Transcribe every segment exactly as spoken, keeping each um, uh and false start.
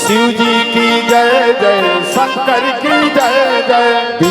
शिव जी की जय जय, शंकर की जय जय।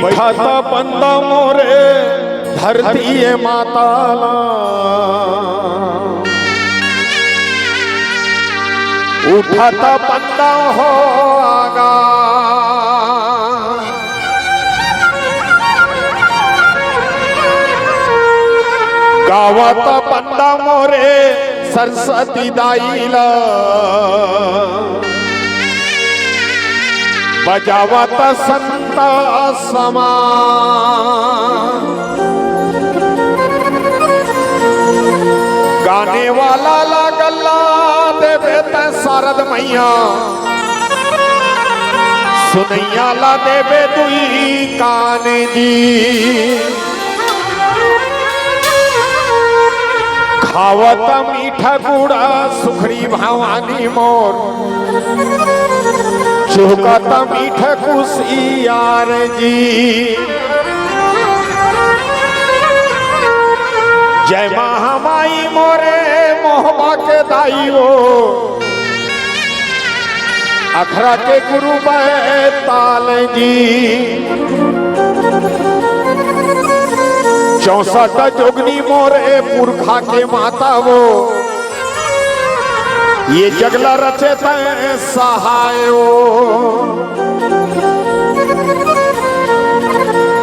बैठा त बंदा मोरे धरती ए माता ला, उठा त बंदा हो आगा। गावत बंदा मोरे सरस्वती दाई ला, बजावत संत समा। गाने वाला ला गल्ला देबे त शारद मैया, सुनैया ला देबे दुई कान जी। खावत मीठा गुड़ा सुखड़ी भवानी मोर, चुहकत मीठा कुसियार जी। जय महामाई मोरे मोहबा के दाई वो, अखरा के गुरु बैताल जी। चौसठ जोगनी मोरे पुरखा के माता वो, ये जगला रचे तैं सहायो,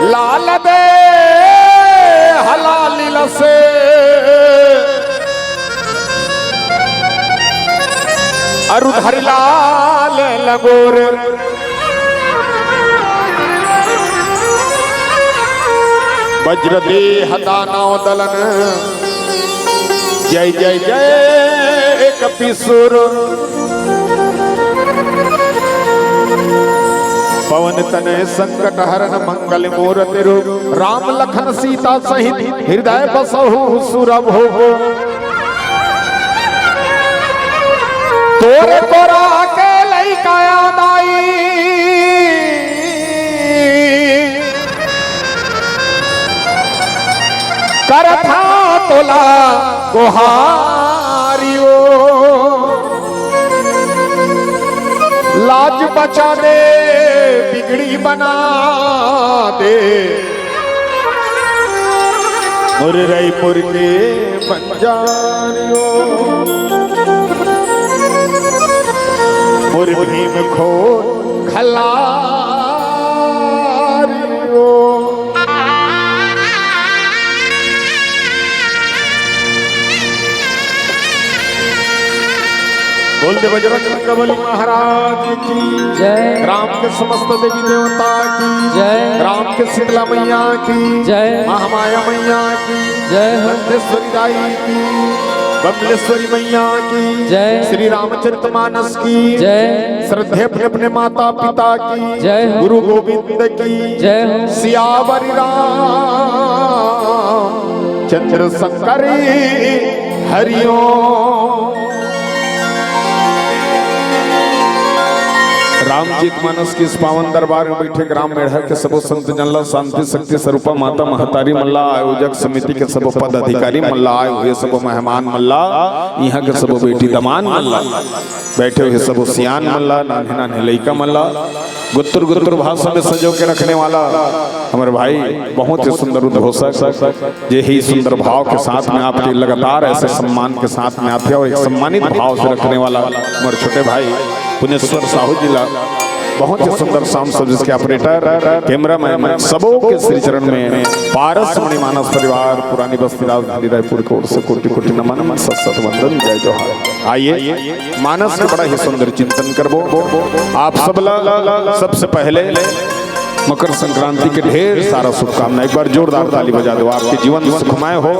लाल दे हलालिल से, अरु धरि लाल लगोर। वज्र देह दानव दलन, जय जय जय कपीसुर। पवन तनय संकट हरण मंगल मूरति रूप। राम लखन सीता सहित हृदय बसहु सुरभूप। तोरे कोरा के लइका दाई, करथा तोला गोहारियो। लाज बचा दे, बिगड़ी बना दे, मोर रईपुर के बंजारियो, मोर भीम खो खलारियो। बोल दे बजरंग बली महाराज की जय। राम के समस्त देवी देवता की जय। राम के शीतला मैया की जय। महामाया मैया की जय हो। दंतेश्वरी दाई की, बमलेश्वरी मैया की जय। श्री रामचरित मानस की जय। श्रद्धे अपने अपने माता पिता की जय हो। गुरु गोविंद की जय हो। सियावर राम चंद्र शंकर हरिओम। रामचरित मानस के इस पावन दरबार में बैठे ग्राम मेढ़ा के सबो संत जन ला, शांति शक्ति स्वरूपा माता महतारी मन ला, आयोजक समिति के सबो पदाधिकारी मन ला, आए हुए सबो मेहमान मन ला, इहाँ के सबो बेटी दमान मन ला, बैठे हुए सबो सियान मन ला, नान्हे नान्हे लइका मन ला, गुत्तुर गुत्तुर भाषा में सजो के रखने वाला हमर भाई, बहुत ही सुंदर उद्घोषक, जे ही सुंदर भाव के साथ में आपके लगातार ऐसे सम्मान के साथ में आते हो, एक सम्मानित भाव से रखने वाला हमर छोटे भाई पुनेश्वर साहू जी ला, बहुत ही सुंदर sound service के operator, cameraman, सबो के श्री चरण में पारस मणि मानस परिवार पुरानी बस्ती राजधानी रायपुर की ओर से कोटि कोटि नमन, सत सत वंदन, जय जोहार। आइए, मानस के बड़ा ही सुंदर चिंतन करबो। आप सब ला सबसे पहले मकर संक्रांति के ढेर सारा शुभकामना। एक बार जोरदार ताली बजा दो। आपके जीवन सुखमय हो,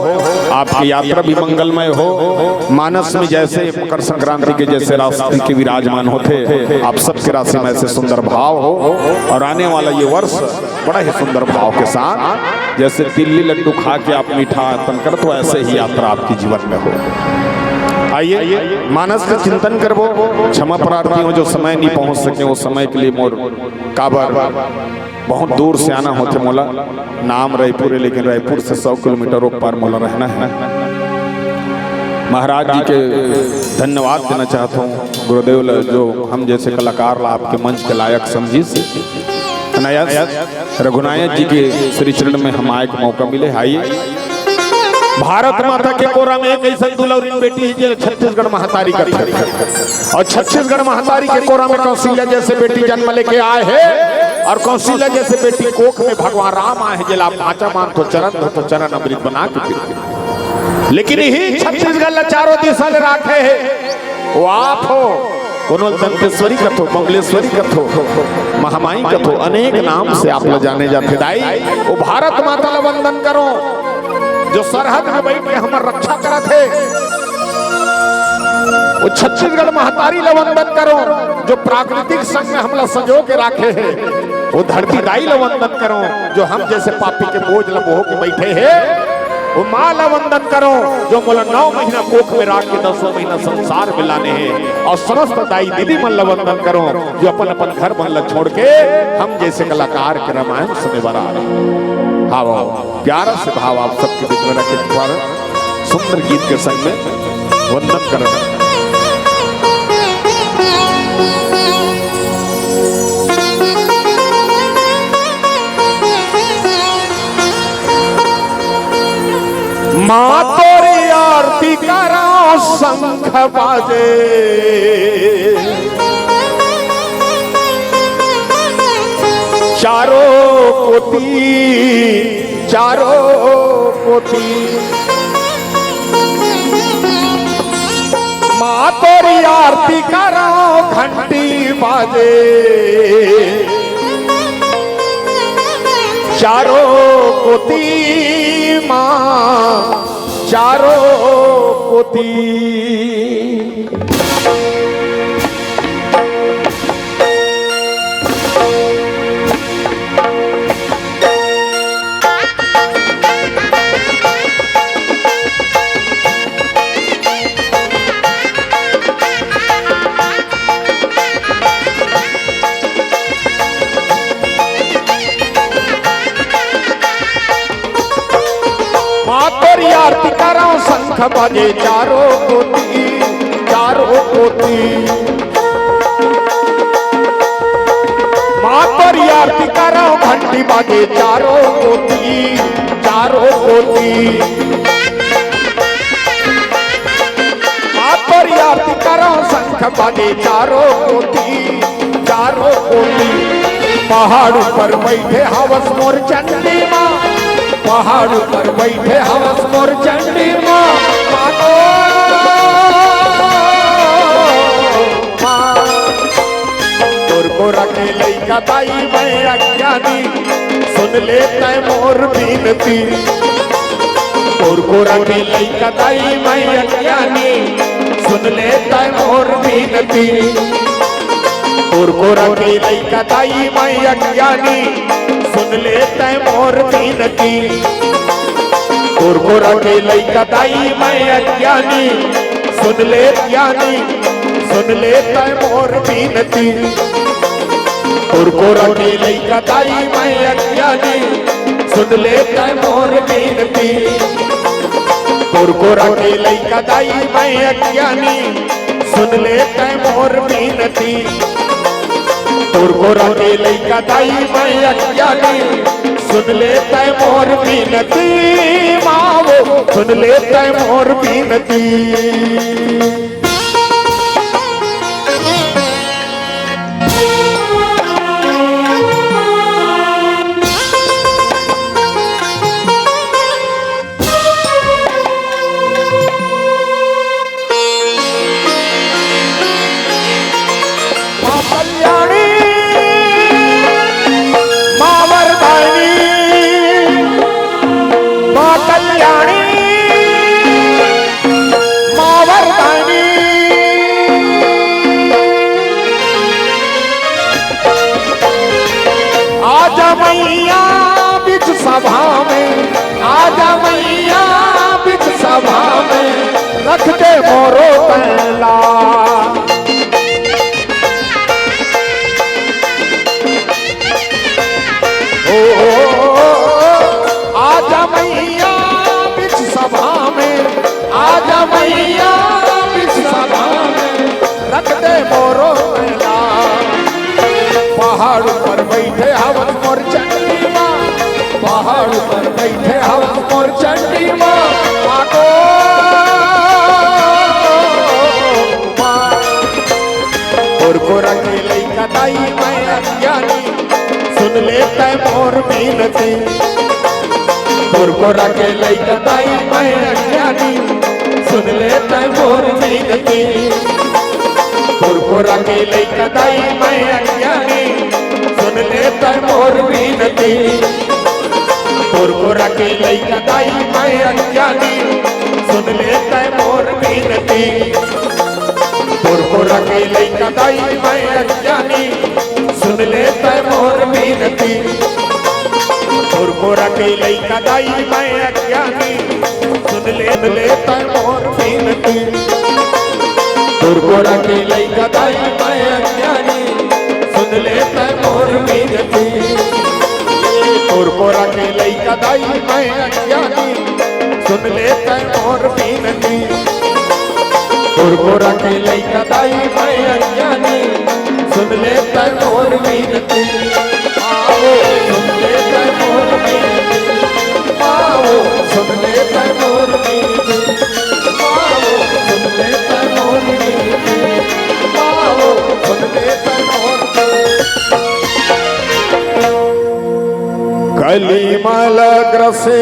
आपकी यात्रा भी मंगलमय हो। मानस में जैसे मकर संक्रांति के जैसे राशि के विराजमान होते, आप सबके राशि में ऐसे सुंदर भाव हो और आने वाला ये वर्ष बड़ा ही सुंदर भाव के साथ जैसे तिल्ली लड्डू खा के आप मीठा आतन करत हो, ऐसे ही यात्रा आपके जीवन में हो। आइए, मानस का चिंतन करबो। क्षमा प्रार्थी हो जो समय नहीं पहुंच सके, वो समय के लिए मोर काबर बहुत दूर से आना होथे मोला। नाम रायपुर है, लेकिन रायपुर से सौ किलोमीटर ऊपर मोला रहना है। महाराज जी के धन्यवाद देना चाहता हूँ गुरुदेव ला, जो हम जैसे कलाकार ला आपके मंच के लायक समझिस। अनायास रघुनायक जी के श्री चरण में हम आए के मौका मिले। आइए, भारत माता के कोरा में एक ऐसा दुलौरिन बेटी है, जे छत्तीसगढ़ महतारी कथे। और छत्तीसगढ़ महतारी के कोरा में कौशल्या जैसे बेटी जन्म लेके आए हैं, और कौशल्या जैसे बेटी कोख में भगवान राम आए हैं, जेला आप भांचा मानथो, चरण धोथो, चरण अमृत बना के पीथो। लेकिन यही छत्तीसगढ़ ला चारों दिशा ले राखे है, वो आप हो, कोनो दंतेश्वरी कथो, बमलेश्वरी कथो, महामाई कथो, अनेक नाम से आप ला जाने जाथे। दाई, वो भारत माता ला वंदन करो, जो सरहद में बैठ के हमर रक्षा करत हे। वो छत्तीसगढ़ महतारी ला वंदन करो, जो प्राकृतिक संग में हमला संजो के राखे हे। वो धरती दाई ला वंदन करो, जो हम जैसे पापी के बोझ ला बोह के बैठे हे। वो माँ ला वंदन करो, जो मोला नौ महीना कोख में राख के दसवां महीना संसार में लाने हे। और समस्त दाई दीदी मन ला वंदन करो, जो अपन अपन घर मन ला छोड़ के हम जैसे कलाकार के रामायण सुने बर आ रहे। हाँ, वाह, प्यारा से भाव आप सबके बीच में रखे, एक बार सुंदर गीत के संग में वंदन करो। माँ तोरी आरती करा, शंख बाजे चारों कोती, चारों कोती। माँ तोरी आरती करो, घंटी बाजे चारों कोती माँ, चारों कोती। माँ तोरी आरती करो, शंख बजे चारों कोती, चारों कोती। माँ तोरी आरती करो, घंटी बजे चारों कोती, चारों कोती। माँ तोरी आरती करो, शंख बजे चारों कोती, चारों कोती। पहाड़ ऊपर बैठे हवस मोर चंडी माँ, पहाड़ ऊपर बैठे हवस मोर चंडी माँ। माँ तो माँ, तोर गोरा के लइका दाई मैं अज्ञानी, सुन ले तै मोर बिनती। तोर गोरा के लइका दाई मैं अज्ञानी, सुन ले तै मोर बिनती। तोर गोरा के लइका दाई मैं अज्ञानी, सुन ले तै मोर बिनती। तोर गोरा के लइका दाई मैं अज्ञानी, सुन ले ज्ञानी, सुन ले तै मोर बिनती। तोर गोरा के लइका दाई मैं अज्ञानी, सुन ले तै मोर बिनती। तोर गोरा के लइका दाई मैं अज्ञानी, सुन ले तै मोर बिनती। तोर गोरा के लइका दाई मैं अज्ञानी, सुन ले तै मोर बिनती। माँ वो, सुन ले तै मोर बिनती। माँ कल्याणी, माँ वरदानी, माँ कल्याणी, माँ वरदानी। आजा मैया बीच सभा में, आजा मैया बीच सभा में, रख दे मोरो पहला। ओ, आजा मैया बीच सभा में, आजा मैया बीच सभा में, रख दे मोरो पहला। पहाड़ पर बैठे हवस मोर चंडी माँ, पहाड़ पर बैठे हवस मोर चंडी माँ। माँ को माँ, तोर गोरा के लइका दाई मैं अज्ञानी, सुन ले तै मोर बिनती। तोर गोरा के लइका दाई मैं अज्ञानी, सुन ले तै मोर बिनती। तोर गोरा के लइका दाई मैं अज्ञानी, सुन ले तै मोर बिनती। तोर गोरा के लइका दाई मैं अज्ञानी, सुन ले तै मोर बिनती। तोर गोरा के लइका दाई मैं अज्ञानी, सुन ले तै मोर बिनती। तोर गोरा के लइका दाई मैं अज्ञानी, सुन ले, ले तै मोर बिनती। तोर गोरा के लइका दाई मैं अज्ञानी, सुन ले तै मोर बिनती। तोर गोरा के लइका दाई मैं अज्ञानी, सुन ले तै मोर बिनती। तोर गोरा के लइका दाई मैं अज्ञानी, सुन ले तै मोर बिनती। आओ, सुन ले तै मोर बिनती। आओ, सुन ले तै मोर बिनती। आओ, सुन ले कलिमल ग्रसे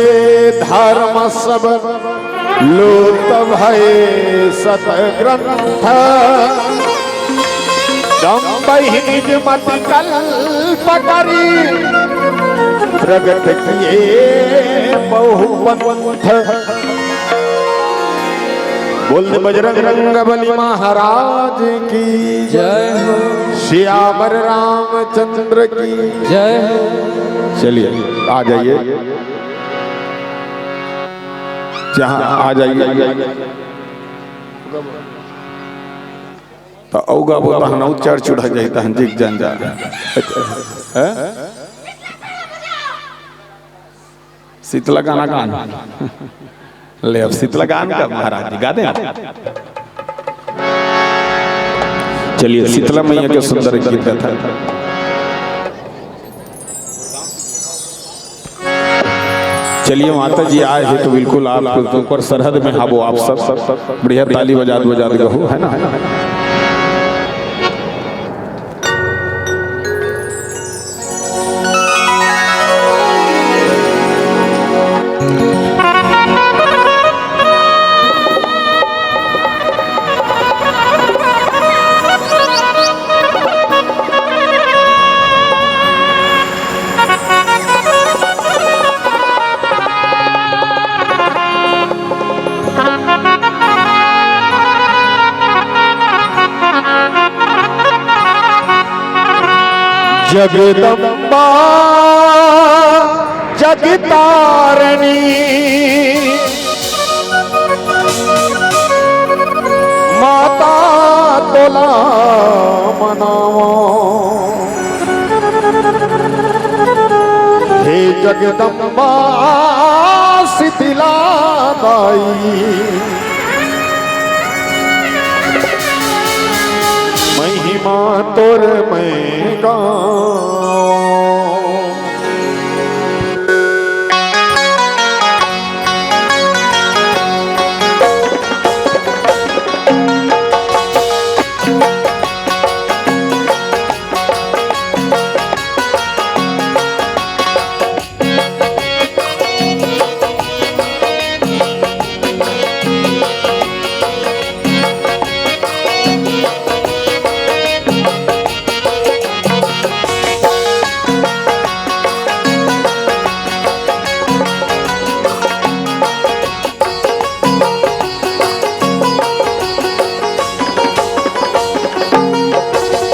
धर्म सब लुप्त भए सतग्रंथ। डम्बहि निज मति कल्प करि प्रगट किए बहुपंथ। बोल बजरंग बली महाराज की जय हो। सियावर रामचंद्र की जय हो। चलिए, आ जाइए, जहाँ आ जाइए। त अउ गाबो, तहन अउ चढ़ चढ़ा जाई, तहन जिग जन जा। हैं? शीतला गाना गान। ले, अब शीतला गान का महाराज जी गा दें। चलिए, शीतला मैया के सुंदर गीत कथा। चलिए, माता जी आए हैं तो बिल्कुल आप ऊपर सरहद में हाबो आप सब, सब, सब बढ़िया ताली बजात बजात गहू, है ना? जगदम्बा जगतारणी माता तोला मनावा। हे जगदम्बा शीतला दाई, महिमा तोर मैं गाऊं।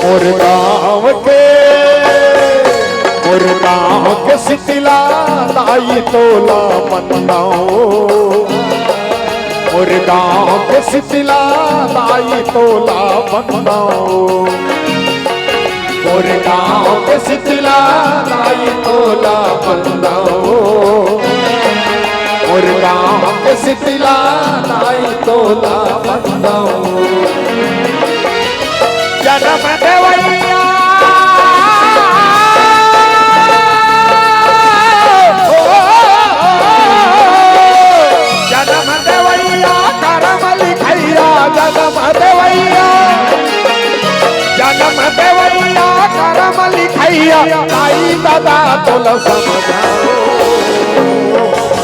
मोर गाँव के, मोर गाँव के शीतला दाई तोला बंदाओ। मोर गाँव के शीतला दाई तोला बंदाओ। मोर गाँव के शीतला दाई तोला बंदाओ। मोर गाँव के शीतला दाई तोला बंदाओ। जनम देवैया, जनम देवैया, करम लिखैया, जनम देवैया, जनम देवैया, करम लिखैया, दाई ददा तोला समझाओ।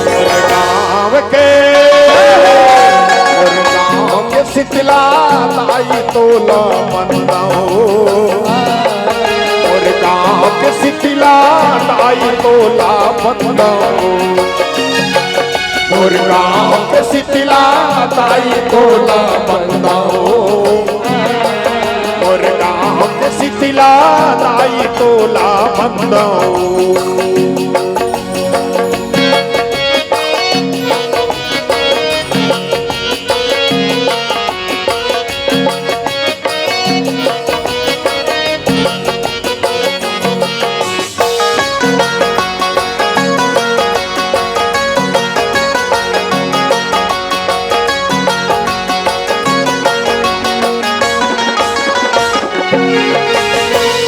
मोर गाँव के, मोर गाँव के शीतला दाई तोला बंदाओ। मोर गाँव के शीतला दाई तोला बंदाओ। मोर गाँव के शीतला दाई तोला बंदाओ। मोर गाँव के शीतला दाई तोला बंदाओ।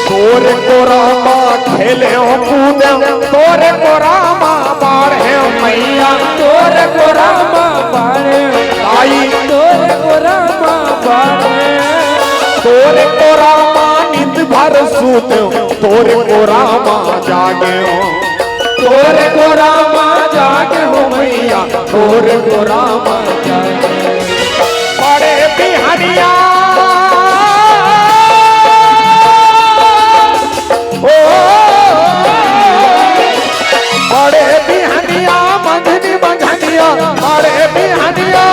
तोरे कोरा मा खेले हो कूदे, तोरे कोरा मा बाढ़े हो मैया, तोरे कोरा मा बाढ़े हो आई, तोरे कोरा मा बाढ़े हो। तोरे कोरा मा नींद भर सूते हो, तोरे कोरा मा जागे हो। तोर गोरा मा जागे हो मैया, तोर गोरा मा जागे। बड़े बिहनिया, ओ, बड़े बिहनिया, मंझनी मंझनिया, बड़े बिहनिया,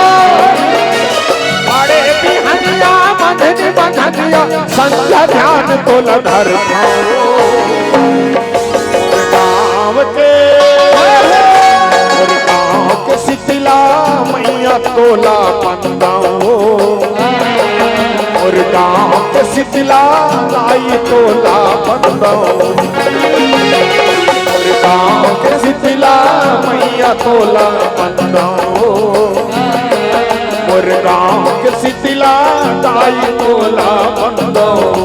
बड़े बिहनिया, मंझनी मंझनिया, संध्या ध्यान तोला धर पाओ। गाँव के, मोर गाँव के शीतला मैया तोला बंदाओ। मोर गाँव के शीतला दाई तोला बंदाओ। मोर गाँव के शीतला मैया तोला बंदाओ। मोर गाँव के शीतला दाई तोला बंदाओ।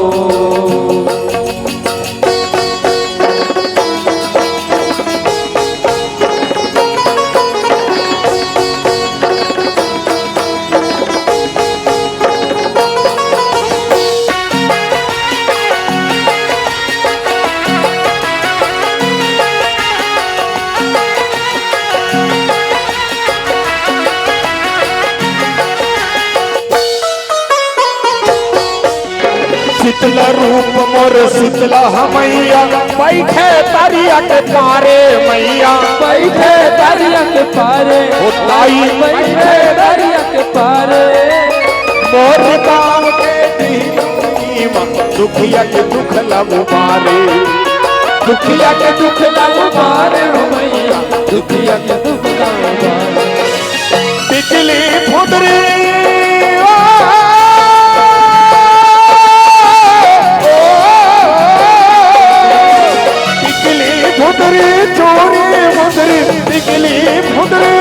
शीतला रूप मोर शीतला हमैया, बैठे तरिया के पारे मैया। बैठे तरिया के पारे। ओ ताई। बैठे तरिया के पारे। मोर गाँव के दीन दुखिया के दुख ला उबारे। दुखिया के दुख ला उबारे हो मैया, दुखिया के दुख ला उबारे। टिकली फुदरी, ओ, ओ, टिकली फुदरी, चोरी मुदरी, टिकली फुदरी,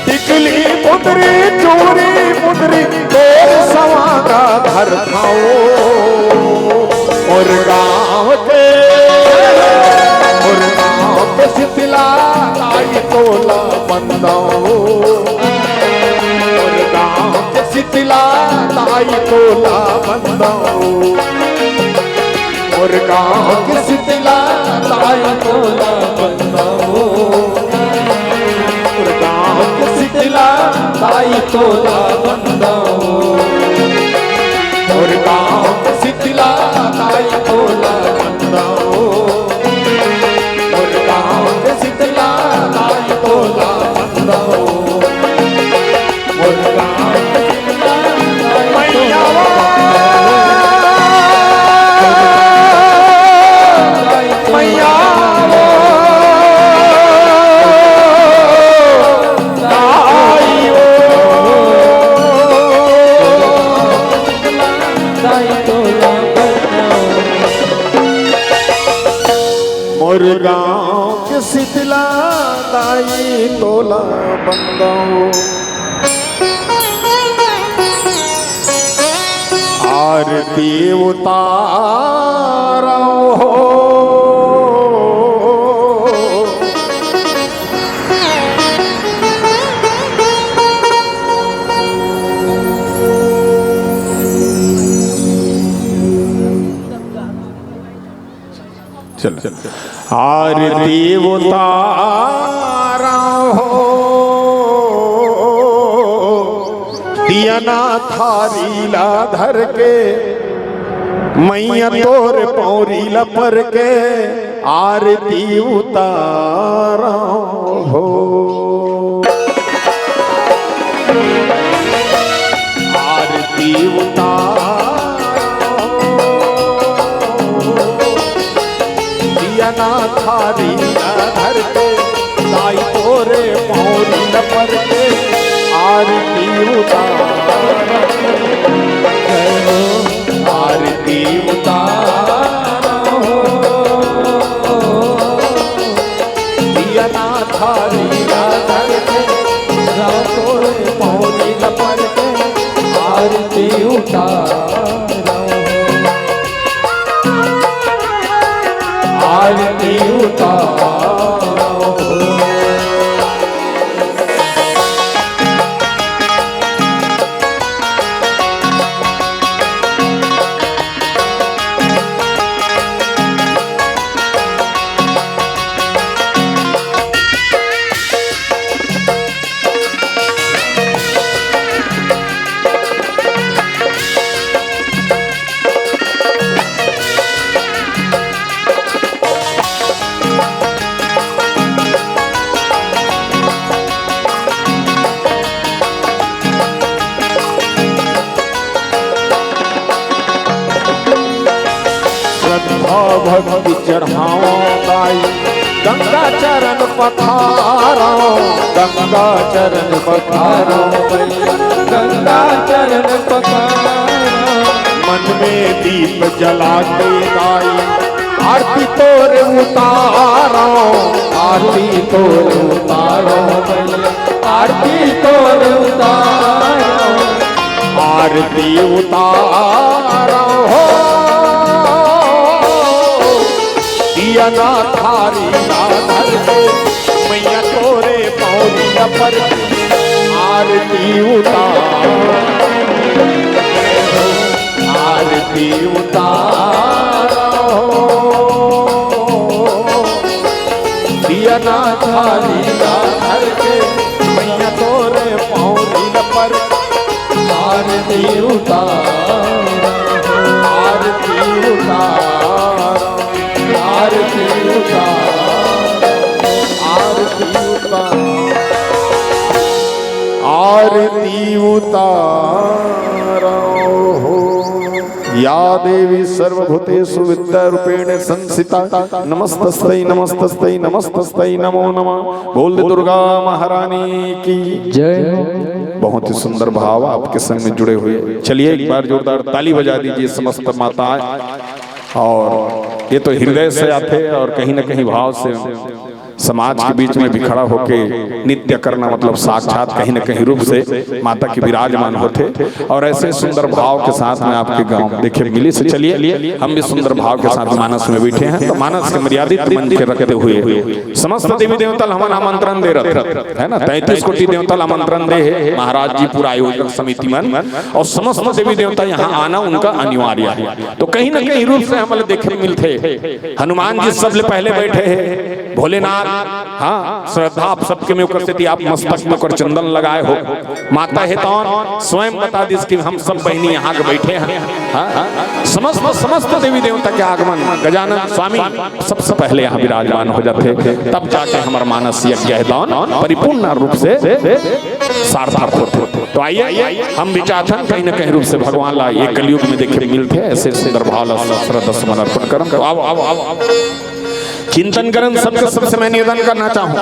टिकली फुदरी, चोरी मुदरी, तोर सवांगा धर खाओ। मोर गाँव के, मोर गाँव के शीतला दाई तोला बंदाओ। मोर गाँव के शीतला दाई तोला बंदाओ। मोर गाँव के शीतला दाई तोला बंदाओ। मोर गाँव के शीतला दाई तोला बंदाओ। मोर गाँव के शीतला दाई तोला बंदाओ। मोर गाँव के शीतला दाई तोला बंदाओ। मोर गाँव के शीतला दाई तोला बंदाओ। मैया वो, मैया वो। दाई ओ। मोर गाँव के शीतला दाई तोला बंदाओ। आरती उतारो हो। चल, आरती उतारा हो, दिया ना थारी ला धर के, मैया तोर पौरी ला पर के, आरती उतारा हो। आरती उतारो, दिया ना थारी ना धर के, दाई तोरे पौरी न पर के, आरती उतारो, आरती उतारो। दिया ना थारी ना धर के, रातों रे पौरी न पर के, आरती उतारो, आरती उतारो। भाव भक्ति चढ़ावो दाई, गंगा चरण पखारो, गंगा चरण पखारो, गंगा चरण पखारो। मन में दीप जला के दाई, आरती तोर उतारो, आरती तोर उतारो, आरती तोर उतारो, आरती उतारो हो। दिया ना थारी आधर को, मैया तोरे पौरी पर आरती उतारो, आरती उतारो। दिया ना थारी आधर के, मैया तोरे पौरी पर आरती उतारो, आरती उतारो, आरती उतारो, आरती उतारो, आरती उतारो हो। या देवी सर्वभूतेषु विद्यारूपेण संस्थिता, नमस्तस्यै, नमस्तस्यै, नमस्तस्यै, नमो नमः। बोल दे दुर्गा महारानी की जय हो। बहुत ही सुंदर भाव आपके संग में जुड़े हुए। चलिए, एक बार जोरदार ताली बजा दीजिए समस्त माताएं। और ये तो हृदय से आते और कहीं ना कहीं भाव से समाज के बीच में भी खड़ा होके नृत्य करना, मतलब साक्षात कहीं ना कहीं रूप से माता की विराजमान होते। और ऐसे सुंदर भाव के साथ में आपके गांव देखे मिली से। चलिए, हम भी सुंदर भाव के साथ मानस में बैठे हैं, तो मानस के मर्यादित मंच के रखते हुए समस्त देवी देवता ला हमन आमंत्रण दे रहे हैं ना, तैंतीस कोटि देवता ला आमंत्रण दे हे महाराज जी, पूरा आयोजक समिति मन, और समस्त देवी देवता यहाँ आना उनका अनिवार्य है। तो कहीं ना कहीं रूप से हमला देखे मिलथे, हनुमान जी सबले पहले बैठे हैं, भोलेनाथ, हाँ, श्रद्धा आप सबके में ओकर सेती आप मस्तक में ओकर चंदन लगाए हो। माता हे तौन स्वयं बता दिस कि हम सब बहिनी यहाँ के बैठे हैं। हाँ, हाँ, समस्त, समस्त देवी देवता के आगमन, गजानन स्वामी सबसे पहले यहाँ विराजमान हो जाते, तब जाके हमारा मानस यज्ञ हे तौन परिपूर्ण रूप से सार्थक होते। तो आइए, हम भी चाहथन कहीं ना कहीं रूप से भगवान ला ये कलयुग में देखे मिलथे, ऐसे सुंदर भाव ला श्रद्धा समर्पण करन। तो आओ, आओ, आओ, आओ। चिंतन करन, सबके सबसे मैं निवेदन करना चाहूँ,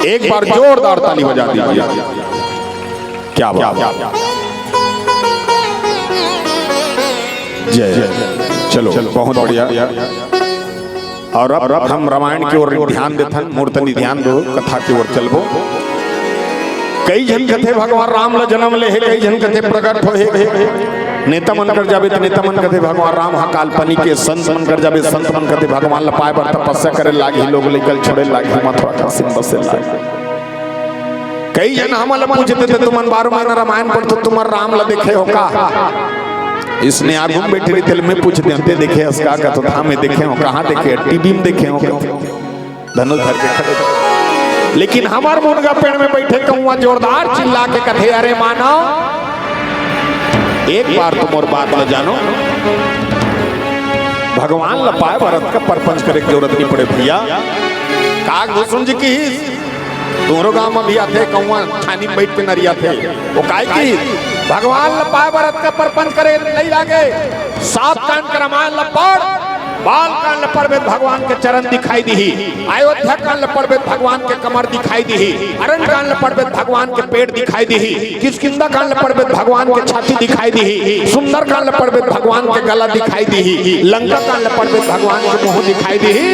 एक बार जोरदार ताली बजा दीजिए। क्या बात। जय। चलो, बहुत बढ़िया। और अब, अब हम रामायण की ओर ध्यान देथन, मोर तनी ध्यान दो, कथा की ओर चलबो। कई झन कथे भगवान राम ला जन्म ले हे, कई झन कथे प्रकट होए हे। नेता मन कर जाबे त नेता मन कथे भगवान राम हा काल्पनिक हे, संत मन कर जाबे, संत मन कथे भगवान ला पाए बर तपस्या करे लागही, लोग लइका ल छोड़े लागही, मथुरा काशी म बसे लागही। कई झन हमन ला पूछथे, "ते तुमन बारो महीना रामायण पढ़थो, तुमन राम ला देखे हो का?" इसने आगू में बैठे रहिथे, मैं पूछ देंव, "ते देखे हस का?" कथे, "हाँ, मैं देखे हों।" "कहाँ देखे?" "टीवी में देखे हों।" धनुष धर के खड़े थे। लेकिन हमर मुनगा पेड़ में बैठे कौआ जोरदार चिल्ला के कथे, "अरे मानव, एक बार तो मोर बात ल जानो, भगवान ल पाए बर अतका परपंच करे के जरूरत नहीं पड़े भैया।" काग भूषण जी की, तुम्हरो गांव में भी आथे कौआ ठानी में बैठ के नरियाथे, वो काय की, भगवान ल पाए बर अतका परपंच करे नहीं लागे। सात कांड के रामायण ल पढ़, बाल कांड ल पढ़बे त भगवान के चरण दिखाई दिही, अयोध्या कांड ल पढ़बे त भगवान के कमर दिखाई दिही, अरण्य कांड ल पढ़बे त भगवान के पेट दिखाई दिही, किष्किंधा कांड ल पढ़बे त भगवान के छाती दिखाई दिही, सुंदर कांड ल पढ़बे त भगवान के गला दिखाई दिही, लंका कांड ल पढ़बे त भगवान के मुंह दिखाई दिही।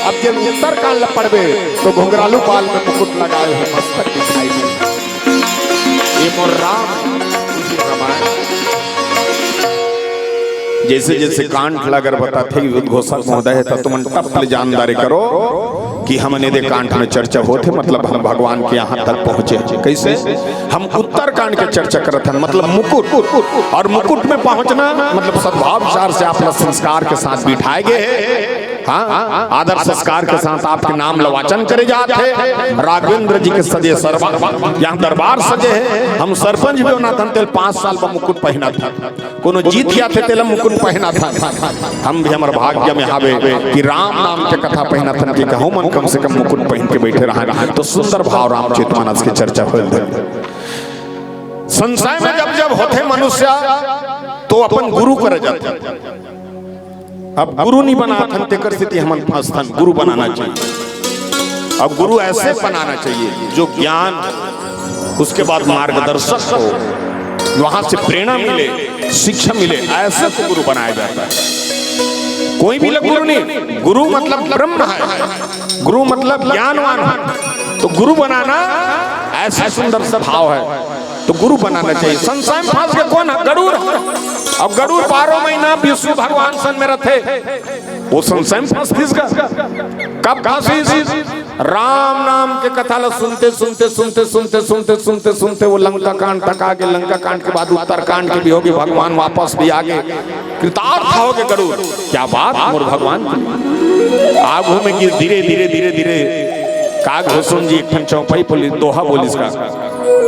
अब जे उत्तर कांड ल पढ़बे तो घुंघरालू बाल में मुकुट लगाए हुए मस्तक दिखाई दिही। ये मोर राम, तुलसी रामायण। जैसे जैसे कांड ला अगर बताथे उद्घोषक महोदय हे, त तुमन टप ले जानदारी करो कि हमन एदे कांड में चर्चा होथे, मतलब हम भगवान के यहाँ तक पहुँचे। कैसे? हम उत्तर कांड के चर्चा करत हन, मतलब मुकुट, और मुकुट में पहुँचना मतलब सद्भाव विचार से आप ला संस्कार के साथ बिठाए गए हे। हाँ, आदर संस्कार के साथ आपके नाम ल वाचन करे जात हे। राघवेंद्र जी के सजे सरबा, यहाँ दरबार सजे हे। हम सरपंच भी होना धन तेल पाँच साल बर मुकुट पहना था, कोनो जीत जाथे तेला मुकुट पहना था। हम भी हमर भाग्य में हावे कि राम नाम के कथा पहना था कि कहूँ मन कम से कम मुकुट पहन के बैठे रहा, तो सुंदर भाव रामचरित मानस के चर्चा होल दे। संशय में जब जब होथे मनुष्य तो अपन गुरु करे जाथे। अब गुरु नहीं बनाथन, तेकर सेती हमन फंसथन। गुरु बनाना चाहिए, और गुरु ऐसे बनाना चाहिए जो ज्ञान हो, उसके बाद मार्गदर्शक हो, वहां से प्रेरणा मिले, शिक्षा मिले, ऐसे को गुरु बनाया जाता है। कोई भी लोग गुरु नहीं, गुरु मतलब ब्रह्म है, गुरु मतलब ज्ञानवान है। तो गुरु बनाना ऐसा सुंदर सा भाव है, तो गुरु बनाना चाहिए। संशय में फंस के कौन है? गरुड़। और गरुड़ बारह महीना विष्णु भगवान सन में रहते, वो संशय में फंस, फंस गया। कब फंसिस? राम नाम के कथा ला सुनते, सुनते, सुनते, सुनते, सुनते, सुनते, सुनते वो लंका कांड तक आ गे। लंका कांड के बाद उत्तर कांड के भी हो गे, भगवान वापस भी आ गे, कृतार्थ हो गे गरुड़। क्या बात, मोर भगवान की। आगू में गिस धीरे, धीरे, धीरे, धीरे। काग होसुन जी एक ठन चौपाई बोली, दोहा बोलिस का,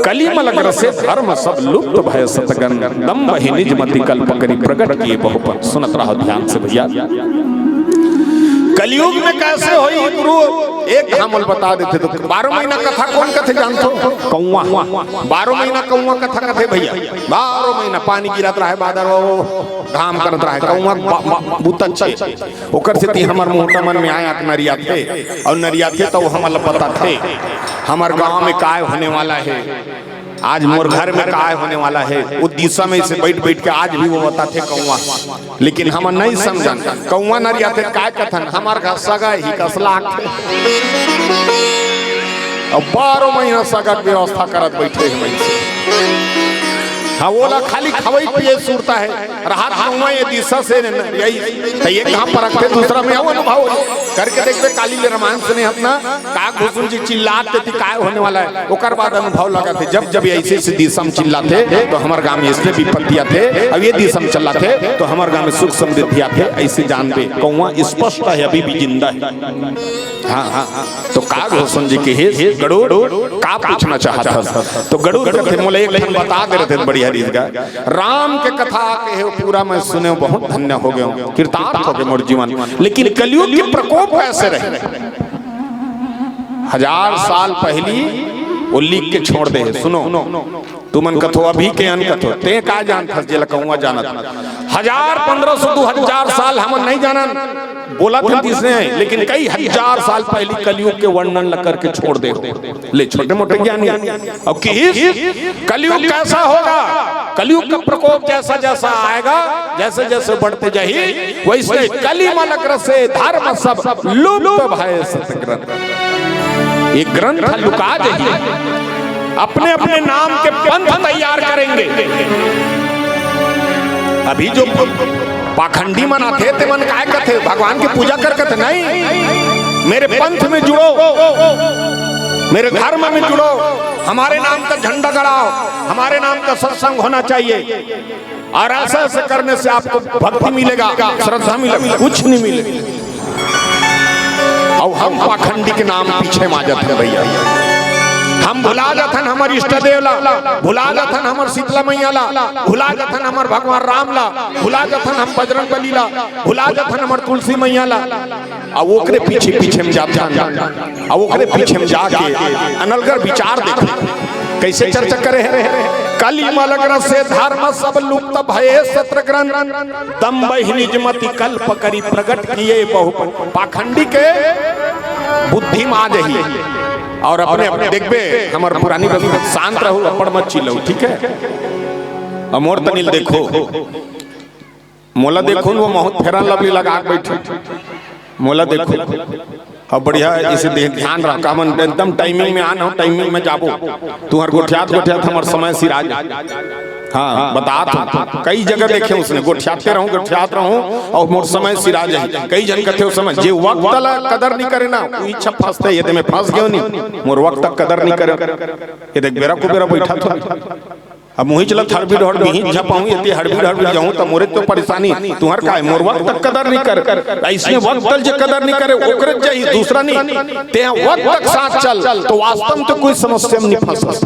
कलि मल ग्रसे धर्म सब लुप्त भए सतगन, दम्भ ही निज मति कल्प करि प्रगट किए बहुपन। सुनत रहो ध्यान से भैया, कलयुग में कैसे होई गुरु, एक हमल बता देते तो। बारह महीना कथा कौन कथे जानथो? कौआ। बारह महीना कौआ कथा कथे भैया। बारह महीना पानी गिरत रहे, बादर वो घाम करत रहे, कौआ बा-, बा-, बहुत अच्छे। ओकर सेती हमर मुंह मन में आया नरिया थे, और नरिया थे तो हमल पता थे हमर गांव में काय होने वाला है, आज मोर घर में काय होने वाला है। वो दिशा में से बैठ बैठ के आज भी वो बताथे कौआ, लेकिन हम नहीं समझन। कौआ नरिया थे काय कथन, हमार घर सगा ही कसला। अब बारह महीना सगा के व्यवस्था करत बैठे हैं वैसे। हाँ, वो ला खाली खवई पिए सुरता है। रहा था वहाँ ये दिशा से न-, यही तो ये कहाँ पर रखते, दूसरा में आओ अनुभव करके देखते। काली ले रामायण सुने अपना, काग होसुन जी चिल्लात थे, काय होने वाला है, ओकर बाद अनुभव लगा थे। जब जब ये ऐसे ऐसे दिशा में चिल्लाते तो हमारे गांव में इसलिए विपत्ति आते, अब ये दिशा में चिल्लाते तो हमारे गांव में सुख समृद्धि आते, ऐसे जानते। कौआ स्पष्ट है, अभी भी जिंदा है। हाँ, हाँ, हाँ। तो काग होसुन जी के हे गरुड़ का पूछना चाहत हस? तो गरुड़ कथे, मोला एक ठन बता दे रहे थे बढ़िया रीत का। राम के कथा के हे पूरा मैं सुने, बहुत धन्य हो गए, कृतार्थ हो गए मोर जीवन। लेकिन कलयुग के प्रकोप कैसे रहे? हजार साल पहली वो लिख के छोड़ दे हे। सुनो, तुमन कथो अभी के अन कथो, ते का जानथस जेला कौआ जानत? हजार, पन्द्रह सौ, दो हजार साल हमन नहीं जानन, बोला था तीसरे हैं, लेकिन कई हजार साल पहली कलयुग के वर्णन ला करके छोड़ दे। ले छोटे मोटे ज्ञानी। अब किहिस कलयुग कैसा होगा, कलयुग का प्रकोप जैसा जैसा आएगा, जैसे जैसे बढ़ते जाही, वैसे कलि मल ग्रसे धर्म सब लुप्त भए सतग्रंथ। ये ग्रंथ लुका जाही, अपने अपने नाम के पंथ तैयार करेंगे। अभी जो पाखंडी मन आथे, ते मन काय कथे? भगवान की पूजा कर कथे नहीं, मेरे पंथ में जुड़ो, मेरे धर्म में जुड़ो, हमारे नाम का झंडा गड़ाओ, हमारे नाम का सत्संग होना चाहिए। और ऐसा ऐसा करने से आपको भक्ति मिलेगा, श्रद्धा मिलेगा, कुछ नहीं मिलेगा। और हम पाखंडी के नाम पीछे मा जाथन भैया। हम भुला जाथन हमर इष्ट देव ला, भुला जाथन हमर शीतला मैया ला, भुला जाथन हमर भगवान राम ला, भुला जाथन हम बजरंग बली ला, भुला जाथन हमर तुलसी मैया ला। अब ओकरे पीछे पीछे में जाथन, अब ओकरे पीछे में जाके अनलगर विचार देखे, कैसे चर्चा करे हैं? कलि मल ग्रसे धर्म सब लुप्त भए सतग्रंथ, दम्भ ही निज मति कल्प करि प्रगट किए बहुपन। पाखंडी के बुद्धि मा जाही। और अपने, अपने देखबे, हमर पुरानी बस शांत रहू, अब्बड़ मत चिल्लाऊ, ठीक है? अउ मोर तनिल देखो, मोला देखो न, वो बहुत Fair and Lovely लगा के बैठे, मोला देखो। अब बढ़िया इसे दे, ध्यान रख, हमन एकदम timing में आन हो, timing में जाबो। तुहर गोठियात गोठियात हमर समय सिरा जाय। हाँ, बतात हूँ, कई जगह देखे उसने, गोठियाते रहूं, गोठियात रहूं, और मोर समय सिरा जाय। कई जन कथे, ओ समय जे वक्त ला कदर नहीं करे ना, वो इच्छा फंसते, ये दे में फंस गयो नहीं, मोर वक्त तक कदर नहीं करे। ये देख, बेरा को बेरा बैठा था। अब मुही चला थड़बी ढोड़ बिही झपाऊं, ये ते हड़बी ढड़बी जाऊं, तो मोरे तो परेशानी, तुहर का है, मोर वक्त तक कदर नहीं कर। ऐसने वक्त तल जे कदर नहीं करे, ओकरे चाहिए, दूसरा नहीं। ते वक्त तक साथ चल, तो वास्तव में तो कोई समस्या में नहीं फंस।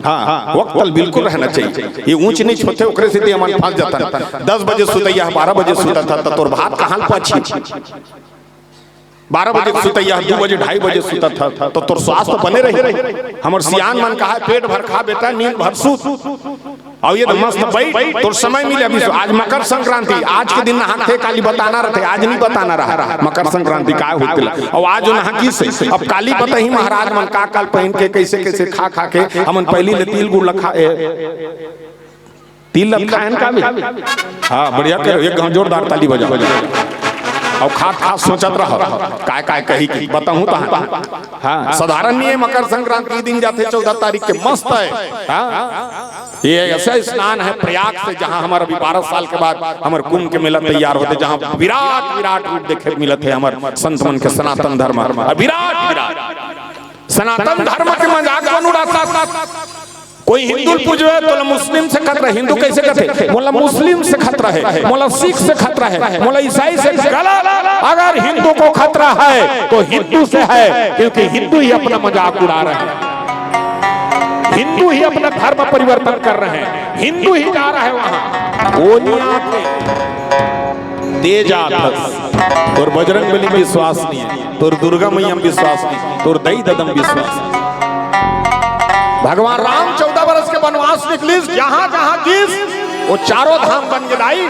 हाँ, वक्त तल बिल्कुल रहना चाहिए। ये ऊंच नीच होते, ओकरे से ते मन फंस जाता। दस बजे सुतैया, बारह बजे सुता था, तो तोर भात कहाँ पाछी? बारह बजे सुतैया, दू बजे, ढाई बजे सुतत ह, तो तोर स्वास्थ्य बने रही। हमर सियान मन कहा, "पेट भर खा बेटा, नींद भर सूत।" अउ ये तो मस्त बैठ, तोर समय मिले अभी। आज मकर संक्रांति, आज के दिन नहाथे, काली बताना रहथे, आज नहीं बताना रहा मकर संक्रांति का होथे ला। अउ आज जो नहा किस, अब काली बताही महाराज मन का काल पहन के, कैसे कैसे खा खा के, हमन पहली ले तिल गुड़ लखा ए, तिल लखायन का भी। हाँ, बढ़िया करो, एक घाव जोरदार ताली बजाओ। अउ खात खात सोचत रहो, काय काय कही कि बताहूँ तहाँ। हाँ, साधारण नहीं है, मकर संक्रांति दिन जाथे चौदह तारीख के, मस्त है। हाँ, ये ऐसा स्नान है प्रयाग से, जहाँ हमारा अभी बारह साल के बाद हमार कुंभ के मेला तैयार होथे, जहाँ विराट विराट रूप देखे मिलत हे हमार संत मन के सनातन धर्म, विराट विराट। सनातन धर्म के मजाक मन उड़ाता। कोई हिंदू पूजवे तो मुस्लिम से खतरा, हिंदू कैसे कहते? मोला मुस्लिम से खतरा है, मोला सिख से खतरा है, मोला ईसाई से। गलत। अगर हिंदू को खतरा है तो हिंदू से है, क्योंकि हिंदू ही अपना मजाक उड़ा रहे हैं, हिंदू ही अपना धर्म परिवर्तन कर रहे हैं, हिंदू ही जा रहा है वहां। वो नहीं आते। तेज आथस। तोर बजरंग बली में विश्वास नहीं है, तोर दुर्गा मैया में विश्वास नहीं, तोर दई ददम विश्वास नहीं। भगवान राम चौदह बरस के वनवास निकलिस, जहां जहां गिस, वो चारों धाम बन गे दाई।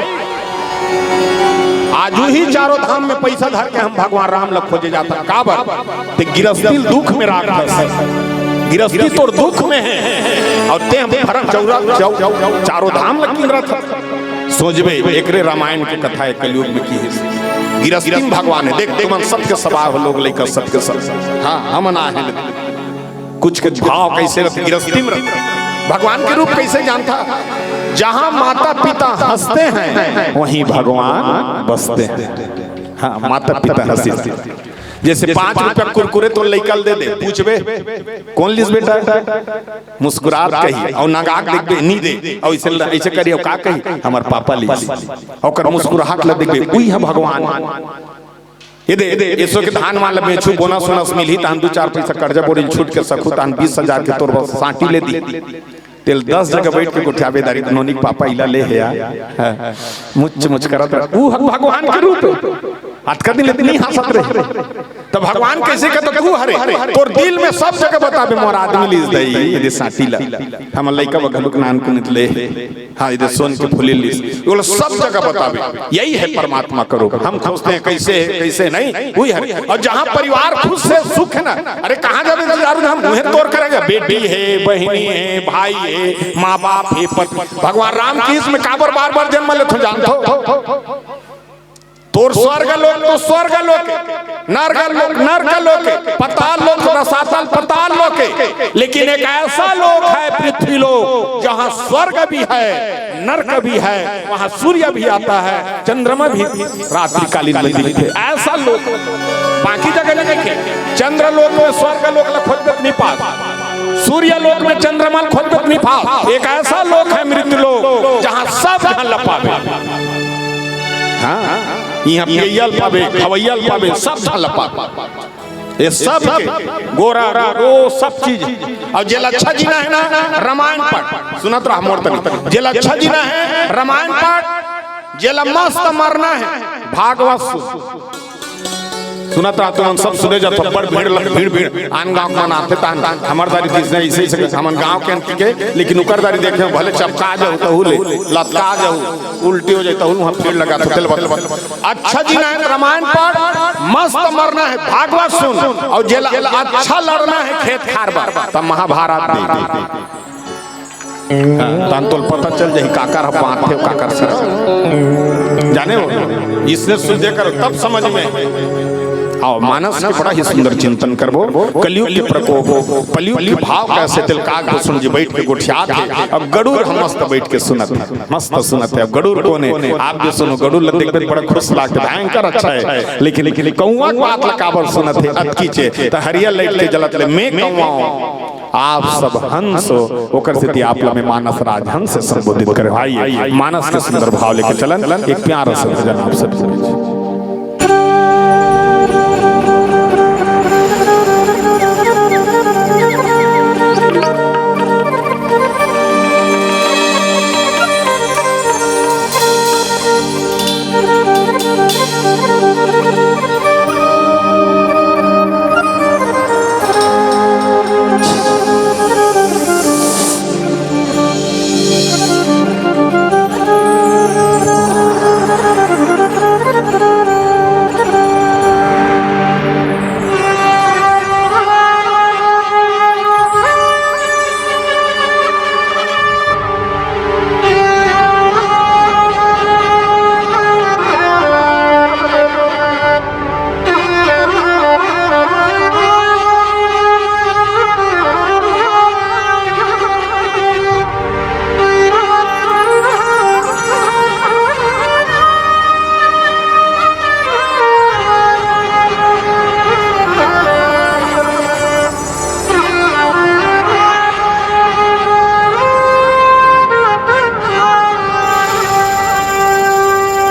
आजू ही चारों धाम में पैसा धर के हम भगवान राम ला खोजे जाता। काबर? ते गिरस्ती दुख में राखस, गिरस्ती तोर दुख में है, और ते हम भरम चौरा, चौ-, चारों धाम ला किंदरत। सोचबे, एकरे रामायण के कथा है, कलयुग में की है। गिरस्ती में भगवान है। देख, तुमन सबके सभा हो, लोग लेकर सबके सब। हाँ, हमन आहे। कुछ के भाव कैसे रहते, गिरस्ती में रहते। भगवान के रूप कैसे जानता? जहाँ माता पिता हंसते हैं, वहीं भगवान बसते हैं। हाँ, माता पिता हंसी। जैसे पाँच रुपया कुरकुरे तो लइका ल दे दे, पूछबे, "कौन लिस बेटा?" मुस्कुरात कही, और नगाक देखबे, "नी दे।" और इसे, इसे करी, और का कही, "हमार पापा लिस।" ओकर मुस्कुराहट ल देखबे, "उही ह भगवान।" ये दे, ये दे, एसो के धान वाला बेचू, बोनस वोनस मिलही, तहन दू चार पैसा कर्जा बोरी छूट के सकू, तहन बीस हजार के तोर बस साटी ले दी। तेल दस जगह बैठ के गोठियाबे दारी, नोनी के पापा इला ले हे यार। हाँ, मुच मुच करत रह। ऊ ह-, भगवान के रूप। अतका दिन इतनी हंसत रहे। तो भगवान कैसे कहता तू हरे? तोर दिल में सब जगह बताबे, "मोर आदमी लिस दई, ये दे साटी ला। हमर लइका बा घलुक नान कुनित ले।" हाँ, ये दे सोन के फुली लिस। ये बोले सब जगह बताबे। यही है परमात्मा का रूप। हम खोजते हैं कैसे है, कैसे नहीं, वही हरे। और जहाँ परिवार खुश है, सुख है ना, अरे कहाँ जाबे दारू धाम, मुँहे तोर करेगा। बेटी है, बहिनी है, भाई है, माँ बाप है, पति। भगवान राम की इसमें काबर बार बार जन्म लेथो जानथो? तोर स्वर्ग लोक तो स्वर्ग लोक, नरक लोक नरक लोक, पाताल लोक रसातल पाताल लोक, लेकिन एक ऐसा लोक है पृथ्वी लोक, जहाँ स्वर्ग भी है, नरक भी है, वहाँ सूर्य भी आता है, चंद्रमा भी रात्रिकालीन में दिखते, ऐसा लोक। बाकी जगह नहीं देखे। चंद्र लोक में स्वर्ग लोक ला खोजबे त नहीं पास, सूर्य लोक में चंद्रमा ला खोजबे त नहीं पास। एक ऐसा लोक है मृत्यु लोक, जहाँ सब झन ला पाबे। हाँ, यहाँ पियैया ल पाबे, खवैया ल पाबे, सब झन ल पाबे। ये सब के गोरा, गोरा, वो सब चीज। और जेला अच्छा जीना है ना, रामायण पाठ। सुनत रह मोर तनी। जेला अच्छा जीना है, रामायण पाठ। जेला मस्त मरना है, भागवत सुन। सुनत रह, तुमन सब सुने जात हो, बड़ भीड़ लग, भीड़, भीड़। आन गाँव के मन आथे, तहन हमर दारी दिस नहीं, इसे, इसे, हमन गाँव के अंत के, लेकिन उकर दारी देखे, भले चपका जाऊ, तहू ले, लतका जाऊ, उल्टी हो जाए, तहू हम भीड़ लगा, तो तेल बत, बत। अच्छा जीना है, रामायण पाठ, मस्त मरना है, भागवत सुन, और जेला अच्छा लड़ना है, खेत खार बर, तब महाभारत दे। हाँ, तहन तोल पता चल जाही काकर ह बांधथे, काकर सर। जाने हो, इसने सुझे कर तब समझ में। आओ, मानस के बड़ा ही सुंदर चिंतन करबो। कलयुग के प्रकोप, कलयुग के भाव कैसे तिलकाक भूषण जी बैठ के गोठियात हे, अब गरुड़ हम मस्त बैठ के सुनत हे, मस्त सुनत हे। अब गरुड़ कोन हे? आप जो सुनो, गरुड़ ल देखबे बड़ा खुश लागथे, भयंकर अच्छा हे। लेकिन, लेकिन कौआ के बात ल काबर सुनत हे? अतकी चे, त हरिया लाइट के जलत ले, मैं कौआ हूँ। आप सब हंस हो, ओकर सेती आप ला मैं मानस राज हंस से संबोधित करे। आइए, मानस के सुंदर भाव लेके चलन, एक प्यारा सा भजन आप सब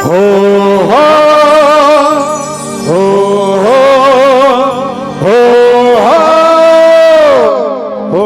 हो, हो, हो, हो, हो, हो।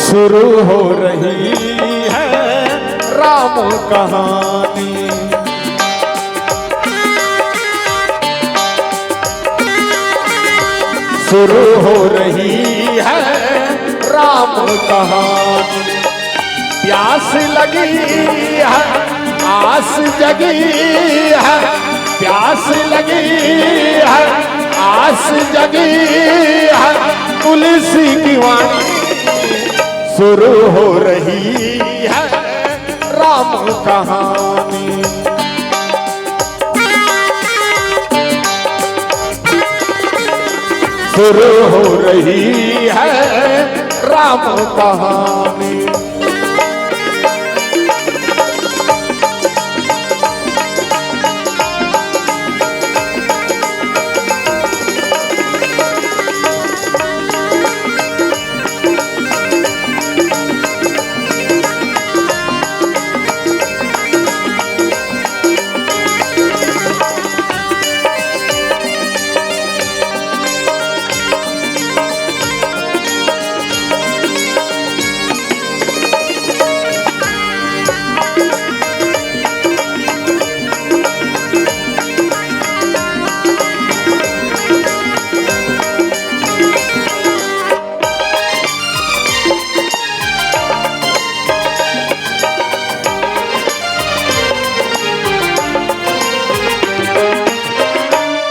शुरू हो रही है राम कहानी, शुरू हो रही है राम कहानी। प्यास लगी है, आस जगी है, प्यास लगी है, आस जगी है, तुलसी की वाणी शुरू हो रही है राम कहानी। शुरू हो रही है राम कहानी।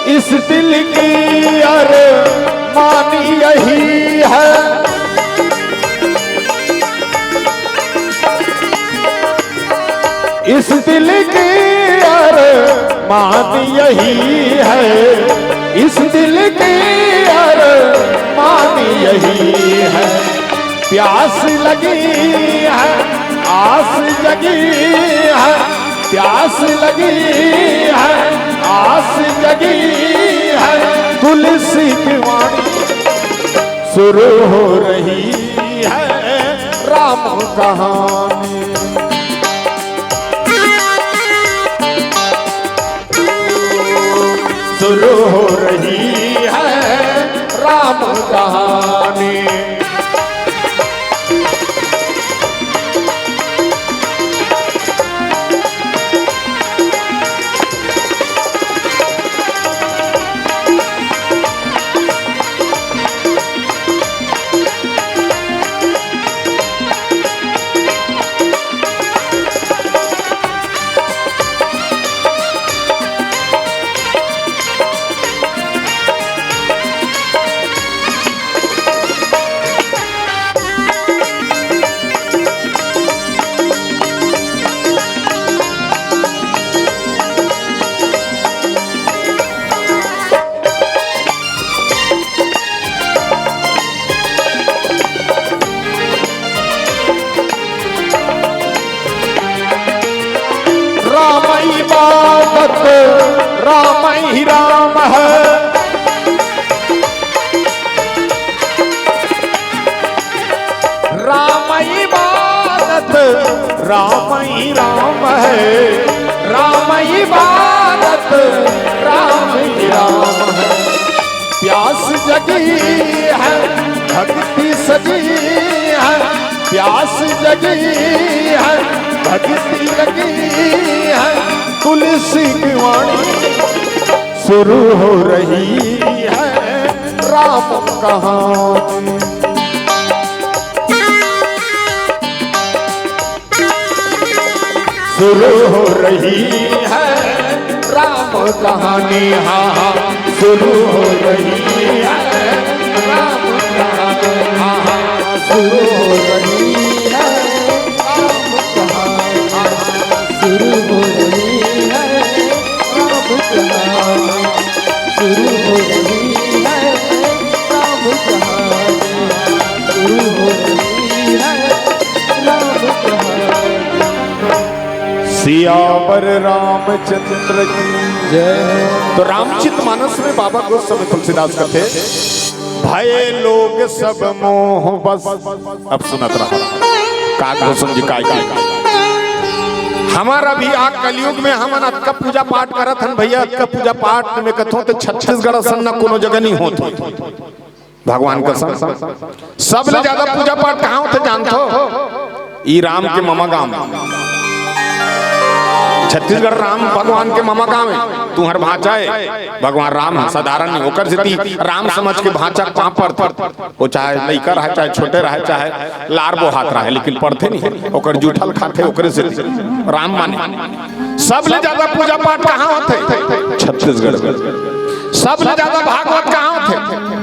इस दिल की अरमान यही है, इस दिल की अरमान यही है, इस दिल की अरमान यही है। प्यास लगी है, आस जगी है, प्यास लगी है, आस जगी है, तुलसी की वाणी शुरू हो रही है राम कहानी। शुरू हो रही है राम कहानी। राम इबादत, राम ही राम है। राम इबादत, राम ही राम है। प्यास जगी है, भक्ति सजी है। प्यास जगी है, भक्ति लगी है। तुलसी की वाणी शुरू हो रही है राम कहानी। शुरू हो रही है राम कहानी, हाँ, हाँ, शुरू हो रही है राम कहानी, हाँ, हाँ, शुरू हो रही है राम कहानी, हाँ, हाँ, शुरू हो रही है राम कहानी, शुरू हो रही है राम कहानी, शुरू हो रही है राम कहानी। सियावर रामचंद्र की जय। तो रामचरित मानस में बाबा गोस्वामी तुलसीदास कथे, भय लोग सब मोह बस। अब सुनत रहा का गोस्वामी जी का, का, का। हमर अभी आ कलयुग में हमन अतका पूजा पाठ करत हन भैया, अतका पूजा पाठ में कथों ते छत्तीसगढ़ असन न कोनो जगह नहीं होत। भगवान कसम, सबले ज्यादा पूजा पाठ कहाँ होथे जानथो? ई राम के ममा गांव में। छत्तीसगढ़ राम भगवान के ममा गांव है। तुहर भांचा है, भगवान राम है, साधारण नहीं। ओकर सेती राम समझ के भांचा के पांव पड़थे। वो चाहे लइका रहे, चाहे छोटे रहे, चाहे लार बोहात रहे, लेकिन पड़थे नहीं। ओकर जूठल खाथे, ओकरे सेती राम माने। सबले ज्यादा पूजा पाठ कहाँ होथे? छत्तीसगढ़ में। सबले ज्यादा भागवत कहाँ होथे?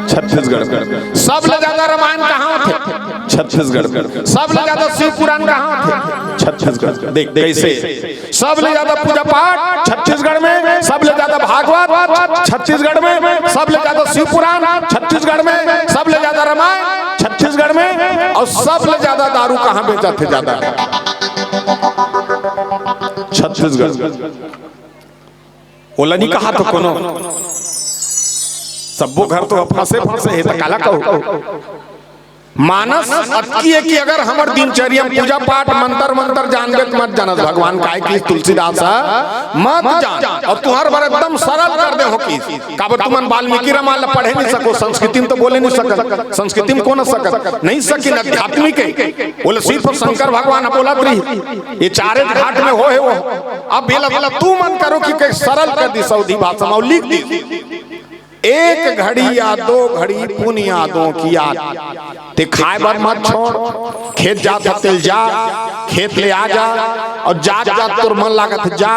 छत्तीसगढ़ में। सबले ज्यादा रामायण कहाँ होथे? छत्तीसगढ़ में। सबले ज्यादा शिव पुराण कहाँ होथे? छत्तीसगढ़। देख कैसे, सबले ज्यादा पूजा पाठ छत्तीसगढ़ में, सबले ज्यादा भागवत छत्तीसगढ़ में, सबले ज्यादा शिव पुराण छत्तीसगढ़ में, सबले ज्यादा रामायण छत्तीसगढ़ में, और सबले ज्यादा दारू कहाँ बेचाथे ज्यादा? छत्तीसगढ़। ओला नहीं कहा तो कोनो, सब्बो घर तो फंसे फंसे हे, त काला कहू? मानस अतकी है कि अगर हमर दिनचर्या में पूजा पाठ, मंत्र मंत्र जानबे त मत जानस भगवान काय कि तुलसीदास ह, मत जान। और तुहर बर एकदम सरल कर दे हो कि काबर तुमन वाल्मीकि रामायण ला पढ़े नहीं सको, संस्कृति में तो बोले नहीं सकत, संस्कृति में कौन सकत, नहीं सकिन आध्यात्मिक है। बोले सिर्फ शंकर भगवान बोलत रही, ये चारे घाट में हो है वो। अब ये लगा तू मन करो कि कई सरल कर दी सऊदी भाषा में और लिख दी, एक घड़ी या दो घड़ी पुन यादों की याद। ते खाए बर मत छोड़, खेत जात ह तेल जा, खेत ले आ जा, और जात जात तोर मन लागत ह जा,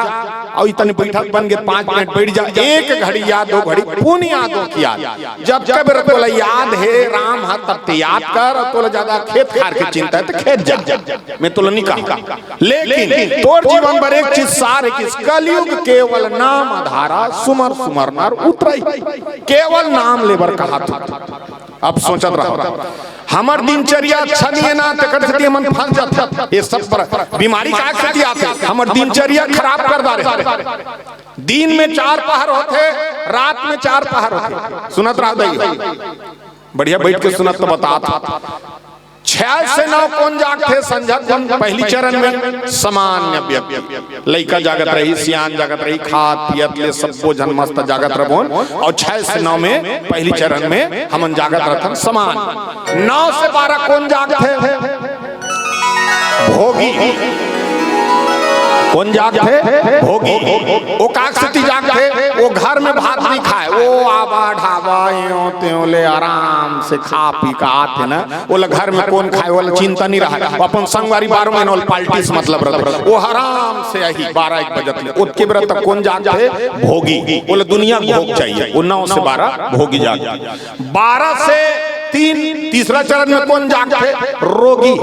और इतने बैठक बन के पाँच मिनट बैठ जा, एक घड़ी या दो घड़ी पुन यादों की याद। जब जब तोला याद हे राम ह तब ते याद कर, और तोला ज्यादा खेत खार के चिंता है तो खेत जा, मैं तोला नहीं कहा। लेकिन तोर जीवन बर एक चीज सार हे कि कलयुग केवल नाम आधारा, सुमर सुमर नर उतराई। केवल नाम लेबर कहा था। अब सोचत रहो, हमर दिनचर्या अच्छा नहीं है ना, तेकर सेती हमन फंस जाथे। ये सब पर बीमारी का सेती आथे, हमर दिनचर्या खराब कर डारे। दिन में चार पहर होथे, रात में चार पहर होथे। सुनत रहा दई, बढ़िया बैठ के सुनत तो बतात ह। छह से नौ कौन जागथे? संझा कौन? पहली चरण में सामान्य व्यक्ति, लइका जागत रही, सियान जागत रही, खात पियत ले सब्बो झन मस्त जागत रबोन। और छह से नौ में पहली चरण में हमन जागत रथन समान। नौ से बारह कौन जागथे? भोगी। कौन जागथे? भोगी। वो काक सेती जागथे, वो घर में भात नहीं खाए, वो आवा ढाबा यो त्यो ले आराम से खा पी के आथे ना, ओला घर में कौन खाए वाला चिंता नहीं रहा। वो अपन संगवारी बारह महीना वाला पार्टी से मतलब रहता, वो आराम से यही बारह एक बजे तक, ओतके बेरा तक कौन जागथे? भोगी। ओला दुनिया भोग चाहिए, वो नौ से बारह भोगी जाग। बारह से तीन, तीसरा चरण में कौन जागथे? रोगी।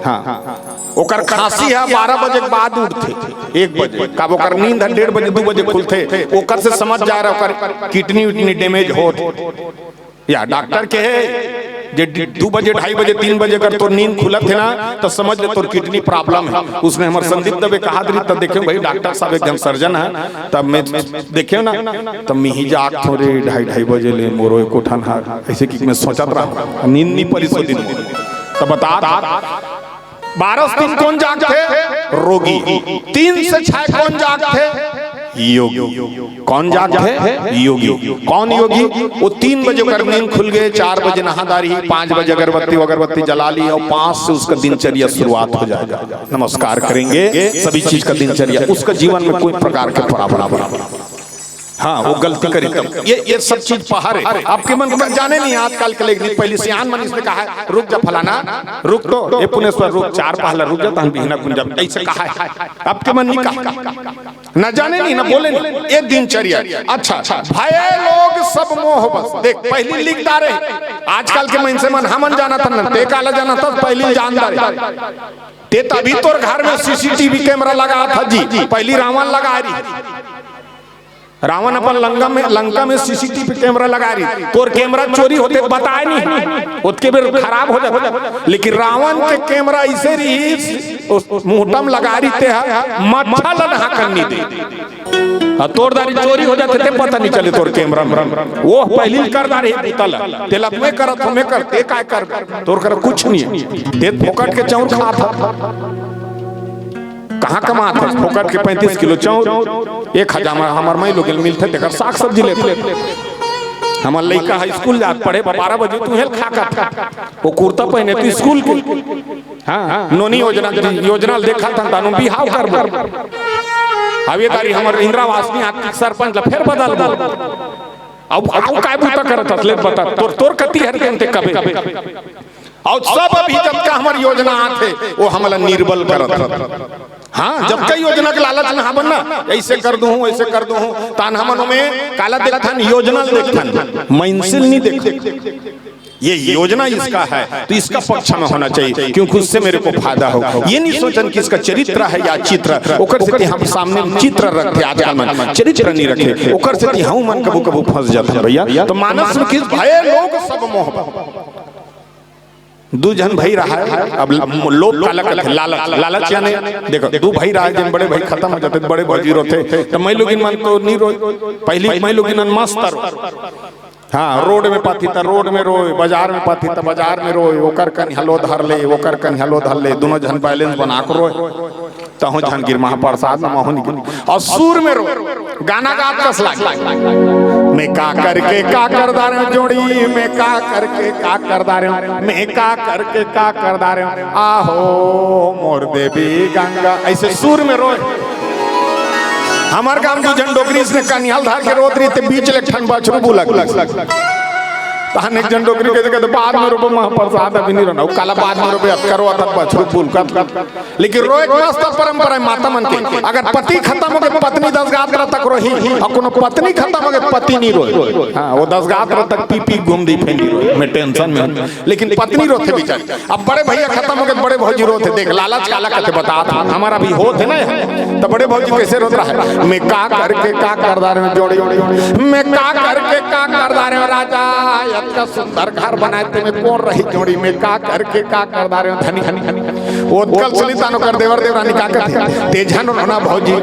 हाँ, ओकर खांसी है, बारह बजे के बाद उठथे, एक बजे। कब ओकर नींद है, डेढ़ बजे, दो बजे खुलथे, ओकर से समझ जा रहा, ओकर किडनी उडनी डैमेज होत। या डॉक्टर के है, जे दू बजे, ढाई बजे, तीन बजे अगर तोर नींद खुलत हे ना, त समझ ले तोर किडनी प्रॉब्लम हे। उसने हमर संदीप दबे कहा दरी, त देखे भाई, डॉक्टर साहब एक झन सर्जन हे, तब मैं देखे ना, तब मिही जाग थोरे ढाई, ढाई बजे ले मोरो एको ठन हा, ऐसे कि मैं सोचत रहा, नींद नहीं परी सो दिन। त बता, बारह से तीन कौन जागथे? रोगी। तीन से छह कौन जागथे? योगी। कौन जागथे? योगी। कौन योगी? वो तीन बजे ओकर नींद खुल गए, चार बजे नहा दारी, पाँच बजे अगरबत्ती अगरबत्ती जला ली और पाँच से उसका दिनचर्या शुरुआत हो जाएगा। नमस्कार करेंगे, सभी चीज का दिनचर्या, उसका जीवन में कोई प्रकार के प्रॉब्लम नहीं। हाँ, वो गलती करी तब। ये, ये सब चीज पहाड़ है। आपके मन का जाने नहीं, आजकल के लेकिन पहले सियान मन इसने कहा है, "रुक जा फलाना, रुक तो, ये पुनेश्वर रुक, चार पहला रुक जा, तहन बिहना कुंजा।" ऐसे कहा है। आपके मन नहीं कहा। ना जाने नहीं, ना बोले नहीं। ये दिनचर्या। अच्छा, भय लोग सब मोह बस। देख, पहली लिख डारे। आजकल के मन से मन हमन जाना था ना, ते काला जाना था, पहली जान डारे। ते तभी तोर घर में सीसीटीवी कैमरा लगा था जी, पहली रावण लगा रही। रावण अपन लंका में, लंका में सीसीटीवी कैमरा लगा रही, तोर कैमरा चोरी होते बताए नहीं, ओतके बेर खराब हो जाता। लेकिन रावण के कैमरा ऐसे रही, उस मुहटम लगा रही ते हा, मच्छा ला नहा कर नहीं दे। आ, तोर दारी चोरी हो जाते ते पता नहीं चले तोर कैमरा में। वो पहली कर दारी है पुतल, तेला मैं करत हूँ, मैं कर, ते काय कर, तोर कर कुछ नहीं है, ते फोकट के चाउर खा था। कहाँ कमात हस? फोकट के पैंतीस किलो चाउर, एक हजार में हमर माई लोग मिलथे, तेकर साग सब्जी लेथे। हमर लइका हाई स्कूल जात पढ़े, बारह बजे तू हेल खा कर, वो कुर्ता पहने तू स्कूल के। हाँ, नोनी योजना, योजना देखा था, तानू बिहाव करबो। अब ये तारी हमर इंदिरा आवास नहीं आती, सरपंच ला फेर बदल दो। अब, अब काय बूता करत हस, ले बता, तोर, तोर कती हर दिन ते कबे। और सब अभी जतका हमर योजना आथे, वो हमला निर्बल करत। हाँ, जतका योजना के लालच में हाबन ना, ऐसे कर दूँ, ऐसे कर दूँ, तान हमन में काला देखथन, योजना देखथन, मंजिल नहीं देख। ये योजना इसका है, तो इसका पक्ष में होना चाहिए, क्योंकि उससे मेरे को फायदा हो। ये नहीं सोचन कि इसका चरित्र है या चित्र, ओकर से हम सामने चित्र रखते, आजकल मन चरित्र नहीं रखे, ओकर से हम मन कभू कभू फंस जाते हैं भैया। तो मानस में किस भय लोग सब मोह। दू झन भाई रहा है, अब ल-, लोभ काला कथे, लालच, लालच यानी देखो, दू भाई रहा है, जब बड़े भाई खत्म हो जाते, बड़े भौजी रोते, तो मैं लोग मन तो नहीं रोए, पहली मैं लोग मन मस्त रो। हाँ, रोड में पाती त रोड में रोए, बाजार में पाती त बाजार में रोए, ओकर कन हलो धर ले, ओकर कन हलो धर ले, दोनों झन बैलेंस बना के रोए। तहु झन गिर महाप्रसाद में महु नहीं गिर। और सुर में रो, गाना गात कस लागे। मैं का करके का कर दारे जोड़ी, मैं का करके का कर दारे, मैं का करके का कर दारे, आहो मोर देवी गंगा, ऐसे सुर में रो। हमार काम दू झन डोकरी इसने कनिहाल धार के रोत रही, ते बीच ले ठन बछरू बुलक। तहन एक झन डोकरी के जगह तो बाद में रोबो महाप्रसाद अभी नहीं रहना, काला बाद में रोबे अत करो अत बछरू बुलक। लेकिन रोए के मस्त परंपरा है माता मन के। अगर पति खत्म हो गए, पत्नी दस गात्र तक रोही, और कोनो पत्नी खत्म हो गए, पति नहीं रोए। हाँ, वो दस गात्र तक पी पी घूम दी फेंकी रोए, मैं टेंशन में हूँ। लेकिन पत्नी रोते बेचारी। अब बड़े भैया खत्म हो गए, बड़े भौजी रोते। देख, लालच काला कहते बता था, हमारा भी होत है ना, तो बड़े भौजी कैसे रोत रहा है, मैं का करके का कर दारे जोड़ी, मैं का करके का कर दारे राजा, इतना सुंदर घर बनाए ते में कौन रही जोड़ी, मैं का करके का कर दारे धनी, धनी, धनी। ओतकल सुनी तानो कर देवर देवरानी का कहते, ते झन रोना भौजी,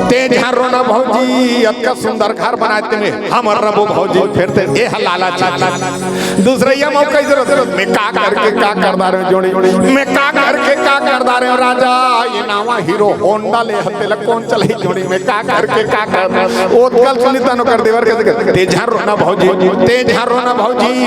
ते झन रोना भौजी, अतका सुंदर घर बनाए ते में हमर रबो भौजी, फिर ते ए हलाला चीज। दूसरैया मौका जरूरत, मैं का करके का कर दारे जोड़ी, मैं का करके का कर दारे राजा, ये नावा हीरो होंडा ले हते ला कौन चले जोड़ी, मैं का करके का कर। ओतकल सुनी तानो कर देवर के, ते झन रोना भौजी, ते झन रोना भौजी,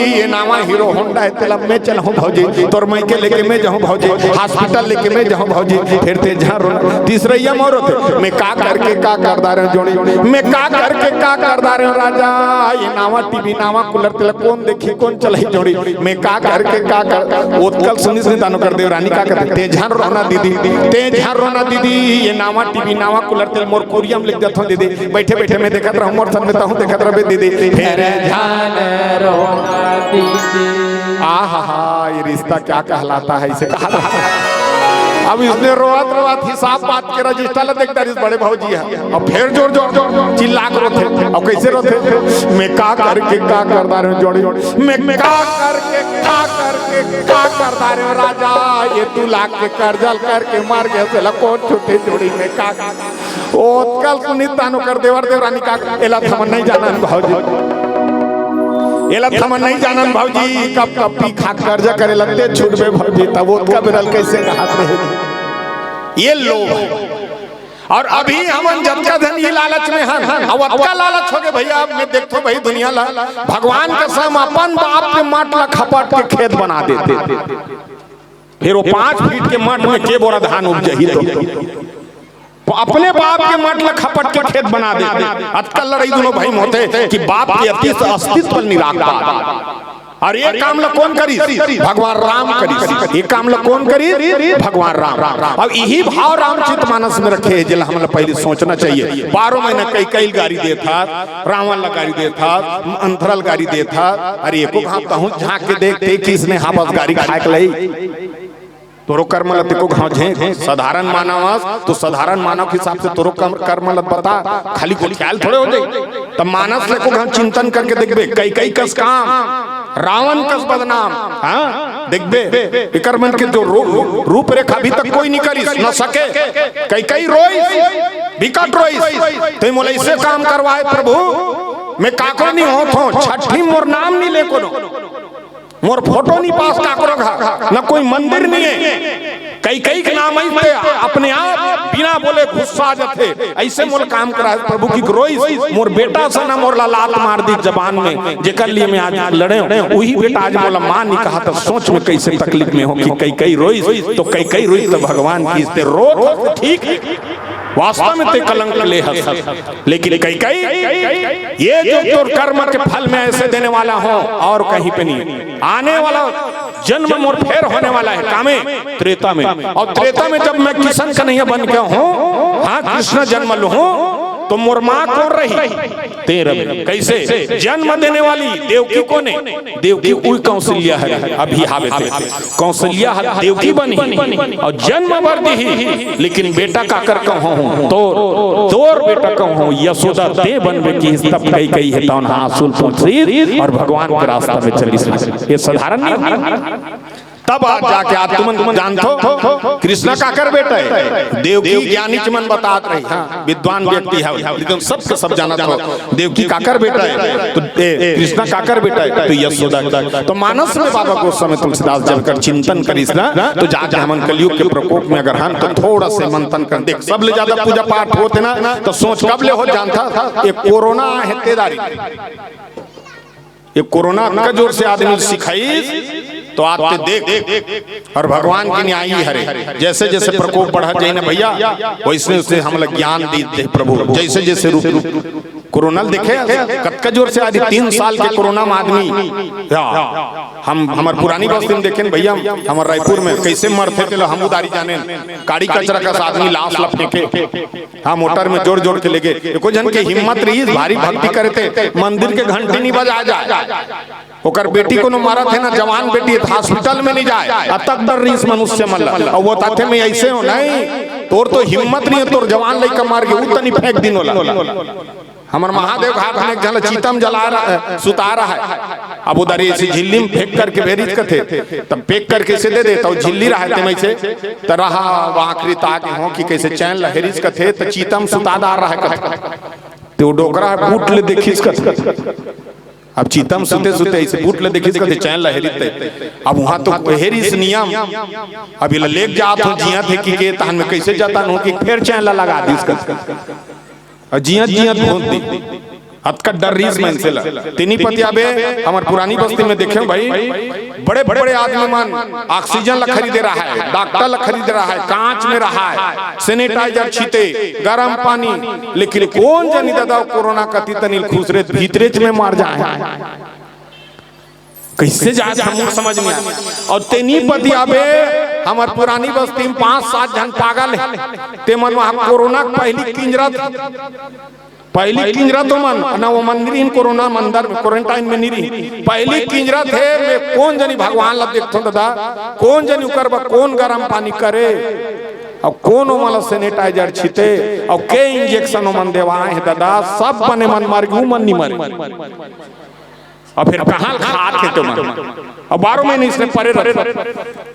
ये नावा हीरो होंडा है, तेला मैं चलहूँ भौजी, तोर माई के लेके मैं जाहूँ भौजी, हॉस्पिटल लेके मैं जाहूँ भौजी, फिर ते झन रोना। तीसरैया मोर होते, मैं का करके का कर दारे जोड़ी, मैं का करके का कर दारे राजा, ये नावा टीवी नावा कूलर तेला कौन देखी कौन चलाई जोड़ी, मैं का करके का कर। ओतकल सुनी सुनी तानो कर देवरानी का कहते, ते झन रोना दीदी, ते झन रोना दीदी, ये नावा टीवी नावा कूलर तेल मोर कुरिया में लिख देथो दीदी, बैठे बैठे मैं देखत रहूं, मोर साथ में तहूं देखत रहबे दीदी। फिर ध्यान रहो दीदी। आहा हा, ये रिश्ता क्या कहलाता है, इसे कहा था। अब इसने रोवत रोवत हिसाब बात के रजिस्टर ला देख डारिस बड़े भौजी ह। अब फेर जोर जोर चिल्ला के रोथे। अब कइसे रोथे? मैं का करके का कर डारेंव जोड़ी, मैं का करके का करके का कर डारेंव राजा, ये दू लाख के करजा ल करके मर गे, तेला कोन छूटही जोड़ी, मैं का। ओतका ल सुनिस तहान ओकर देवर देवरानी का, एला त हमन नइ जानन भौजी, एला त हमन नइ जानन भौजी, कब कब पी खा करजा करे लगथे छूटबे भौजी, तब ओतका बेरा ल कइसे कहत रहे। ये लोभ हे। अउ अभी हमन जतका झन ई लालच में हन, अब अतका लालच होगे भइया, अब मैं देखथों भई दुनिया ला, भगवान कसम अपन बाप के मठ ला खपट के खेत बना देथे। फेर ओ पाँच फीट के मठ में के बोरा धान उपजही तो? अपने बाप के मठ ला खपट के खेत बना देथे। अतका लड़ई दूनों भाई में होथे कि बाप के अतीत अस्तित्व ल निराकरथे। अउ ये काम ला कोन करिस? भगवान राम करिस। ये काम ला कोन करिस? भगवान राम। अब इही भाव रामचरित मानस में रखे हे, जेला हमन ला पहिली सोचना चाहिए। बारहों महीना कैकई ल गारी देथस, रावण ला गारी देथस, मंथरा ल गारी देथस। अरे एको घांव तहूं झांक के देख, तैं किसने हावस गारी खाय के लइक? तोरो कर्म ल त एको घांव झेंक, साधारण मानव अस, त साधारण मानव के हिसाब से तोरो कर्म, कर्म ल बता, खाली गोठियाय ल थोड़े हो जाही। त मानस ल एको घांव चिंतन करके देखबे, कैकई कस काम, रावण कस बदनाम, हाँ, देखबे, एकर मन के जो रू-, रूपरेखा अभी तक कोई नइ करिस, न सके। कैकई रोइस, बिकट रोइस, तैं मोला अइसे काम करवाए प्रभु, मैं काकरो नइ होवत हों, छट्ठी मोर नाम नइ ले कोनो। मोर फोटो नइ पास काकरो घर, न कोई मंदिर नइ हे। कैकई के नाम अइसे अपने आप बिना बोले गुस्सा आ जाथे। अइसे मोला काम कराए प्रभु कि रोइस, मोर बेटा से ना मोर ला लात मार दिस जबान में, जेकर लिए मैं आज लड़ेंव, उही बेटा आज मोला माँ नइ कहत हे। सोच में कइसे तकलीफ में हों कि कैकई रोइस, त कैकई रोइस त भगवान किहिस तैं रोवत हस, ठीक हे, वास्तव में तैं कलंक ले हस। लेकिन कैकई, ये जो तोर कर्म के फल मैं अइसे देने वाला हूँ अउ कहीं पे नहीं। आने वाला जन्म मोर फेर होने वाला हे, कामे? त्रेता में। अउ त्रेता में जब मैं किसन कन्हैया बन के हूँ, हाँ, कृष्ण जन्म लूँ, त मोर माँ कोन रही? तैं रहे। कइसे? जन्म देने वाली देवकी कोन हे? देवकी उही कौशल्या हरे, अभी हावे ते। कौशल्या ह देवकी बनही अउ जन्म बर दिही, लेकिन बेटा काकर कहूँ? तोर, तोर बेटा कहूँ, यशोदा तैं बनबे किहिस। तब कैकई हे तौन आंसू ल पोंछिस अउ भगवान के रास्ता में चलिस। ये साधारण नइ हे। तब आज जाके आज तुमन जानथो, कृष्णा काकर बेटा हे? देवकी ज्ञानी जी मन बतात रही, हाँ, विद्वान व्यक्ति हे, एकदम सबके सब जानत हो। देवकी काकर बेटा हे? त ए, कृष्णा काकर बेटा हे? त यशोदा के। त मानस में बाबा गोस्वामी तुलसीदास जब कर चिंतन करिस ना, त जाके हमन कलयुग के प्रकोप में अगर हन त थोड़ा से मंथन कर देख, सब ले ज्यादा पूजा पाठ होत हे ना, त सोच कब ले होत जानथस? ये कोरोना हे ते दारी, ये कोरोना अतका जोर से आदमी ल सिखाइस, त आज तैं देख, अउ भगवान के न्यायी हरे। जइसे जइसे प्रकोप बढ़त जाही ना भइया, वइसने वइसने हमला ज्ञान दे दे प्रभु। जइसे जइसे रूप, रूप कोरोना ल देखे, कतका जोर से आदमी, तीन साल के कोरोना में आदमी, या, हम, हमर पुरानी बस्ती में देखेन भइया, हमर रायपुर में कइसे मरथे तेला हमू दारी जानेन। काड़ी कचरा कस आदमी लाश ल फेंके, हाँ, मोटर में जोर जोर के लेगे। एको झन के हिम्मत रहिस, भारी भक्ति करे ते मंदिर के घंटी नइ बजाए जाए। ओकर बेटी कोनो मरत हे ना, जवान बेटी हे, त हॉस्पिटल में नइ जाए। अतक डर रहिस मनुष्य मन ला। अउ वो बताथे, मैं अइसे हूँ, नहीं, तोर तो हिम्मत नइ हे, तोर जवान लइका मर गे, उ तनी फेंक दिन ओला। हमर महादेव घाट में एक झन ला चिता म जला रहा, सुता रहा हे। अब उधर अइसे झिल्ली में फेंक करके भेरिस कथे, तब पैक करके अइसे दे दे, त झिल्ली रहा हे, तेमा अइसे त रहा, वहाँ आखिरी ताक हो कि कइसे चैन ल हेरिस कथे, त चिता म सुता डार रहा हे कथे। त वो डोकरा ह बूट ले देखिस कथे। अब चिता म सुते सुते अइसे बूट ले देखिस कथे, चैन ल हेरिस ते। अब वहाँ तो हेरिस नियम, अब एला लेग जात हो, जियत हे कि के, तहन में कइसे जतन हो कि फेर चैन ल लगा दिस कथे। अउ जियत जियत भोंक दे। अतका डर रहिस मनसे ला। तेनी पतियाबे, हमर पुरानी बस्ती में देखेंव भाई, बड़े बड़े आदमी मन ऑक्सीजन ला खरीदे रहा हे, डॉक्टर ला खरीदे रहा हे, कांच में रहा हे, सैनिटाइजर छीते, गरम पानी, लेकिन कोन जनी ददा कोरोना कति तनी खुसरे भीतरेच में मर जाए। कइसे जात हे, हमर समझ में आए। अउ तेनी पतियाबे, हमर पुरानी बस्ती में पांच सात झन पागल हे, ते मन वहाँ कोरोना के पहिली किंजरत पहिली किंजरत ओमन, ना ओमन नइ रिहिन कोरोना म अंदर में, quarantine में नइ रिहिन। पहिली किंजरत हे, मैं कोन जनी भगवान ला देखथों दादा, कोन जनी ओकर बर कोन गरम पानी करे, अउ कोन ओमन ला sanitizer छिते, अउ के injection ओमन देवाए हे दादा, सब बने मन मर गे, ओमन नइ मरे। अउ फेर कहाँ खात हे तुमन? अउ बारह महीने इसने परे रहत।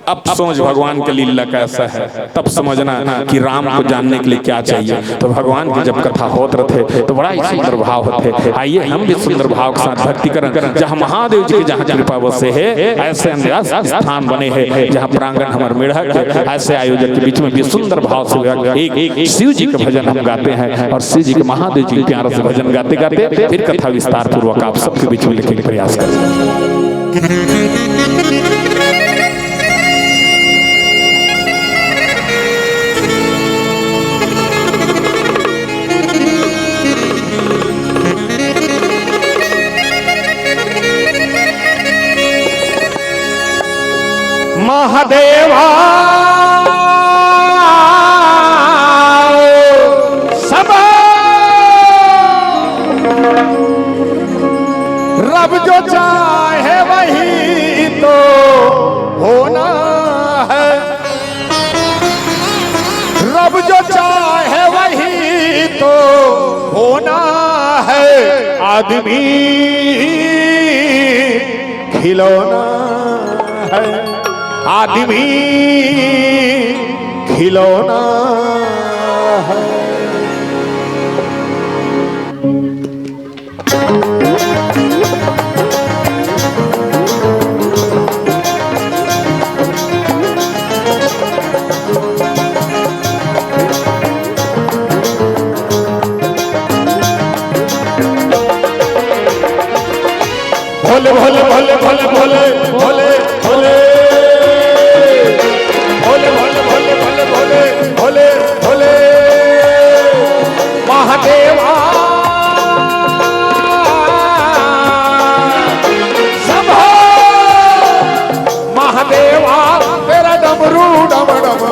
अब सोच भगवान के लीला कैसा है, तब समझना कि राम को जानने के लिए क्या चाहिए। तो भगवान की जब कथा होत रथे तो बड़ा ही सुंदर भाव होथे। आइए हम भी सुंदर भाव के साथ भक्ति करन, जहाँ महादेव जी की जहाँ कृपा बसे है, ऐसे अन्य स्थान बने हैं जहाँ प्रांगण हमर मेढ़ा के ऐसे आयोजक के बीच में भी सुंदर भाव से एक, एक शिव जी का भजन हम गाते हैं और शिव जी के महादेव जी के प्यारे से भजन गाते गाते फिर कथा विस्तार पूर्वक आप सबके बीच में लेके प्रयास करते हैं। महादेवा सब रब जो चाहे वही तो होना है, रब जो चाहे वही तो होना है। आदमी खिलौना है, आदमी खिलौना है। भोले भोले भोले भोले भोले भोले भोले भोले भोले भोले भोले भोले भोले भोले महादेवा शंभो महादेवा तेरा डमरू डम डम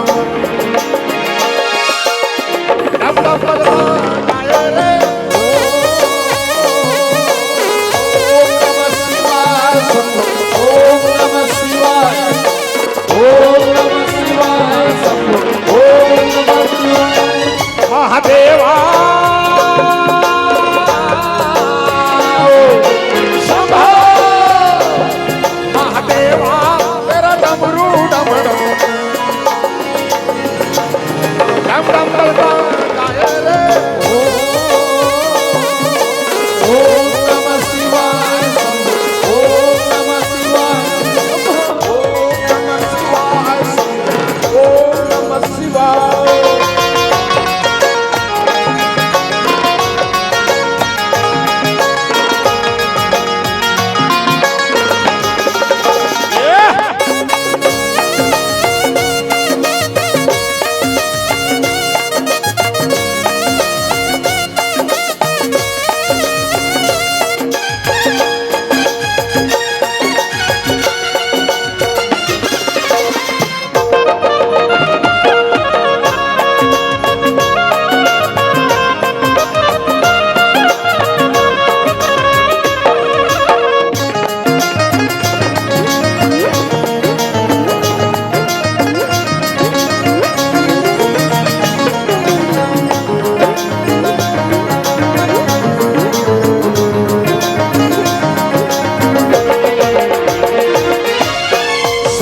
डम डम डम डम। ओम नमः शिवाय शंभो। ओम नमः शिवाय। ओम नमः शिवाय शंभो। ओम नमः शिवाय। महादेवा शंभो। महादेवा तेरा डमरू डम डम। डम डम डम डम गाए रे। ओम नमः शिवाय शंभो। ओम नमः शिवाय शंभो। ओम नमः शिवाय शंभो। ओम नमः शिवाय।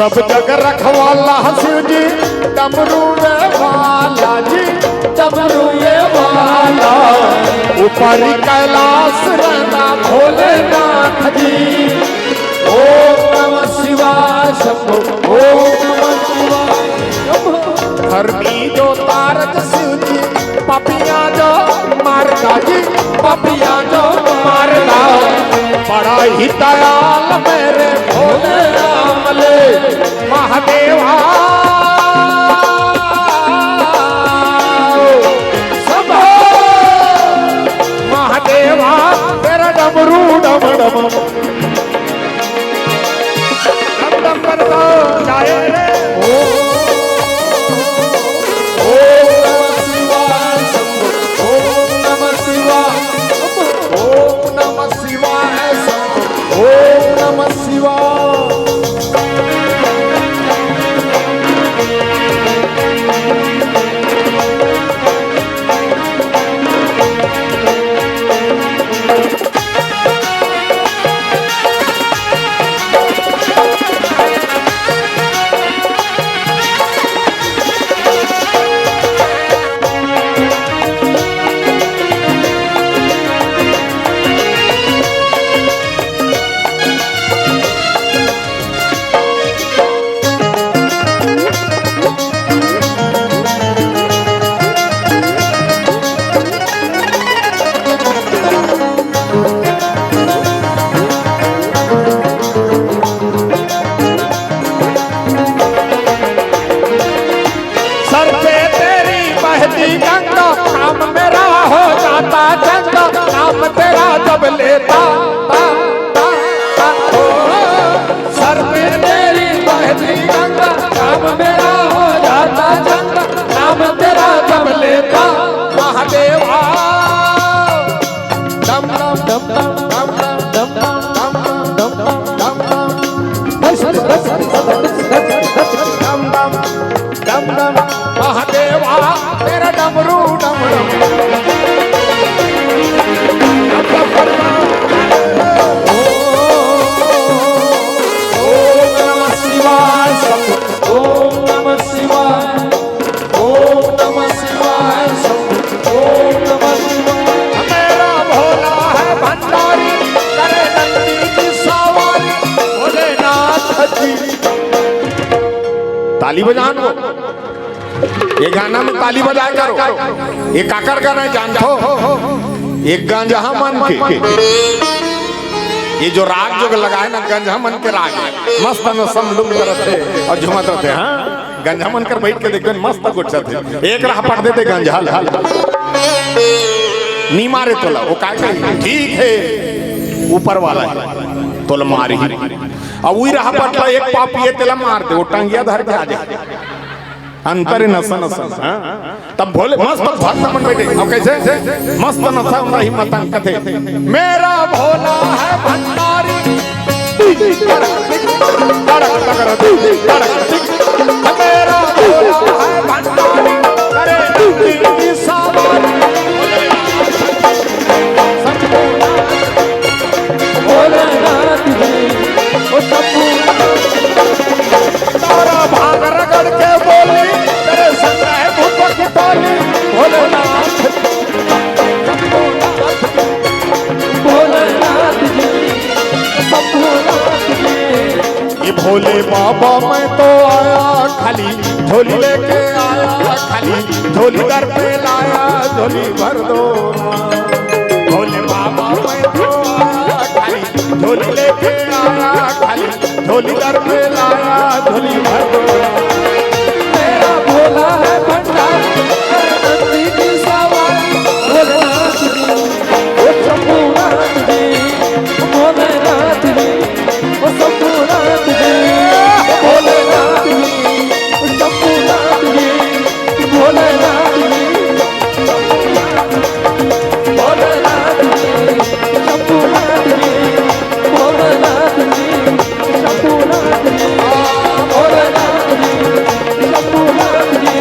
सब जग रखवाला शिव जी, डमरू वाला जी, डमरू वाला। ऊपर कैलाश रहना भोलेनाथ जी। ओम नमः शिवाय शंभो। ओम नमः शिवाय शंभो। धर्मी जो तारक शिव जी, पपिया जो मारदा जी, पपिया जो मारदा। बड़ा ही दयाल मेरे भोले राम ले महादेवा। शंभो महादेवा तेरा डमरू डम डम। डम डम करता जाए रे। ओम, ओम नमः शिवाय शंभो। ओम नमः शिवाय। चंदा नाम तेरा जब लेता, ता, ता, ता, ओ, सर पे तेरी बहती गंगा, काम मेरा हो जाता चंदा, नाम तेरा जब लेता, महादेवा। डम डम डम डम डम डम डम डम डम डम डम डम। डम डम डम डम, महादेवा, तेरा डमरू डम डम। ओम नमः शिवाय, शंभो। ओम नमः शिवाय, ओम नमः शिवाय, शंभो। ओम नमः शिवाय। मेरा भोला है भंडारी, करे नंदी की सवारी, भोलेनाथ जी। ताली बजान वो। ये गाना में ताली बजाया करो। ये काकर गाना है, जानथो? ये गंजहा मन के। ये जो राग जो लगाए ना, गंजहा मन के राग है। मस्त नशा में डूब करत हे और झूमत रहते हैं, हाँ? गंजहा मन कर बैठ के देखबे, मस्त गोठियाथे। एक राह पट देथे गंजहा ल। नी मारे तोला, वो काय कही? ठीक है, ऊपर वाला है, तोला मारही। अब उही राह पट ला, एक पाव पिए तेला मार दे, वो टंगिया धर के आ जाए। अंतर है नशा नशा में, हाँ? तब भोले मस्त भक्त मन बैठे। अब कैसे? मस्त नशा में हिम्मत अंकत है। मेरा भोला है भंडारी। तड़क तगड़, तड़क। मेरा भोला है भंडारी। करे नंदी की सवारी। भोलेनाथ जी, ओ शंभू। तारा भांग रगड़ के बोली, तेरे संग है भूतों की टोली, भोलेनाथ। भोलेनाथ जी, शंभूनाथ जी। ये भोले बाबा मैं तो आया खाली, झोली लेके आया खाली, झोली घर पे लाया, झोली भर दो ना। भोले बाबा मैं तो आया खाली, झोली लेके आया खाली, झोली घर पे लाया, झोली भर दो ना। मेरा भोला है भंडारी, नंदी की सवारी, भोलेनाथ जी, ओ शंभूनाथ जी, भोलेनाथ जी, ओ शंभूनाथ जी, भोलेनाथ जी, ओ शंभूनाथ जी, भोलेनाथ जी, भोलेनाथ जी, शंभूनाथ जी, भोलेनाथ जी, शंभूनाथ जी, भोलेनाथ जी, शंभूनाथ जी,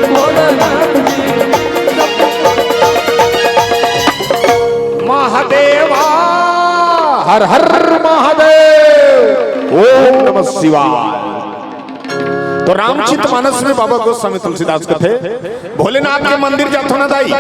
भोलेनाथ जी, शंभू- महादेवा, हर हर महादेव, ओम नमः शिवाय। तो रामचित मानस में बाबा गोस्वामी तुलसीदास कथे, भोलेनाथ के मंदिर जाथो ना दाई,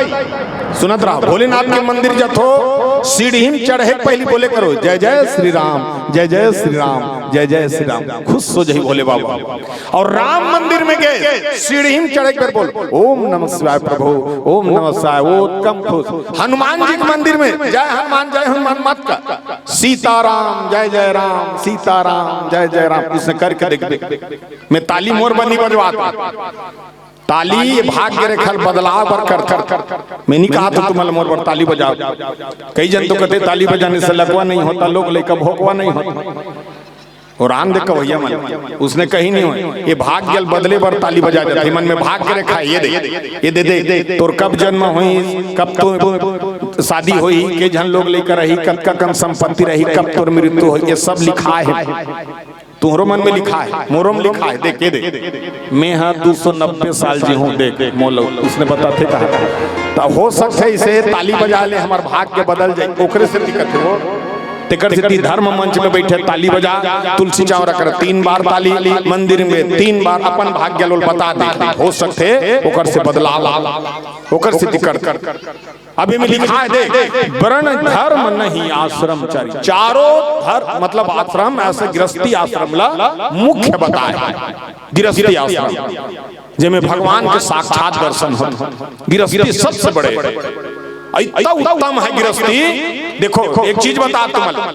सुनत रहा, भोलेनाथ के मंदिर जाथो, सीढ़ी में चढ़े के पहली बोले करो, "जय जय श्री राम, जय जय श्री राम, जय जय श्री राम।" खुश हो जाई भोले बाबा। और राम मंदिर में गए, सीढ़ी में चढ़े के बेर बोल, "ओम नमः शिवाय प्रभु, ओम नमः शिवाय।" वो कम खुश। हनुमान जी के मंदिर में, "जय हनुमान, जय हनुमान" मत कर, "सीताराम, जय जय राम, सीताराम, जय जय राम।" इसने करके देख दे। मैं ताली मोर बर नी बजवात। ताली ये भाग्य रेखा ल बदलाव बर कर, कर, कर। मैं नी कहा था तुमन मोर बर ताली बजाओ। कई जन तो कहते ताली बजाने से लकवा नहीं होता, लोग लइका भोकवा नहीं होता। और आन दे कवैया मन, उसने कहीं नहीं होय। ये भाग्य ल बदले बर ताली बजा जाथे। मन में भाग्य रेखा, ये दे, ये दे, दे। तोर कब जन्म होइस, कब तो शादी होही, के झन लोग लइका रही, कतका कन संपत्ति रही, कब तोर मृत्यु होही, ये सब लिखा है। तुहरो मन में लिखा है, मोरो में लिखा है, देख, ये देख, मैं हा दू सौ नब्बे साल जी हूँ, देख, मोलो, उसने बताथे कहा। तो हो सकथे इसे ताली बजा ले, हमार भाग्य बदल जाए, ओकरे से दिक्कत है वो। तेकर सेती धर्म मंच में बैठे ताली बजा, तुलसी चौरा कर तीन बार ताली, मंदिर में तीन बार अपन भाग्य लोल बता दे, हो सकथे ओकर से बदलाव, ओकर से दिक्कत। अभी में लिखा है, देख, वर्ण धर्म नहीं आश्रम चारी, चारों धर्म मतलब आश्रम, ऐसे गृहस्थी आश्रम ला मुख्य बताए, गृहस्थी आश्रम, जेमे भगवान के साक्षात दर्शन हो, गृहस्थी सबसे बड़े, इतना उत्तम है गृहस्थी। देखो, एक चीज बता तुमन,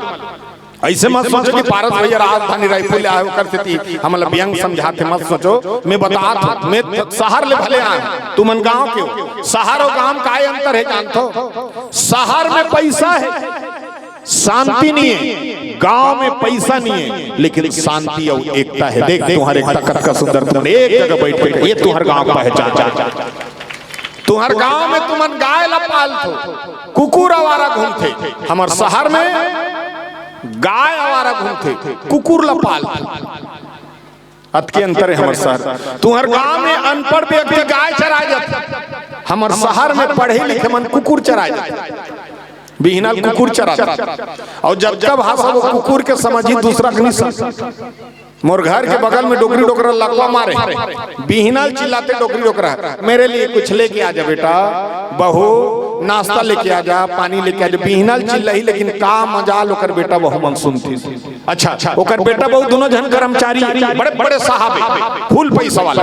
अइसे मत सोचो कि पारस भैया राजधानी रायपुर ले आए, ओकर सेती हमला व्यंग समझाथे, मत सोचो। मैं बतात हूँ, मैं त-, शहर ले भले आए हूँ, तुमन गांव के हो। शहर अउ गांव म काय अंतर हे, जानथो? शहर में पैसा हे, शांति नहीं है, गांव में पैसा नहीं है, लेकिन शांति अउ एकता है। देख, तुम्हारे एकता कतका सुंदर, तुमन एक जगह बैठ के, ये तुम्हार गांव का पहचान। तुम्हार गांव में तुमन गाय ला पालथो, कुकुर आवारा घूमथे, हमर शहर में गाय आवारा घूमथे, कुकुर ला पालथे। अतके अंतर है हमर शहर। तुम्हार गांव में अनपढ़ व्यक्ति गाय चराए जाथे, हमर शहर में पढ़े लिखे मन कुकुर चराए जाथे। बिहनल कुकुर चराथे। अउ जब जब हंसा वो कुकुर के समझी, दूसरा के नहीं समझ। मोर घर के बगल में डोकरी डोकरा लकवा मारे, बिहनल चिल्लाथे डोकरी डोकरा, "मेरे लिए कुछ लेके आ जा बेटा, बहू, नाश्ता लेके आ जा, पानी लेके आ जा।" बिहनल चिल्लाही, लेकिन का मजाल ओकर बेटा बहू मन सुनथे। अच्छा, ओकर बेटा बहू दोनों झन कर्मचारी, बड़े बड़े साहब हे, फुल पैसा वाला।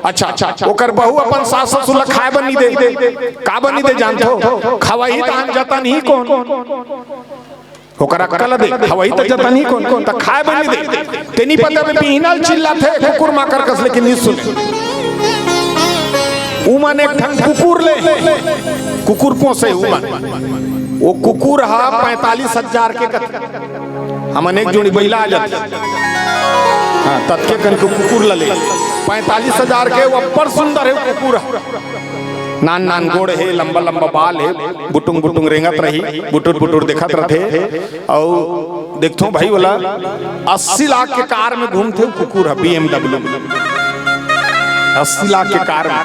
अच्छा, ओकर बहू अपन सास ससुर ला खाए बर नहीं दे, का बर नहीं दे जानथो? खवाही दान जतन ही कोन? ओकर अक्कल दे, खवाही त जतन ही कोन, त खाए बर नहीं दे। तेनी पता में बिहनल चिल्लाथे कुकुर माकर कस, लेकिन नहीं सुने। उमन एक ठन कुकुर ले, कुकुर पोसे उमन। वो कुकुर हा पैंतालीस हजार के कथे। हमन एक जोड़ी बइला आ जाथे। हाँ, ततके कन के कुकुर ला ले। पैंतालीस हजार के, वो अब्बड़ सुंदर हे कुकुर हा। नान नान गोड़ हे, लंबा लंबा बाल हे, बुटुंग बुटुंग रेंगत रही, बुटुर बुटुर देखत रथे। अउ देखथो भाई, ओला अस्सी लाख के कार में घूमथे कुकुर ह, B M W। अस्सी लाख के कार में।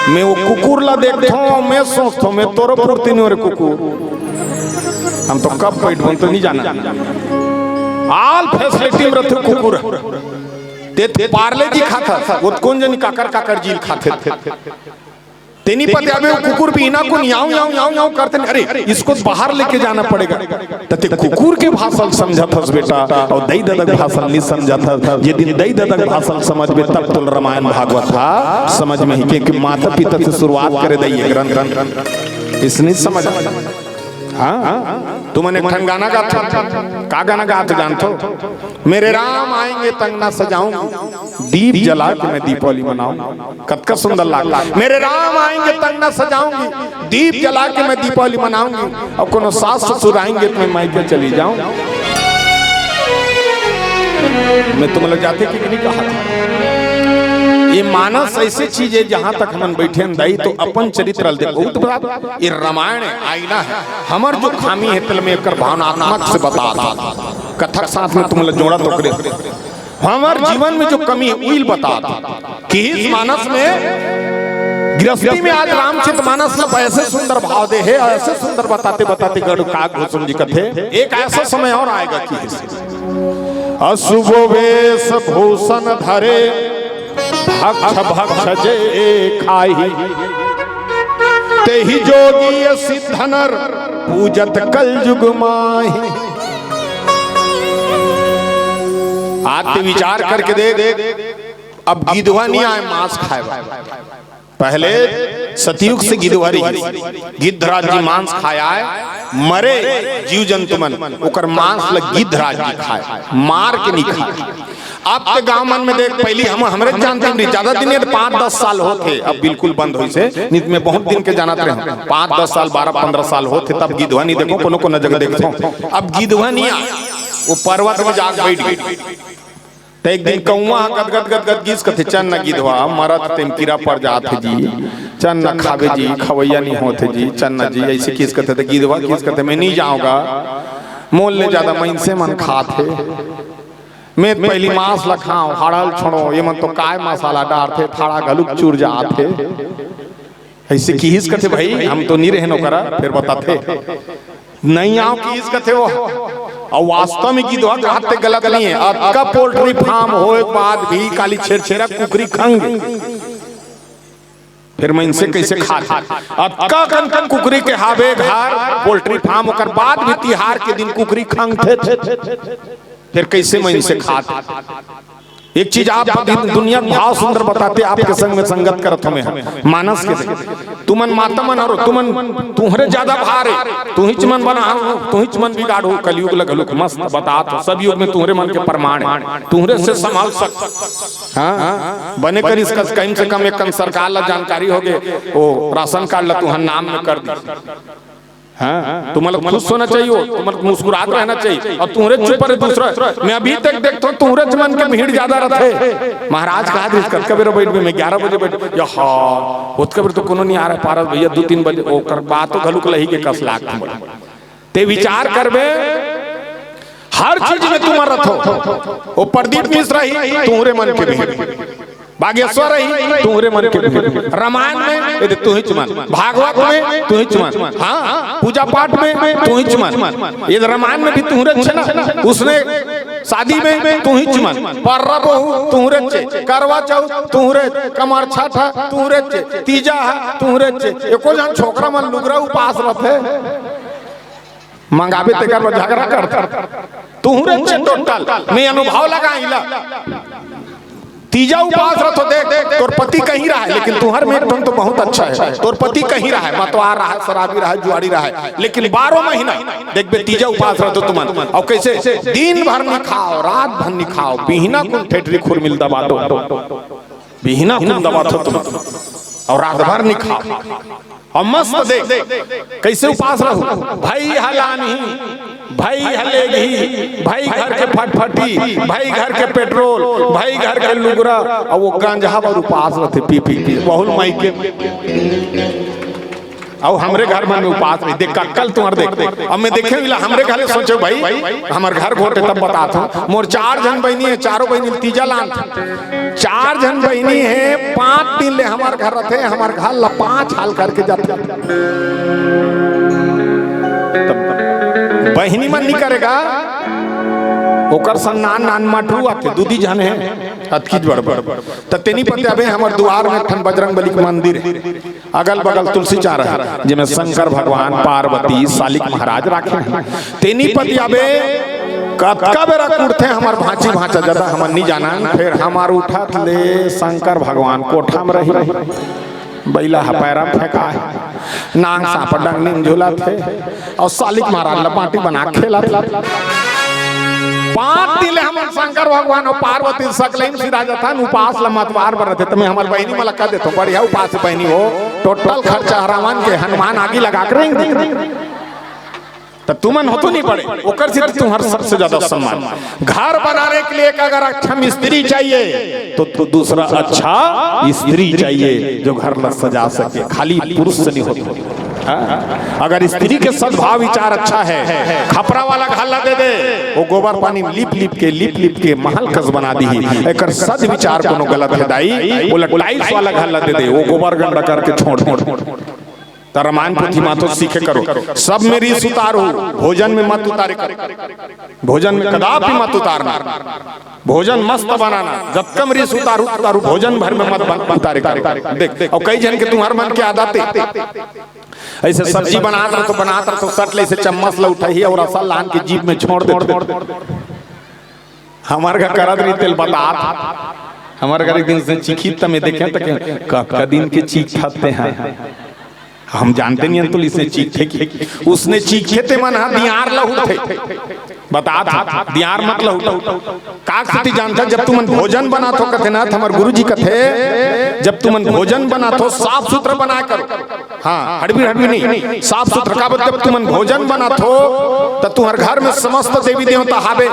मैं वो कुकुर ला देखथो, मैं सोचथो, मैं तोरो फुर्ती नहीं हो रे कुकुर, हम तो कब बैठबो तो नहीं जाना। All facility में रथे कुकुर। ते पार्ले जी खाथस, वो कोन जनी काकर काकर जी ल खाथे। तेनी पते आबे वो कुकुर बिहना को याऊं, याऊं, याऊं, याऊं करथे। अरे, इसको बाहर लेके जाना पड़ेगा। त ते कुकुर के भाषा ल समझत हस बेटा, अउ दई ददा के भाषा ल नहीं समझत हस। जे दिन दई ददा के भाषा ल समझबे, तब तोला रामायण भागवत हा समझ में ही, क्योंकि माता पिता से शुरुआत करे दई ये ग्रंथ। इसने समझ। हाँ, तुमन एक ठन गाना गाथो। का गाना गाथो जानथो? "मेरे राम आएंगे त अंगना सजाऊंगी, दीप जला के मैं दीपावली मनाऊंगी।" कतका सुंदर लाग। "मेरे राम आएंगे त अंगना सजाऊंगी, दीप जला के मैं दीपावली मनाऊंगी, अउ कोनो सास ससुर आएंगे त मैं मायके चली जाऊंगी।" मैं तुमन ला जाथे कि नहीं कहा था? ये मानस ऐसे चीज हे, जहां तक हमन बैठे हन दाई, तो अपन चरित्र ल देखो। बहुत बड़ा ये रामायण हे, आईना हे। हमर जो खामी हे, तेला मैं एकर भावनात्मक से बतात हंव। कथा के साथ में तुमन ला जोड़त हंव ओकरे। हमर जीवन में जो कमी हे, उही ल बतात हंव। किहिस मानस में, गृहस्थी में आज रामचरित मानस ला ऐसे सुंदर भाव दे हे, ऐसे सुंदर बताते बताते गरुड़ काग गोस्वामी जी कथे, "एक ऐसा समय और आएगा" किहिस। "अशुभ वेश भूषण धरे, भक्ष भक्ष जे खाही, तेहि जोगी सिद्ध नर पूजत कलजुग माही।" आज ते विचार करके देख, अब गिधवा नहीं आए मांस खाए बर। पहले सतयुग से गिधवा रहिस, गिद्धराज जी मांस खाए आए, मरे जीव जंतु मन, ओकर मांस ल गिद्धराज जी खाए, मार के नहीं खाए। अब ते गांव मन में देख, पहली हम हमरे जानते नहीं, ज्यादा दिन नहीं, पाँच दस साल होत हे, अब बिल्कुल बंद होइस हे, नहीं त मैं बहुत दिन के जानत रहे हंव, पाँच दस साल, बारह पन्द्रह साल होत हे, तब गिधवा नहीं देखों, कोनो कोनो जगह देखथों, अब गिधवा नहीं आए, वो पर्वत में जाके बैठ गे। त एक दिन कौवा ह गदगद गदगद गिस कथे, "चल न गिधवा, मरत तेम कीरा पर जात हे जी, चल न खाबे जी, खवैया नहीं होत हे जी, चल न जी।" ऐसे किहिस कथे, त गिधवा किहिस कथे, "मैं नहीं जाऊंगा, मोर ले ज्यादा मइनसे मन खात हे, मैं त पहली मांस ल खांव, हाड़ा ल छोड़ो, ये मन तो काय मसाला डारथे, हाड़ा घलुक चूर जात हे।" ऐसे किहिस कथे, भाई, हम तो नहीं रहेन ओकरा, फेर बताथे। नहीं आंव किहिस कथे वो। अउ वास्तव में गिधवा कहत ते गलत नहीं हे। अतका poultry farm होए के बाद भी काली छेरछेरा कुकरी खंग। फेर मइनसे कइसे खात हे? अतका कन कुकरी के हावे घर, poultry farm, ओकर बाद भी तिहार के दिन कुकरी खंगथे। फेर कइसे मइनसे खात हे? एक चीज आप दुनिया के भाव सुंदर बताते, आपके संग में संगत करत हमें, मानस के दे। तुमन माता मन हरो, तुमन, तुहरे ज्यादा भार हे, तुहिच मन बना, तुहिच मन बिगाड़ो। कलयुग ल घलोक मस्त बतात हो, सब युग में तुहरे मन के प्रमाण हे, तुहरे से संभाल सक। हाँ, बने करिस कस, कम से कम एक कन सरकार ला जानकारी हो गे, वो राशन कार्ड ला तुहर नाम में कर दी। हाँ, तुम्हारा खुश होना चाहिए, तुम्हारा मुस्कुरात रहना चाहिए, और तुहरे चुप रहे दूसरा। मैं अभी तक देखता हूँ, तुहरे मन के भीड़ ज्यादा रहते। महाराज कहा दे, कतका बेरा बैठ में, मैं ग्यारह बजे बैठ, या हाँ, ओतका बेर तो कोनो नहीं आ रहा, पारस भैया दो तीन बजे, ओकर बात तो घलुक लही के कस लाग। ते विचार करबे, हर चीज में तुम रथो, वो प्रदीप मिश्रा ही तुहरे मन के भीड़, बागेश्वर ही तुहरे मन के भीड़, रामायण में ये दे तुहिच मन, भागवत में तुहिच मन, हाँ, पूजा पाठ में तुहिच मन। ये रामायण में भी तुहरे छे ना, उसने शादी में तुहिच मन, पर्रब हो तुहरे छे, करवा चौथ तुहरे, कमर छठ तुहरे छे, तीजा है तुहरे छे। एको जन छोकरा मन लुगरा उपास रथे। मंगाबे तेकर बर झगड़ा करत। तुहरे छे टोटल, मैं अनुभव लगाइला। तीजा उपास रथो, देख, तोर पति कहीं रहा है, लेकिन तुहर में एकदम तो बहुत अच्छा है। तोर पति कहीं रहा है, मतवार रहा है, शराबी रहा है, जुआड़ी रहा है, लेकिन बारह महीना देखबे तीजा उपास रथो तुमन। और कैसे दिन भर नहीं खाओ, रात भर नहीं खाओ, बिहना कुन ठेठरी खुरमिल दबा दो, बिहना कुन दबा दो तुमन, और रात भर नहीं खाओ। और मस्त देख, कैसे उपास रहू। भाई हलानी, भाई हलेगी, भाई घर के फटफटी, भाई घर के पेट्रोल, भाई घर के लुगरा, और वो गांजा बर उपास रहते, पी पी पी, बहुल माई के। और हमरे घर मन में उपास नहीं देख, कक्कल तुम्हार देख। अब मैं देखे मिला, हमरे घर सोचो भाई, हमर घर घोटे तब बताता हूँ। मोर चार झन बहनी है, चारों बहनी तीजा लान, चार झन बहिनी हे, पांच दिन ले हमर घर रथे, हमर घर ला पांच हाल करके जाथे। तब बहिनी मन नहीं करेगा, ओकर संग नान नान मटरू आथे, दू दी झन हे, अतकीच बड़ बड़। त तेनी पते अबे हमर दुआर में एक ठन बजरंग बली के मंदिर हे, अगल बगल तुलसी चारा हे, जेमे शंकर भगवान, पार्वती, सालिक महाराज राखे हे। तेनी पति अबे कतका बेरा कुड़थे हमर भांची भांचा, ज्यादा हमन नी जानन। फेर हमर उठत ले शंकर भगवान कोठा में रही, बइला ह पैरा में फेंकाय, नांग सांप डंगनी में झुलत हे, अउ सालिक महाराज ल बांटी बना के खेलत हे। पांच दिन ले हमन शंकर भगवान अउ पार्वती सकलई में सिरा जथन, उपास ल मतवार बर रथे। त मैं हमर बहिनी मन ल कह देथों, बढ़िया उपास बहिनी हो, टोटल खर्चा हरावन के, हनुमान आगी लगा के रेंग दे। त तुमन होतो नहीं पड़े, ओकर से तुम्हार सबसे ज्यादा सम्मान। घर बनाने के लिए एक अगर अच्छा मिस्त्री चाहिए, तो, तो दूसरा अच्छा स्त्री चाहिए, जो घर ला सजा सके। खाली पुरुष से नहीं होता। हाँ? अगर स्त्री के सद्भाव विचार अच्छा है, खपरा वाला घर ला दे दे, वो गोबर पानी में लिप लिप के, लिप लिप के महल कस बना दी। एकर सद विचार कोनो गलत है दाई, वो टाइल्स वाला घर ला दे दे, वो गोबर गंदा करके छोड़ दे। त रामायण पोथी मा तो सीखे करो, सब में रीस उतारो, भोजन में मत उतारे करो, भोजन में कदापि मत उतारना, भोजन मस्त बनाना, जब कम रीस उतारू उतारू, भोजन भर में मत बन, उतारे करो। देख, देख, अउ कई झन के तुम्हार मन के आदत हे, ऐसे सब्जी बनात रहो तो बनात रहो तो सट ले से चम्मच ला उठाही अउ रसा लान के जीभ में छोड़ दे। हमर घर करत रही तेल बतात, हमर घर एक दिन से चीखी त मैं देखे त कतका दिन के चीख थते हैं। हम जानते नहीं हैं तो इसने चीखथे कि उसने चीखथे ते मन हा दियार लहुटथे। बतात, दियार मत लहुट। काक सेती जानता, जब तुमन भोजन बनात हो कथे ना, त हमर गुरुजी कथे, जब तुमन भोजन बनात हो साफ सुथरा बनाय करो। हाँ, हड़बी हड़बी नहीं, साफ सुथरा। काबर जब तुमन भोजन बनात हो त तुहर घर में समस्त देवी देवता हावे,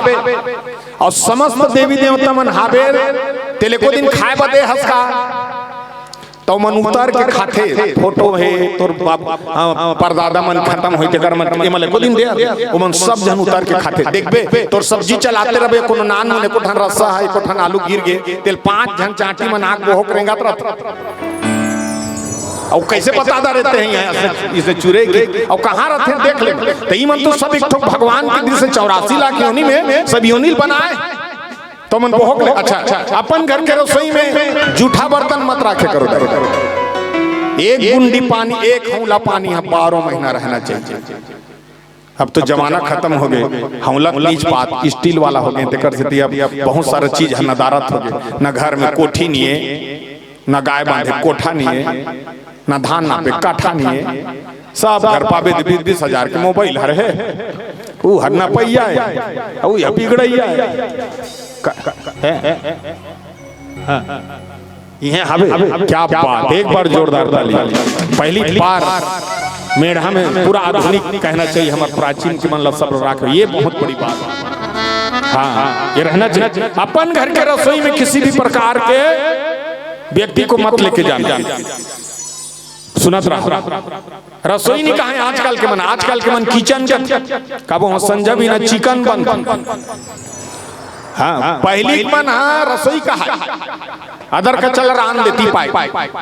अउ समस्त देवी देवता मन हावे, तेले को दिन खाय बर दे हस का? त ओमन उतर के खाथे, फोटो हे, तोर बाप, हाँ, परदादा मन खतम होय, तेकर मन, एमन एको दिन दे, ओमन सब झन उतर के खाथे। देखबे, तोर सब्जी चलाते रहबे, कोनो नान मुन एको ठन रस्सा हे, एको ठन आलू गिर गे, तेल पांच झन चांटी मन आंख बोहक रेंगत रथे। अउ कैसे बता दा रहते हैं यहाँ से, इसे चुरे की, अउ कहाँ रहते हैं, देख ले। त ई मन तो सब एक ठो भगवान के दिल से चौरासी लाख योनि में सब योनि बनाए। त मन बोहक ले, अच्छा, अच्छा, अपन घर के रसोई में जूठा बर्तन मत राखे करो। एक बूंदी पानी, एक हौला पानी यहाँ बारह महीना रहना चाहिए। अब तो जमाना खतम हो गे, हौलत नीच पात स्टील वाला हो गे, तेकर सेती अब बहुत सारा चीज ह नदारत हो गे। न घर में कोठी निये, न गाय बांधे कोठा निये, न धान नापे काठा निये। सब घर पाबे त बीस बीस हजार के मोबाइल हर हे, ऊ हर नपइया हे, अउ यह बिगड़इया हे। क-, क-, हे? हाँ। इहें हवे। क्या बात, एक बार जोरदार ताली। पहली बार मेढ़ा में पूरा आधुनिक कहना चाहिए, हमर प्राचीन के मन ला सब राख, ये बहुत बड़ी बात। हाँ, ये रहना चाहिए। अपन घर के रसोई में किसी भी प्रकार के व्यक्ति को मत लेके जाना। सुनत रहा, रसोई नहीं कहा है आजकल के मन, आजकल के मन किचन के, कबो हो संजा बिना चिकन बन। हाँ, पहली के मन, हाँ, रसोई कहा है। अदर का चल रांध देती पाए।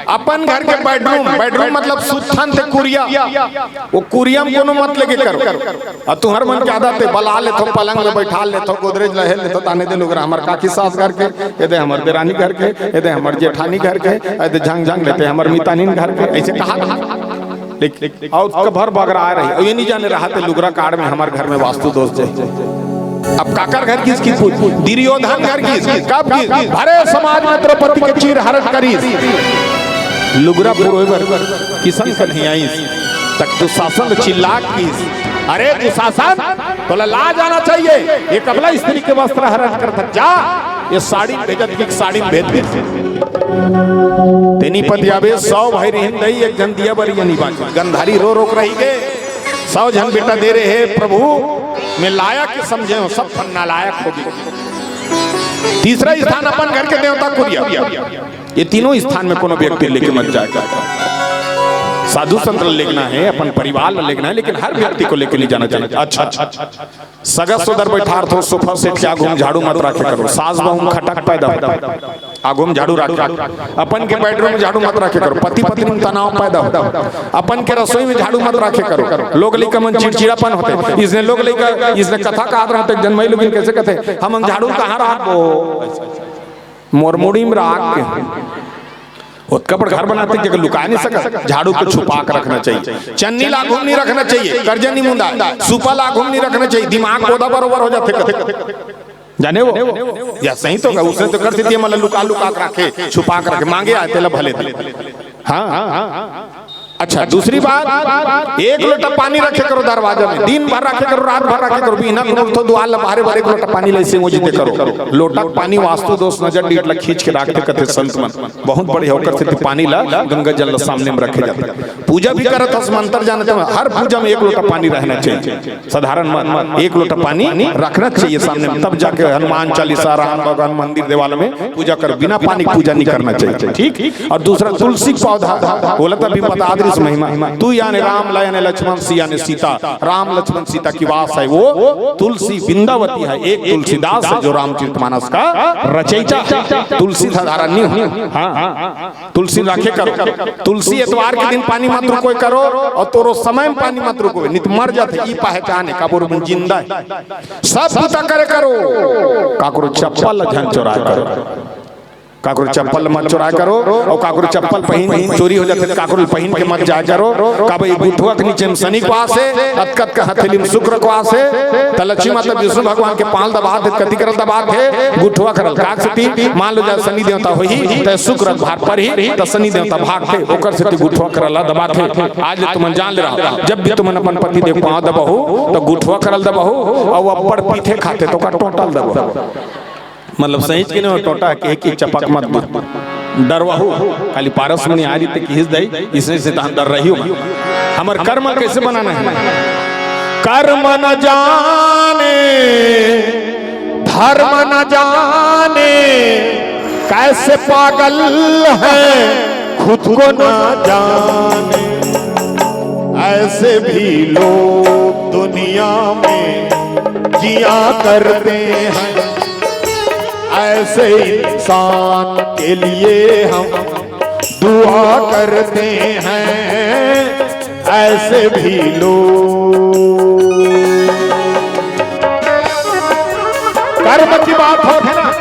अपन घर के बेडरूम, बेडरूम मतलब सुत्थन ते कुरिया, वो कुरिया में कोनो मत लेके करो। अउ तुहर मन के आदत हे, बला लेथो, पलंग में बैठा लेथो, गोदरेज लहे लेथो, ताने दे लुगरा हमर काकी सास घर के, ये दे हमर देरानी घर के, ये दे हमर जेठानी घर के, ये दे झंग झंग लेते हमर मितानिन घर के, ऐसे कहा। लेकिन अउ कभर बगरा रही, अउ ये नहीं जाने रहा ते लुगरा कांड़ में हमर घर में वास्तु दोष जाए। अब काकर घर गिस की पूछ, दुर्योधन घर गिस, कब गिस? भरे समाज में द्रौपदी के चीर हरण करिस। लुगरा पुरोय बर किसन कन्हैयाइस, तक दुशासन चिल्ला गिस, अरे दुशासन, तोला लाज आना चाहिए, ये कबला स्त्री के वस्त्र हरण करत जा, ये साड़ी भेजत की साड़ी भेज दे। तेनी पतियाबे सौ भाई रहिन दई, एक झन दिया बर ये नहीं बांचे। गंधारी रो रोक रही के, सौ झन बेटा दे रहे हे प्रभु, मैं लायक समझे हूँ, सब फन नालायक हो गए। तीसरा स्थान अपन घर के देवता कुरिया। ये तीनों स्थान में कोनो व्यक्ति लेके मत जाए। साधु संत ला लेगना है, अपन परिवार ला लेगना है, लेकिन हर व्यक्ति को लेके नहीं जाना चाहिए। अच्छा, अच्छा, अच्छा। सगा सोदर बैठार थो, सोफा सेट के आगू में झाड़ू मत राखे करो, सास बहू में खटक पैदा हो, आगू में झाड़ू राखे। अपन के बेडरूम में झाड़ू मत राखे करो, पति पत्नी में तनाव पैदा हो। अपन के रसोई में झाड़ू मत राखे करो, लोग लइका मन चिड़चिड़ापन होते। इसने लोग लइका, इसने कथा कहत रहते, जन मई लोगिन कैसे कहते, हम, हम झाड़ू कहाँ राखबो? मोर मुड़ी में राख के। ओतका बड़ घर बनाते, जगह लुका नहीं सकत। झाड़ू को छुपा के रखना चाहिए, चन्नी ला आगू में नहीं रखना चाहिए, करजा नहीं मुंदा, सुपा ला आगू में नहीं रखना चाहिए, दिमाग बोदा बरोबर हो जाते कथे। जाने वो? या सही तो का, उसने तो कर देती है, मतलब लुका लुका के रखे, छुपा के रखे, मांगे आए तेला भले दे। हाँ, हाँ, हाँ। अच्छा, दूसरी बात, एक लोटा पानी रखे करो दरवाजा में, दिन भर रखे करो, रात भर रखे करो, बिहना को उठो, दुआर ला बाहरे बर एक लोटा पानी ले से मुझे दे करो। लोटा पानी वास्तु दोष नजर डीठ ला खींच के राखते कथे संत मन। बहुत बढ़िया, ओकर सेती पानी ला, गंगा जल ला सामने में रखे जाथे। पूजा भी करत हस, मंत्र जानत हस, हर पूजा में एक लोटा पानी रहना चाहिए। साधारण मत, एक लोटा पानी रखना चाहिए सामने में, तब जाके हनुमान चालीसा, राम भगवान मंदिर देवाल में पूजा कर, बिना पानी के पूजा नहीं करना चाहिए। ठीक? और दूसरा, तुलसी पौधा, बोला तभी बता दृश्य महिमा। तू यानी राम ला यानी लक्ष्मण, सी यानी सीता, राम लक्ष्मण सीता की वास है, वो तुलसी वृंदावती है, एक तुलसीदास है जो रामचरितमानस का रचयिता है। तुलसी साधारण नहीं हो। हाँ, तुलसी राखे करो। तुलसी एतवार के दिन पानी मत रुकोय करो, और तोरो समय में पानी मत रुकोय, नहीं तो मर जाथे। ई पहचान है, काबर मन जिंदा है। सब बूता करे करो, काकरो चप्पल ला झन चोराय करो, काकरो चप्पल मत चोराय करो, और काकरो चप्पल पहिन चोरी हो जाथे, काकरो पहिन के मत जाय करो। काबर ई गुठवा के नीचे में शनि के वास है, अतका अतका हथेली में शुक्र के वास है, त लक्ष्मी माता विष्णु भगवान के पांव दबाथे, कति करल दबाथे, गुठवा करल। काक सेती मान लो जा शनि देवता होही, त शुक्र भार परही, त शनि देवता भागथे, ओकर सेती गुठवा करल ला दबाथे। आज ले तुमन जान ले रहा, जब भी तुमन अपन पति देव पांव दबाहू, त गुठवा करल दबाहू, अउ अब्बड़ पीथे खाथे, त ओकर टोंटा ल दबाहू। मतलब सहीच के नहीं, टोंटा के, के चपक मत दू। डरवाहू, खाली पारस मुनि आ रही ते किहिस दई, इसने से तहन डर रही हूँ। हमर कर्म कैसे बनाना है? कर्म न जाने, धर्म न जाने, कैसे पागल है, खुद को न जाने। ऐसे भी लोग दुनिया में जिया करते हैं, ऐसे इंसान के लिए हम दुआ करते हैं, ऐसे भी लोग। कर्म की बात होथे ना।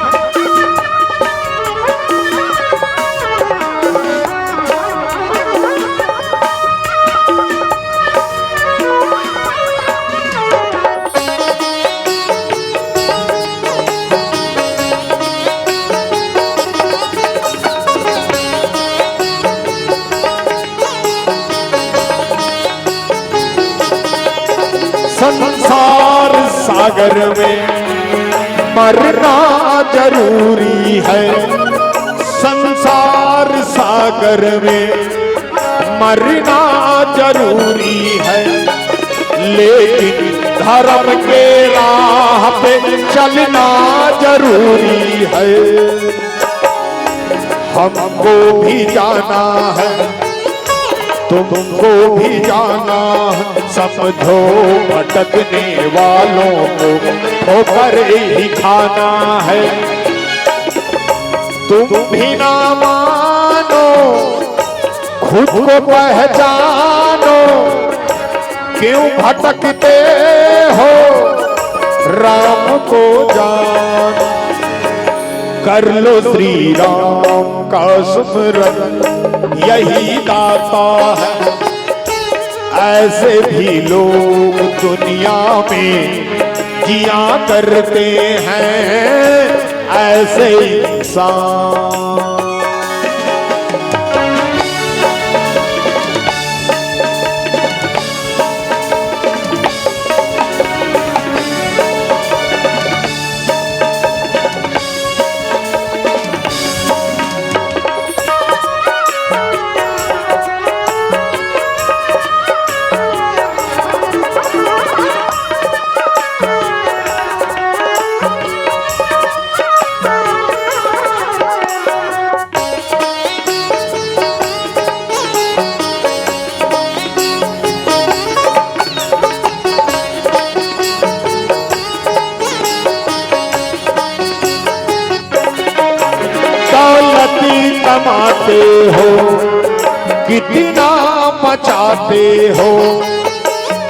संसार सागर में मरना जरूरी है, संसार सागर में मरना जरूरी है, लेकिन धर्म के राह पे चलना जरूरी है। हमको भी जाना है, तुमको भी जाना है, समझो भटकने वालों को ठोकर ही खाना है। तुम भी ना मानो, खुद को पहचानो, क्यों भटकते हो, राम को जान। कर लो श्री राम का सुमरन, यही दाता है। ऐसे भी लोग दुनिया में जिया करते हैं, ऐसे इंसान। दौलती कमाते हो, कितना मचाते हो,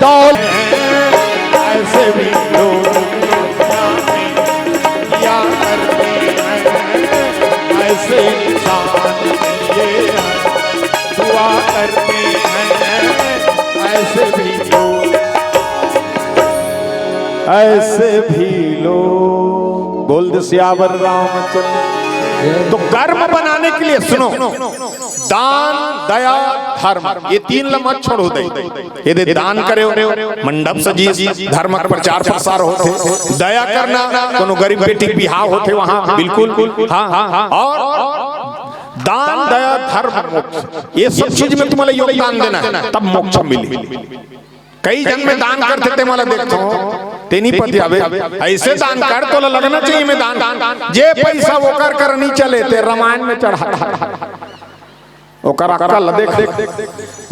दौलत ऐसे भी लोग क्या करते हैं, ऐसे इंसान ये है, दुआ करते हैं, ऐसे भी लोग, ऐसे भी लोग। बोल दे सियावर रामचंद्र। तो कर्म बनाने के लिए सुनो, दान, दया, धर्म, ये तीन ला मत छोड़ो दे। ये दे दान करे हो, मंडप सजीस, धर्म का प्रचार प्रसार होथे, दया करना, कोनो गरीब बेटी के बिहाव होथे वहां, बिल्कुल, हाँ, हाँ, हाँ। और दान, दया, धर्म, मोक्ष, ये सब चीज में तुम्हारा योगदान देना है, तब मोक्ष मिले। कई जन में दान करथे ते मोला देखथो, ते नहीं पतियावे। ऐसे दान कर, तोला लगना चाहिए मैं दान। जे पैसा ओकर कर नहीं चले, ते रामायण में चढ़ा। ओकर अक्कल देख।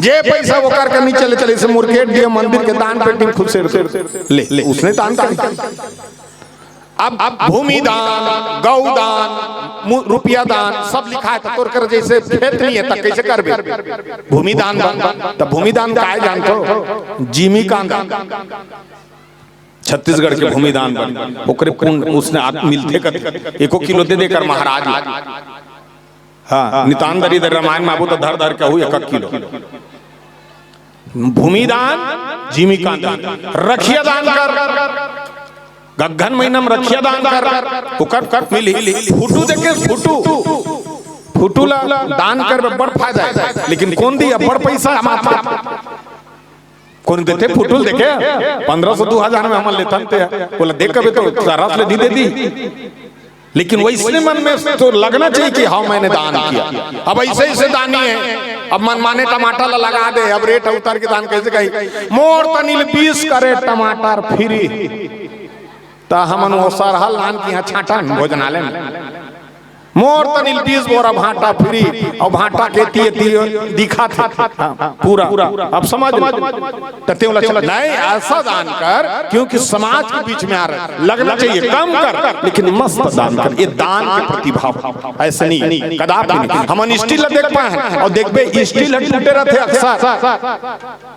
जे पैसा ओकर कर नहीं चले, चले से मुर्केट दिए मंदिर के दान पेटी में खुद से ले, ले, उसने दान कर। अब, अब भूमि दान, गौ दान, मु-, रुपया दान, सब लिखा है, तो तोर कर जैसे खेत नहीं है, तब कैसे करबे? भूमि दान बन, तब भूमि दान काय जानथो? जिमीकांत दान। छत्तीसगढ़ के भूमि दान बन, ओकरे पुण्य उसने आत-, मिलथे कथे, एको किलो दे देकर महाराज। हाँ, नितान दरी दे रामायण में आबू तो धर धर के हुई एक किलो। भूमि दान, जिमीकांत दान, रखिया दान कर, गग्घन महीना में रखिया दान कर, ओकर कर मिली। फुटू देखे, फुटू, फुटू ला दान कर बड़ फायदा है, लेकिन कौन दी बड़ पैसा हमारा? कौन देथे फुटू ल देखे? पन्द्रह सौ, दो हजार में हमन लेथन ते। बोला, "देख कबे तो सरस ले नहीं दे दी।" लेकिन वैसने मन में तो लगना चाहिए कि हाँ, मैंने दान किया। अब ऐसे, ऐसे दानी है, अब मनमाने टमाटर ला लगा दे, अब रेट उतर के दान कैसे कही? "मोर तनिल बीस करे टमाटर फ्री।" त हमन वो सरहा लान की यहाँ छाटन भोजनालय में। "मोर तनिल बीस बोरा भांटा फ्री," और भांटा के एती एती दिखा थे। हाँ, पूरा। अब समझ में। त तें बोला, "चल, नहीं, ऐसा दान कर, क्योंकि समाज के बीच में आ रहा है, लगना चाहिए, कम कर, लेकिन मस्त दान कर।" ये दान के प्रतिभाव ऐसे नहीं, कदापि नहीं। हमन स्टील ला देख पाए हैं, और देखबे, स्टील ह टूटे रहते अक्सर।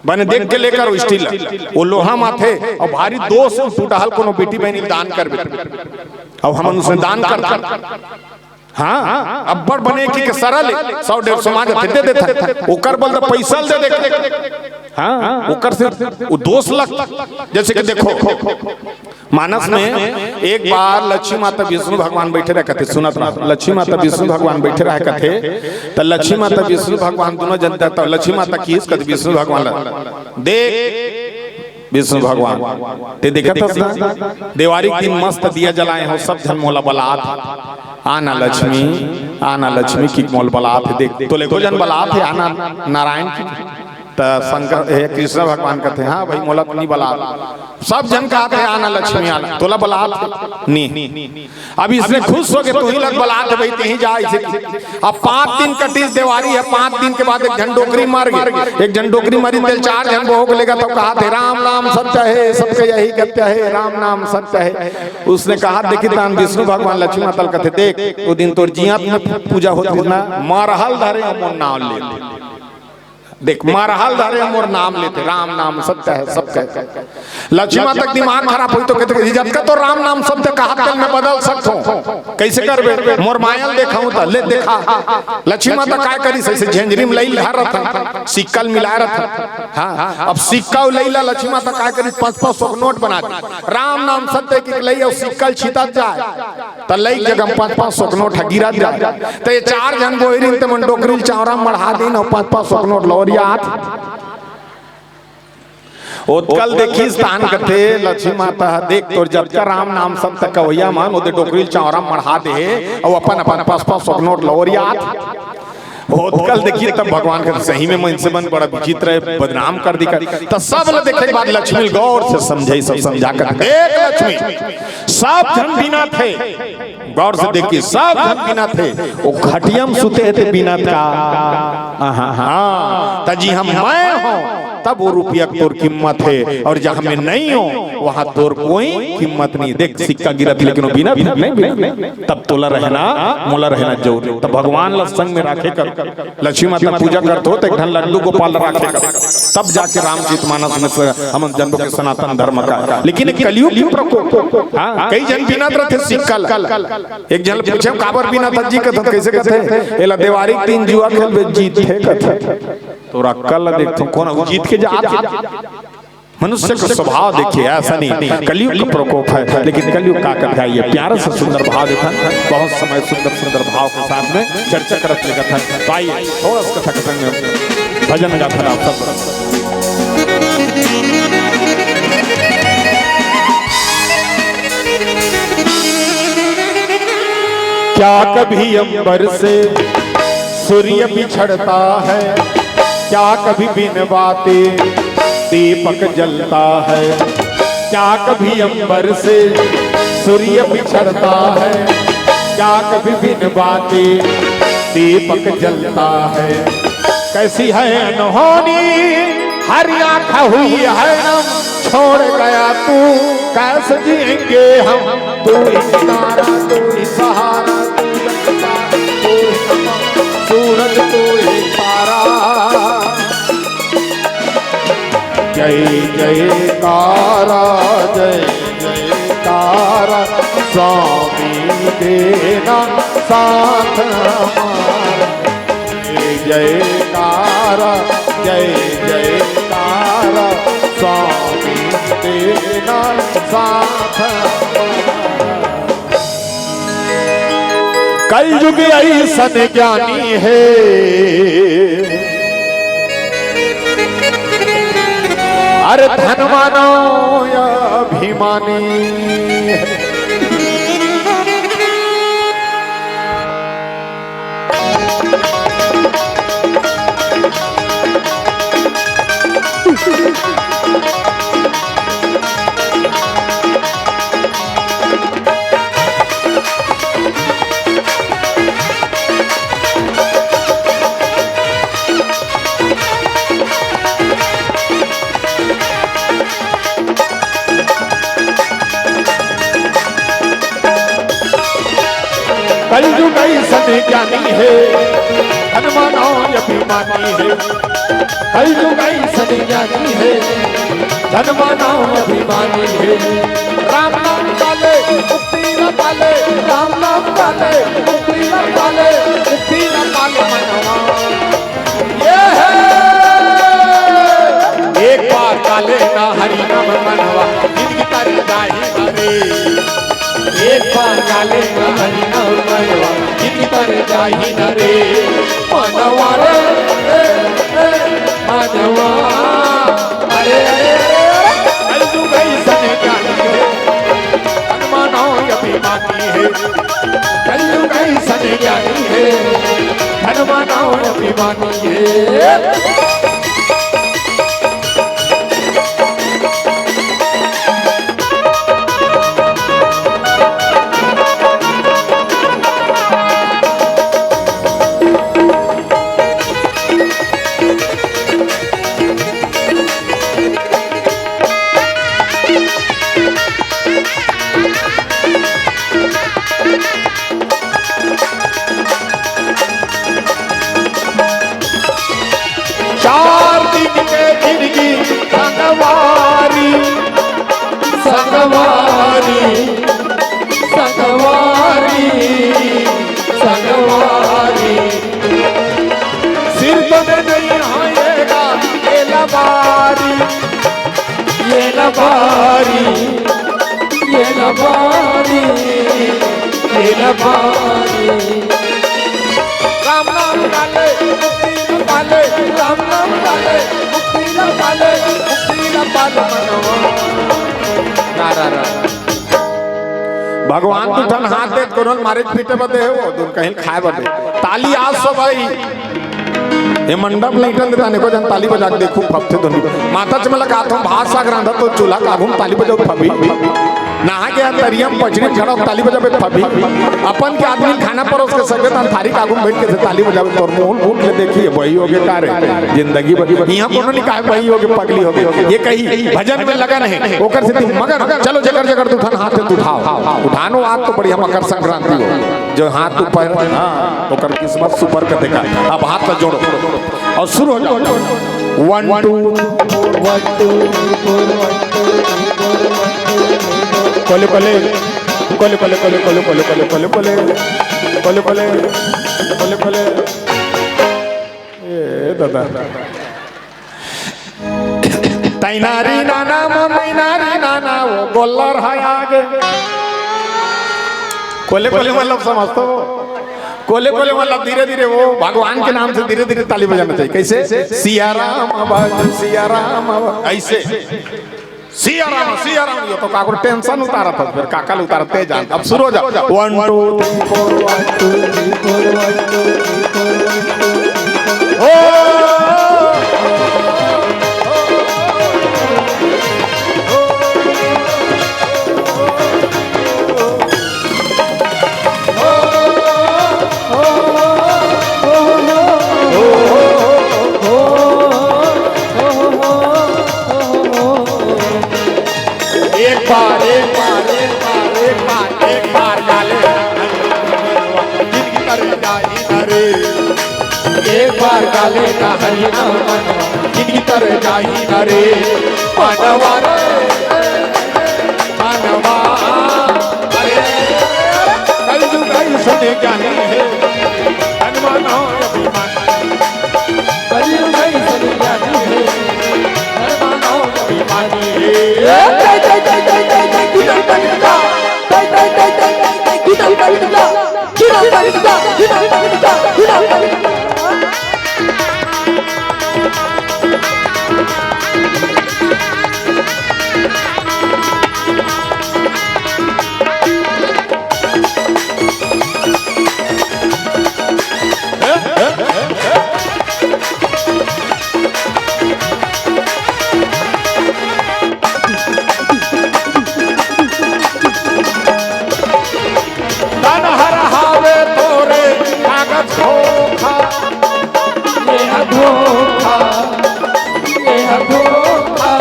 बने देख के लेकर वो स्टील, वो लोहा माथे, और भारी दो सौ टूटहल कोनो बेटी बहनी दान करबे, अब हमन उसने दान करथन। हाँ, अब्बड़ बने की के सरल, सौ डेढ़ सौ मांगे थे, दे देथे। ओकर बल तो पैसा दे दे। हाँ, ओकर से वो दोष लग, जैसे कि देखो, मानस में एक बार लक्ष्मी माता विष्णु भगवान बैठे रहे कथे, सुनत रहा, लक्ष्मी माता विष्णु भगवान बैठे रहे कथे, त लक्ष्मी माता विष्णु भगवान दोनों जनता, त लक्ष्मी माता की कथे विष्णु भगवान ला, "देख, विष्णु भगवान, ते देखत हस ना, देवारी के दिन मस्त दिया जलाए हो, सब झन मोला बलात हे, "आना लक्ष्मी, आना लक्ष्मी," कि मोला बलात हे। देख, तो लेको जन बलात हे, "आना नारायण की।" त शंकर, हे कृष्ण भगवान कहते, "हाँ भाई, मोला तो नहीं बलात।" सब झन कहत हे, "आना लक्ष्मी, आना," तोला बलात हे, नहीं। अब इसने खुश हो के तू ही लग बलात हे भाई, तहीं जा इसे। अब पांच दिन कटिस देवारी हे, पांच दिन के बाद एक झन डोकरी मर गे, एक झन डोकरी मरी, तेल चार झन बोहक लेगा, तब कहत हे, "राम नाम सत्य हे, सबके यही गत्य हे, राम नाम सत्य हे।" उसने कहा, देखी तान विष्णु भगवान लक्ष्मी माता ल कथे, "देख, वो दिन तोर जियात में पूजा होत रहिस ना, मरहल धरे हो मोर नाम ले।" देख, मरहल धरे मोर नाम लेथे, राम नाम सत्य हे, सब कहे। लक्ष्मी माता के दिमाग खराब होई तो कहते, "जतका तो राम नाम सत्य कहा, तेल मैं बदल सकथों।" "कैसे करबे?" "मोर माया ल देखाऊं त।" "ले देखा।" लक्ष्मी माता काय करिस, ऐसे झेंझरी में लई ल धर रथन, सिक्का ल मिलाए रथन। हाँ, अब सिक्का ल लई ला लक्ष्मी माता काय करिस, पाँच पाँच सौ के नोट बना दी। राम नाम सत्य के लई अउ सिक्का ल छितत जाए। त लइक जगह म पाँच पाँच सौ के नोट ह गिरत जाय। त ये चार झन बोहिरिन ते मन डोकरी ल चांवरा म मढ़ा दिन अउ पाँच पाँच सौ के नोट लवरियात। ओतका ल देखिस ताहन कथे लक्ष्मी माता ह, "देख तोर जतका राम नाम सत्य कवैया मन, ओदे डोकरी ल चांवरा म मढ़ा दे हे अउ अपन अपन पाँच पाँच सौ के नोट लवरियात।" ओतका ल देखिस तब भगवान कथे, "सही में मइनसे मन बड़ा विचित्र हे, बदनाम कर दिस।" त सब ल देखे के बाद लक्ष्मी ल गौर से समझाइस, सब समझा कर, "देख लक्ष्मी, सब झन बिनथे।" गौर से देखिस, सब झन बिनथे। ओ खटिया म सुते हे ते बिनथे का? आहा, हाँ। त जिहां मैं हों, तब ओ रुपया के तोर कीमत हे, अउ जहां मैं नइ हों, वहां तोर कोई कीमत नहीं। देख, सिक्का गिरत हे, लेकिन ओ बिनथे, नहीं बिनथे। तब तोला रहना, मोला रहना जरूरी। तब भगवान ल संग में राखे कर। लक्ष्मी माता पूजा करथो, त एक ठन लड्डू गोपाल राखे कर, तब जाके रामचरित मानस में से हमन जनबो के सनातन धर्म का। लेकिन एक कलयुग के प्रकोप, हाँ, कई झन बिनत रथे सिक्का ल। एक झन ल पूछे, "काबर बिनत हस जी?" कथन, "कैसे कथे?" "एला देवारी के दिन जुआ खेलबे, जीतथे," कथे। तोर अक्कल ल देखथों, कोन ह जीत के जात हे? मनुष्य का स्वभाव देखिए, ऐसा नहीं, कलयुग का प्रकोप है। लेकिन कलयुग का कथा है, ये प्यारा सा सुंदर भाव देखा, बहुत समय सुंदर सुंदर भाव के साथ में चर्चा करत लेकर था। तो आइए, थोड़ा सा कथा के संग भजन गाथा आप सब। क्या कभी अंबर से सूर्य बिछड़ता है, क्या कभी बिन बाती दीपक जलता है, क्या कभी अंबर से सूर्य बिछड़ता है, क्या कभी बिन बाती दीपक जलता है। कैसी है अनहोनी, हर आँख हुई है नम, छोड़ गया तू, कैसे जिएंगे हम? तू ही किनारा, तू ही सहारा, तू ही जगता, तू ही नमक, सूरज, तू ही तारा। जय जयकारा, जय जयकारा, स्वामी देना साथ हमारा। जय जयकारा, जय जयकारा, स्वामी तेरा साथ। कलयुग ऐसन ज्ञानी है, अरे धन मानव अभिमानी है। कलयुग ऐसन ज्ञानी है, धन मानव अभिमानी है। कलयुग ऐसन ज्ञानी है, धन मानव अभिमानी है। राम नाम पाले, मुक्ति न पाले, राम नाम पाले, मुक्ति न पाले, मुक्ति न पाले मनवा। ये है। एक बार काले ना हरि नाम मनवा, जिंदगी तर जाही हरे। एक बार काले ना हरि नाम मनवा, जिंदगी तर जाही न रे। मनवा रे, ए, ए, मनवा। अरे, अरे, अरे, अरे। चार दिन के जिनगी संगवारी, संगवारी, संगवारी, संगवारी। सिर तो में नहीं आएगा ये लबारी, ये लबारी, ये लबारी, ये लबारी। राम नाम पाले, मुक्ति न पाले, राम नाम पाले, मुक्ति न पाले, मुक्ति न पाले मनवा। रा, रा, रा। भगवान दू ठन हाथ देत कोनो ल मारे पीटे बर दे हे, वो दूर कहीं खाए बर दे। ताली आज सब आई। ये मंडप नहीं टन देता, अनेको जन ताली बजा के देखू, फपथे धुन। माता चमला का तुम भात साग रांधा तो चूल्हा का घूम ताली बजाओ फबी। नहा के आ तरिया में पचड़ी खड़ा हो, ताली बजावे फबी। अपन के आदमी खाना परोस के सके तन थारी का घूम बैठ के से ताली बजावे, तोर मुंह उठ ले देखिए, वही हो गए का रे? जिंदगी भर यहाँ कोनो नहीं कहे वही हो गए, पगली हो गए। ये कही भजन में लगन है, ओकर से तू मगन। चलो जगह जगह तू ठन हाथ से उठाओ, उठानो आज तो बढ़िया मकर संक्रांति हो। जो हाथ ऊपर, हाँ, ओकर किस्मत सुपर कर देगा। अब हाथ ला जोड़ो और शुरू हो जाओ। One, two, three, four, one, two, three, four, one, two, three, four, one, two, three, four। कोले, कोले, कोले, कोले। ए दादा। तैनारी नाना, मो तैनारी नाना, वो गोल्लर है आगे। कोले कोले मतलब समझ तो, कोले कोले मतलब धीरे धीरे, वो भगवान के नाम से धीरे धीरे ताली बजाना चाहिए। कैसे? सिया राम आवाज, सिया राम आवाज, ऐसे। सिया राम, सिया राम, ये तो काको टेंशन उतारा था, फिर काका ले उतारते जान। अब शुरू हो जाओ। One, two, three, four, one, two, three, four, one, two, three, four, one, two, three, four। ओ! एक बार, एक बार, एक बार, एक बार, एक बार गाले जिनकी तरह जाई ना रे। एक बार गाले ना हरि नाम मनवा, जिनकी तरह जाई ना रे। मानवा रे, मानवा। अरे, कलयुग ऐसन ज्ञानी है, हनुमान हो अभिमान। कलयुग ऐसन ज्ञानी है, हनुमान हो अभिमानी है। तन हर हावे तोरे कागज धोखा। ये ह धोखा, ये ह धोखा,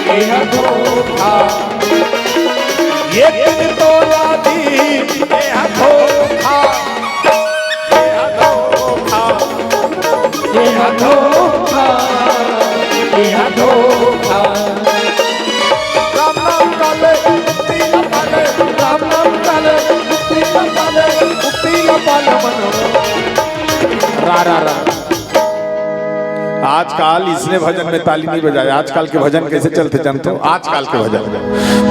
ये ह धोखा। ये दिन तो यादी, ये ह धोखा। ये ह धोखा, ये ह धोखा, ये ह धोखा। राम नाम काले, मुक्ति न पाले, राम नाम काले, मुक्ति न पाले, मुक्ति न पाले मनवा। रा, रा, रा। आजकल इसने भजन में ताली नहीं बजाए। आजकल के भजन कैसे चलते जानते हो? आजकल के भजन,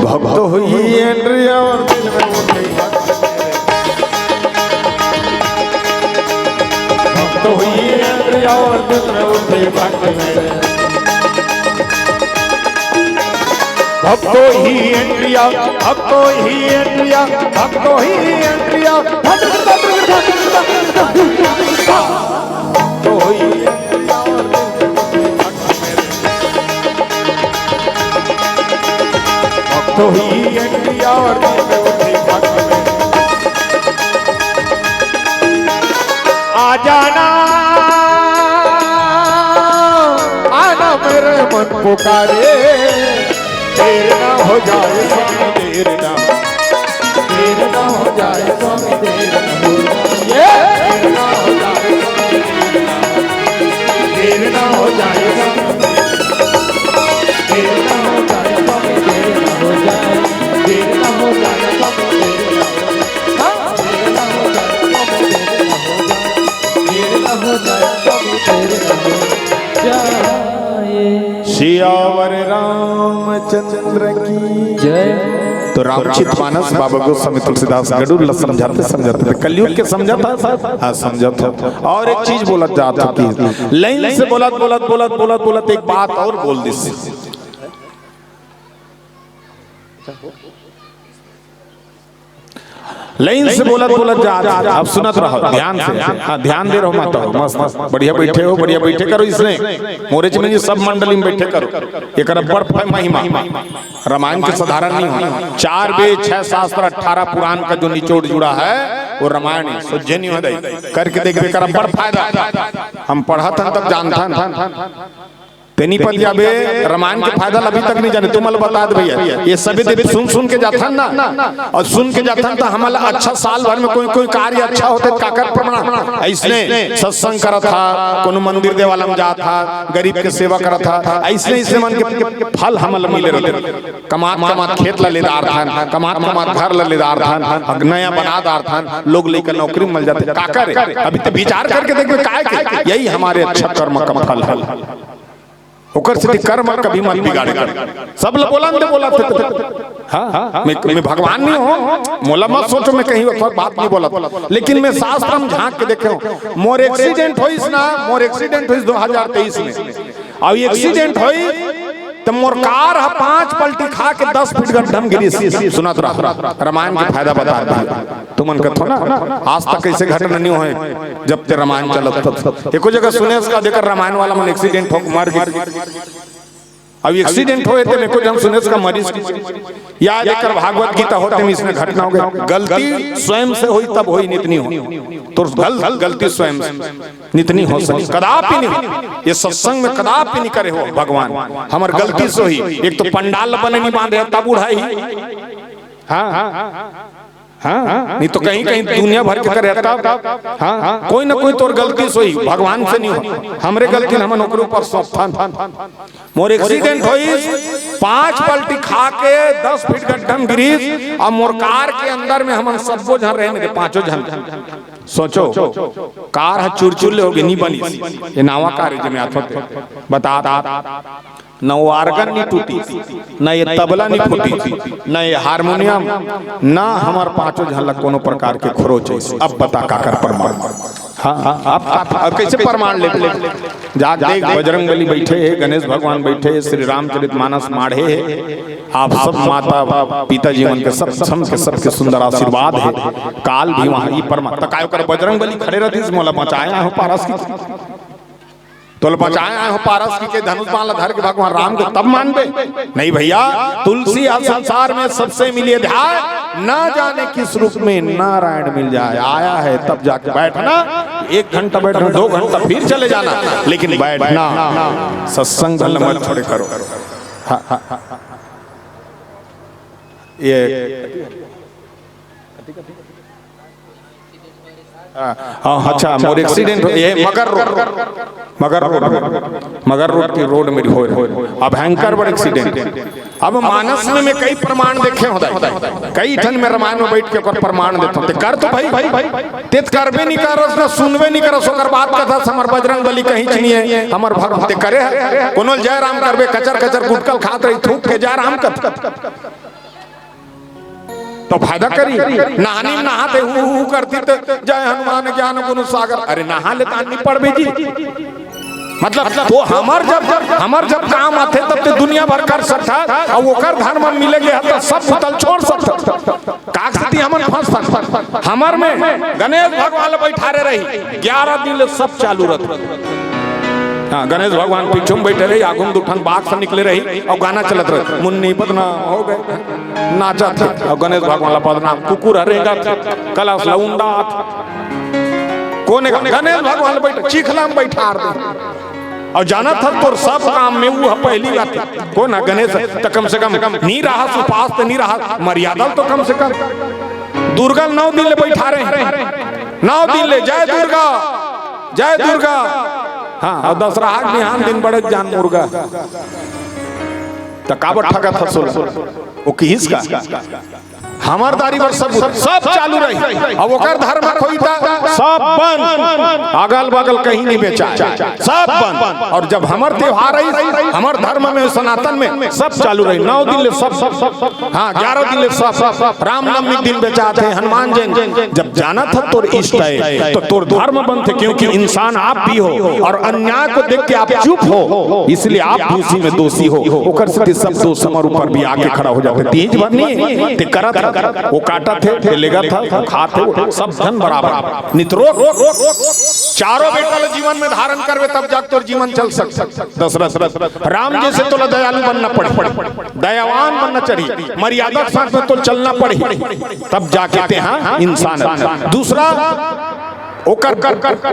भक्त हुई एंड्रिया और दिल में उठे। भक्त हुई एंड्रिया और दिल में उठे भक्त में। भक्तो ही एंड्रिया, भक्तो ही एंड्रिया, भक्तो ही एंड्रिया। भक्त हुई तो ही एनडीआरडी में उठी पग में। आ जाना, आना मेरे मन पुकारे। देर ना हो जाए स्वामी, देर ना, देर ना हो जाए स्वामी, देर ना हो जाए, ये देर ना हो जाए स्वामी, देर ना हो जाए। सियावर रामचंद्र की जय। तो रामचरित मानस बाबा गोस्वामी तुलसीदास गडुर ला समझाते समझाते थे, कलयुग के समझाता था। हाँ, समझाता था। और एक चीज बोलत जात हो कि लाइन से बोलत बोलत बोलत बोलत बोलत एक बात और बोल दिस। लाइन से बोलत बोलत जात, अब सुनत रहो ध्यान से। हाँ, ध्यान दे रहो माता, मस्त, बढ़िया बैठे हो, बढ़िया बैठे करो। इसने मोरे चिन्ह जी सब मंडली में बैठे करो। एकर बड़ फै-, महिमा रामायण के साधारण नहीं हो। चार वेद, छह शास्त्र, अठारह पुराण का जो निचोड़ जुड़ा है, वो रामायण है। सोझे नहीं हो दाई, करके देखबे, एकर बड़ फायदा। हम पढ़त हन तब जानत हन। तेनी पद जाबे, रामायण के फायदा ला अभी तक नहीं जाने। तुमन ला बता दे भैया, ये सभी देवी सुन सुन के जाथन ना, और सुन के जाथन तो हमन ला अच्छा, साल भर में कोई कोई कार्य अच्छा होथे त काकर प्रमाण? अइसने सत्संग करत हा, कोनो मंदिर देवाला में जात हा, गरीब के सेवा करत हा, अइसने अइसने मन के फल हमन ला मिले रहिथे। कमात कमात खेत ला ले डारथन, कमात कमात घर ला ले डारथन, नया बना डारथन, लोग लइका नौकरी में मिल जाथे। काकर? अभी तो विचार करके देखबे, काय के? यही हमारे अच्छा कर्म का फल है। ओकर सेती कर्म कभी मत बिगाड़े कर। सब ल बोलन दे, बोलत हे त। हाँ, मैं, मैं भगवान नहीं हूँ, मोला मत सोचो, मैं कहीं ओकर बात नहीं बोलत, लेकिन मैं शास्त्र में झांक के देखे हूँ। मोर एक्सीडेंट होइस ना, मोर एक्सीडेंट होइस दो हज़ार तेईस में। अब एक्सीडेंट होई त मोर कार ह पांच पलटी खा के दस फीट गड्ढा में गिरिस। सुनत रह, रामायण के फायदा बता दिया। तुमन कथो ना, आज तक कैसे घटना नहीं होए, जब ते रामायण चलत तब। एको जगह सुनेस का, जेकर रामायण वाला मन एक्सीडेंट होके मर गे। अब एक्सीडेंट होए ते एको जन सुनेस का मरिस। या जेकर भागवत गीता होते में इसने घटना हो गई। गलती स्वयं से होई तब होई, नित नहीं हो। तो गल-, गलती स्वयं से नित नहीं हो सके, कदापि नहीं हो। ये सत्संग में कदापि नहीं करे हो भगवान। हमर गलती से होई, एक तो पंडाल बने नहीं बांधे तब उड़ाई। हाँ, हाँ, हाँ, नहीं तो कहीं कहीं दुनिया भर के करे तब। हाँ, कोई ना कोई तोर गलती से होई, भगवान से नहीं हो। हमरे गलती ल हमन ओकरे ऊपर सौंपथन। मोर एक्सीडेंट होइस, पांच पलटी खा के दस फीट गड्ढा में गिरिस, अब मोर कार के अंदर में हमन सब्बो झन रहे, मेरे पांचों झन। सोचो, कार ह चुरचुर ले होगे, नहीं बनिस। ये नावा कार है, जेमे आत होते। बता, न वो आर्गन नहीं टूटी, न ये तबला नहीं फूटी, न ये हारमोनियम, न हमर पांचों झन ला कोनो प्रकार के खरोच होइस। अब बता काकर प्रमाण? हाँ, हाँ, आप, आप, आप कैसे प्रमाण ले? जा देख, बजरंग बली बैठे हे, गणेश भगवान बैठे हे, श्री रामचरित मानस माढ़े हे, आप सब माता पिताजी मन के सब, सब के, सबके सुंदर आशीर्वाद हे। काल भी वहाँ ई प्रमाण, त काय ओकर बजरंग बली खड़े रहतिस, मोला बचाए आए हो पारस की। तोला बचाए आए हो पारस की के धनुष बाण ला धर के भगवान राम के तब मानबे? नहीं भैया, तुलसी ह संसार में सबसे मिलिए ध्याय, ना जाने किस रूप में नारायण मिल जाए। आया है तब जाके बैठना, एक घंटा बैठना, दो घंटा फिर चले जाना, लेकिन बैठना, सत्संग धन मत छोड़े करो। हाँ, हाँ, हाँ। ये हाँ, हाँ, अच्छा, मोर एक्सीडेंट हो, ये मगर रोड, मगर रोड, मगर रोड की रोड मेरी होए, अब भयंकर बड़ एक्सीडेंट। अब मानस में मैं कई प्रमाण देखे हों, कई ठन में रामायण में बैठ के ओकर प्रमाण देथों। ते कर तो भाई, भाई, भाई, ते त करबे नहीं करस, ना सुनबे नहीं करस, ओकर बात कथा हमर बजरंग बली कहीं चिनिए, हमर भगवान ते करे है। कोनो जय राम करबे, कचर कचर गुटकल खात रही, थूक के जय राम कर। तो फायदा करी। नहानी में नहाते हु, हु, हु करती तो जय हनुमान ज्ञान गुण सागर। अरे नहा ले तानी पड़बे जी। मतलब तो हमर जब, हमर जब काम आथे तब ते दुनिया भर कर सकता, अउ ओकर धर्म में मिले गया तो सब बुतल छोड़ सकता। काक सेती हमन फंस सकता। हमर में गणेश भगवान बैठारे रही, ग्यारह दिन ले सब चालू रहता। हाँ, गणेश भगवान पीछू में बइठे रही, आगू में दू ठन बाक्स निकले रही अउ गाना चलत रहे, "मुन्नी बदनाम हो गे।" नाचत हे अउ गणेश भगवान ला बदनाम, कुकुर ह रेंगत हे, कलश ला उंडात हे। कोन हे? गणेश भगवान बइठे, चिखला में बइठार दे। अउ जानत हस, तोर सब काम में वो ह पहिली आथे। कोन ह? गणेश। त कम से कम नी रहस उपास, त नी रहस, मर्यादा तो कम से कम। दुर्गा ल नौ दिन ले बइठारे हे, नौ दिन ले, "जय दुर्गा, जय दुर्गा।" हाँ, अउ दसरहा के बिहान दिन बड़े जान मुर्गा। त काबर ठगत हस ओला? वो किहिस का? हमर दारी बर सब, सब चालू रही। अब ओकर धर्म खोई त सब बंद, अगल बगल कहीं नहीं बेचा, सब बंद। अउ जब हमर त्योहार रही, हमर धर्म में, सनातन में सब चालू रही, नौ दिन ले सब, सब, सब, हाँ, ग्यारह दिन ले सब, सब, रामनवमी के दिन बेचाथे, हनुमान जयंती। जब जानत हस तोर इष्ट हे, त तोर धर्म बनथे, क्योंकि इंसान आप भी हो अउ अन्याय को देख के आप चुप हो, इसलिए आप भी उसी में दोषी हो। ओकर सेती सब दोष हमर ऊपर भी आके खड़ा हो जाथे। तीज भर नहीं ते करत हस, वो काटत हे, ते लेगत हस, वो खात हे, वो सब झन बराबर। नित रोक, चारों बेटा ल जीवन में धारण करबे, तब जाके तोर जीवन चल सकथे। दशरथ, राम जइसे तोला दयालु बनना पड़ही, दयावान बनना चाही, मर्यादा के साथ में तोला चलना पड़ही, तब जाके तेहा इंसान हे। दूसरा, ओकर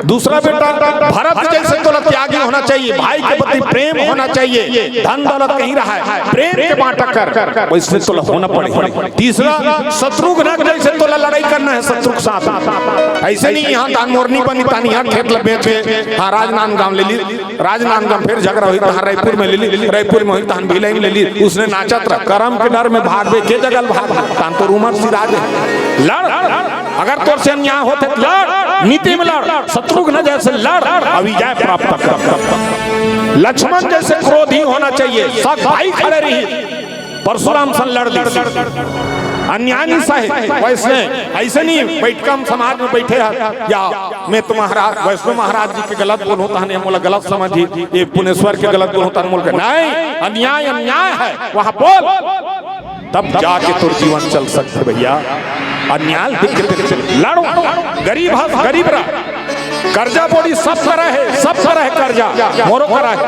दूसरा बेटा भरत जइसे तोला त्यागी होना चाहिए, भाई के प्रति प्रेम होना चाहिए, धन दौलत कहीं रहा हे, प्रेम के बांटा कर, वइसने तोला होना पड़ही। तीसरा, शत्रुघ्न जइसे तोला लड़ाई करना हे शत्रु के साथ, अइसे नहीं यहाँ दान मोरनी बनी तानी, यहाँ खेत ल बेच के, हाँ, राजनांदगांव ले ली, राजनांदगांव, फेर झगरा होही, तहाँ रायपुर में ले ली, रायपुर में होही, तहाँ भिलाई में ले ली, वइसने नाचत रह। करम के डर में भागबे, के जगह ल भागबे, तहाँ तोर उमर सिरागे। लड़, अगर तोर से अन्याय होथे त लड़, नीति में लड़, शत्रुघ्न जइसे लड़, अउ विजय प्राप्त कर। लक्ष्मण जइसे क्रोधी होना चाहिए, सब भाई खड़े रही, परशुराम सन लड़ दी। अन्याय नहीं सहे, वइसने, अइसे नहीं, बइठका म समाज में बइठे हस, या मैं तो महाराज, वैष्णव महाराज जी के गलत बोलहूं, तहने मोला गलत समझही, ये पुनेश्वर के गलत बोलहूं, तहने मोला कहे, नहीं, अन्याय अन्याय हे, वहां बोल, तब जाके तोर जीवन चल सकथे भैया। अन्याय ल देख के तेरे से लड़ो, गरीब हस, गरीब रह, कर्जा बोड़ी सब करा हे, सब करा हे कर्जा, मोरो करा हे।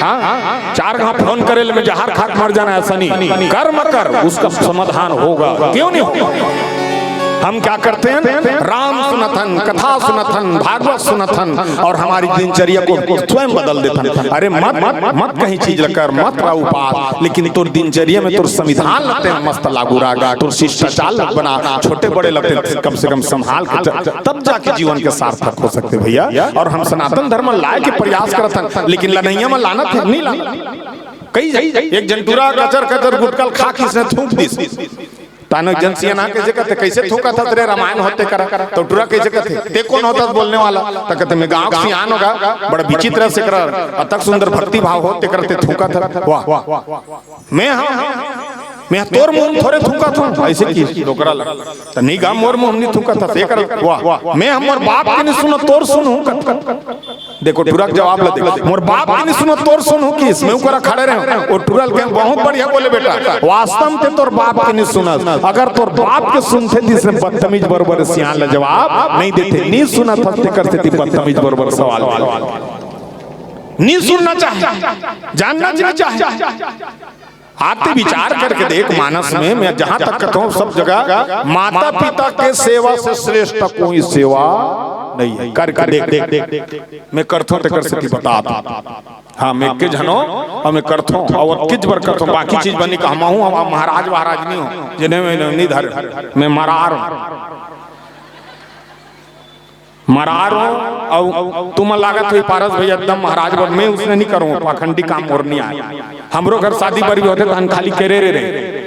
हाँ, चार घांव फोन करे ले मैं जहर खा के मर जाना हे, अइसने कर्म कर, उसका समाधान होगा, क्यों नहीं होगा? हम क्या करते हैं? राम सुनथन, कथा सुनथन, भागवत सुनथन अउ हमर दिनचर्या को स्वयं बदल देथन। अरे मत, मत, मत कहीं चीज ल कर, मत रह उपास, लेकिन तोर दिनचर्या में तोर संविधान ल तें मस्त लागू रख, तोर शिष्टाचार ल बना, छोटे बड़े ल तें कम से कम संभाल के चल, तब जाके जीवन के सार्थक हो सकथे भैया। अउ हम सनातन धर्म लाए के प्रयास करथन, लेकिन लनइया म लानत हे, नहीं लानत। कई एक झन टूरा कचर कचर गुटका ल खा के अइसने थूक दिस। तहने एक झन सियान कहे, "कइसे थूकत हस रे, रामायण होथे तेकर।" त टूरा कइसे कथे, "तें कोन होथस बोलने वाला?" त कथे, "मैं गांव के सियान हों गा, बड़ा विचित्र से कर, अतक सुंदर भक्ति भाव होथे तेकर तें थूकत हस।" वाह, वाह, वाह। मैं हंव, मैं तोर मुंह थोरे थूकत हंव, अइसे किहिस डोकरा ल। त नहीं गा, मोर मुंह नहीं थूकत हस, एकर, वाह, मैं हमर बाप के नहीं सुनंव, तोर सुनहूं कथस। देखो, टूरा के जवाब ल देख, मोर बाप के नहीं सुनंव, तोर सुनहूं किहिस, मैं ओकरा खड़े रहेंव। ओ टूरा ल कहेंव, बहुत बढ़िया बोले बेटा, वास्तव में तें तोर बाप के नहीं सुनस, अगर तोर बाप के सुनते त अइसने बदतमीज बरोबर सियान ल जवाब नहीं देते, नहीं सुनत हस तेकर सेती बदतमीज बरोबर सवाल नहीं सुनना चाहे, जानना नहीं चाहे। आते विचार करके देख मानस में, मैं जहां तक कहता हूं सब जगह माता पिता के सेवा से श्रेष्ठ कोई सेवा नहीं है। करके देख, देख, देख, मैं करता हूं तेकर सेती बता, हाँ, मैं के झनो अउ मैं करता हूं अउ किच बर करता हूं, बाकी चीज बनी का हम हूं, हम महाराज महाराज नहीं हूं, जिन्हें मैं नहीं धर, मैं मरार हूं। मरार हूं, अउ तुमन लागत होही पारस भैया एकदम महाराज बर, मैं अइसने नहीं करूं, पाखंडी काम मोर नहीं आय। हमरो घर शादी बर भी होथे, तहन खाली केरे रे रे।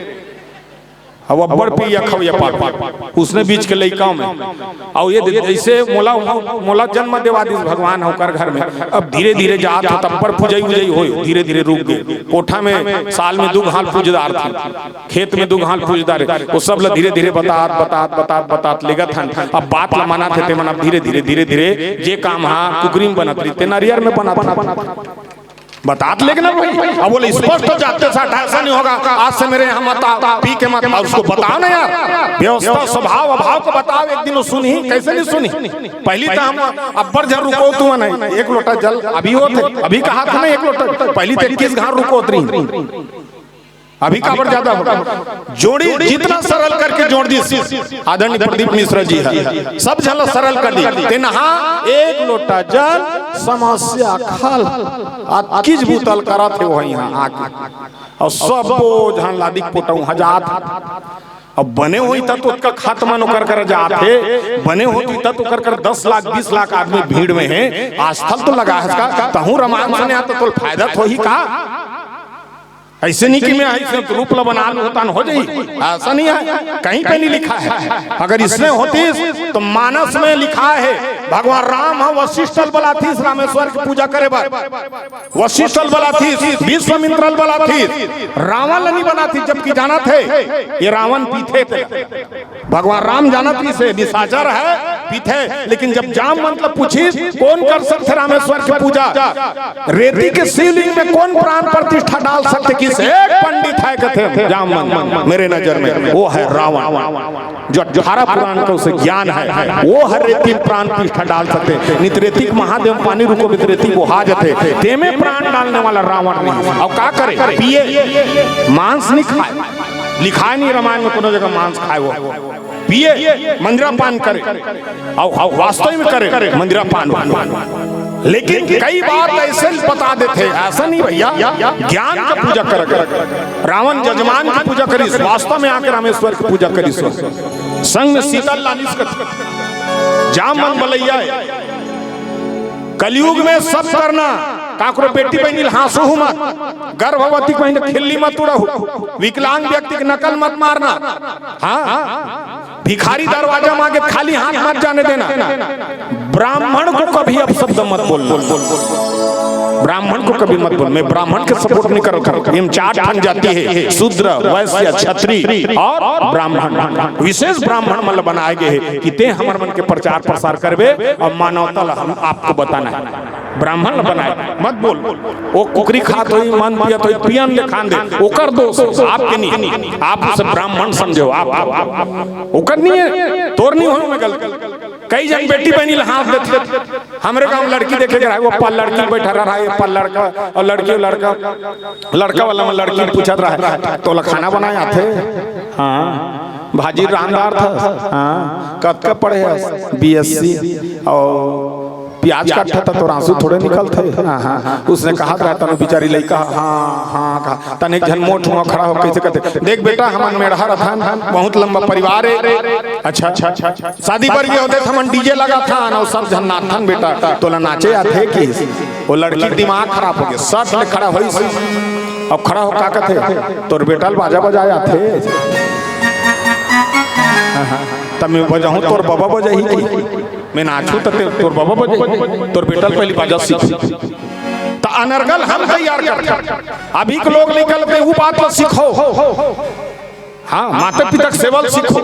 अउ अब्बड़ पिया खवैया पापी, अइसने बीच के लइका में। अउ ये दे-, जइसे मोला, मोला जन्म देवा दिस भगवान ह ओकर घर में। अब धीरे धीरे जात हंव, तब पर पूजई उजई होय, धीरे धीरे रुक गे। कोठा में साल में दू घांव पूजदार थे। खेत में दू घांव पूजदार हे, ओ सब ल धीरे-धीरे बतात, बतात, बतात, बतात लेगत हन। अब बात ल मानत हे, तेमन अब धीरे-धीरे, धीरे-धीरे जे काम ह कुकरी में बनत रहिस, ते नरियर में बनत हे। बतात लेकिन ना भाई, अब बोले स्पष्ट हो जाते साठ, ऐसा नहीं होगा, आज से मेरे यहाँ मत आओ, पी के मत आओ, उसको बताओ ना यार, व्यवस्था स्वभाव अभाव को बताओ। एक दिन वो सुनही, कैसे नहीं सुनही? पहली तो हम अब्बर झन रुको तू नहीं, एक लोटा जल अभी होत हे, अभी कहा था ना एक लोटा, पहली तो इक्कीस घाट रुकोत रही, अभी काबर ज्यादा होगा। जोड़ी जितना सरल करके जोड़ दिस आदरणीय प्रदीप मिश्रा जी हे, सब झन ला सरल कर दी। तेन हा एक लोटा जल समस्या खल अतकिच बुता ल करत हे वही हा आके, अउ सबो झन लादिक पोटऊ हा जात। अब बने होही त तो ओतका खत मन ओकर कर जात हे, बने होही त तो ओकर कर दस लाख बीस लाख आदमी भीड़ में हे, आस्था ल तो लगा हस का, तहूँ रामायण सुने हा त तोला फायदा तो होही का? ऐसे नहीं कि मैं ऐसे रूप ला बना लूं, तहान हो जाही, ऐसा नहीं हे, कहीं पे नहीं लिखा हे। अगर इसमें होतिस तो मानस में लिखा हे, भगवान राम ह वशिष्ठ ल बलातिस रामेश्वर के पूजा करे बर, वशिष्ठ ल बलातिस, विश्वामित्र ल बलातिस, रावण ल नहीं बलातिस, जबकि जानत हे ये रावण पीथे तेला। भगवान राम जानत रहिस हे निशाचर हे, पीथे, लेकिन जब जामवंत ल पूछिस कोन कर सकथे रामेश्वर के पूजा, रेती के शिवलिंग में कोन प्राण प्रतिष्ठा डाल सकथे, किस एक पंडित हे कथे जामवंत मेरे नजर में, वो हे रावण। जो अठारह पुराण का उसे ज्ञान हे, वो हर रेती में प्राण प्रतिष्ठा डाल सकथे। नित रेती के महादेव पानी रुको, नित रेती बोहा जाथे, तेमे प्राण डालने वाला रावण नहीं। अउ का करे? पिए, मांस नहीं खाए, लिखाय नहीं रामायण में कोनो जगह मांस खाय वो। पिए, मंदिरा पान करे, अउ, अउ वास्तव में करे मंदिरा पान। लेकिन कई बात ऐसे बता देथे, ऐसा नहीं भैया, ज्ञान का पूजा कर। रावण जजमान की पूजा करिस, वास्तव में आके रामेश्वर की पूजा करिस। संग में सीता ल लानिस कथे, जामवंत बलैया हे। कलयुग में सब करना, काकरो बेटी बहिनी ल हाँसहू मत, गर्भवती बहिनी ल खिल्ली मत उड़ाहू, विकलांग व्यक्ति के नकल मत मारना। हाँ, भिखारी दरवाजा मांगे खाली हाथ मत जाने देना। ब्राह्मण को कभी अपशब्द मत बोलना, ब्राह्मण को कभी मत बोल। मैं ब्राह्मण के सपोर्ट नहीं करत हूँ। एम चार ठन जाति हे, शूद्र, वैश्य, क्षत्रिय अउ ब्राह्मण। विशेष ब्राह्मण मन ल बनाय गे हे कि ते हमर मन के प्रचार प्रसार करबे अउ मानवता ल हम आपको बताना हे। ब्राह्मण ल बनाय मत बोल। वो कुकरी खात होही, मंद पियत होही, पियन ले खान दे, ओकर दोष हे, आपके नहीं। आप उसे ब्राह्मण समझो, आप, आप, आप। ओकर नहीं हे, तोर नहीं होय में गलती। कई झन बेटी बहिनी ल हाँस देथे। हमरे गांव लड़की देखे गे रहा, वो पार लड़की बैठा रहा, ये पार लड़का अउ लड़की, लड़का, लड़का वाला में लड़की पूछत रहा, "तोला खाना बनाय आथे?" "हाँ।" "भाजी रांधदार था?" "हाँ।" "कतका पढ़े हस?" "बीएससी।" "अउ प्याज काटथा त तोर आंसू थोड़े निकलथे?" "हाँ, हाँ।" उसने कहा था, तनु बिचारी लइका, "हाँ, हाँ।" कहा तन एक झन मोट हुआ खड़ा हो, कैसे कहते, "देख बेटा, हमन मेड़हा रथन, बहुत लंबा परिवार हे।" "अच्छा, अच्छा, अच्छा, अच्छा।" "शादी बर गे होते त हमन डीजे लगाथन अउ सब झन नाचथन बेटा, तोला नाचे आथे कि?" वो लड़की के दिमाग खराब हो गे, सट ले खड़ा होइस। अब खड़ा हो का कथे, "तोर बेटा ल बाजा बजाय आथे?" "तब मैं बजाहूँ, तोर बबा बजाही कि? मैं नाचहूँ त ते-, तोर बबा बजाही? तोर बेटा ल पहिली बाजा सीख।" त अनर्गल हम तैयार करथन। अभी के लोग निकलते, वो बात ल सीखो। हाँ, माता पिता के सेवा ल सीखो।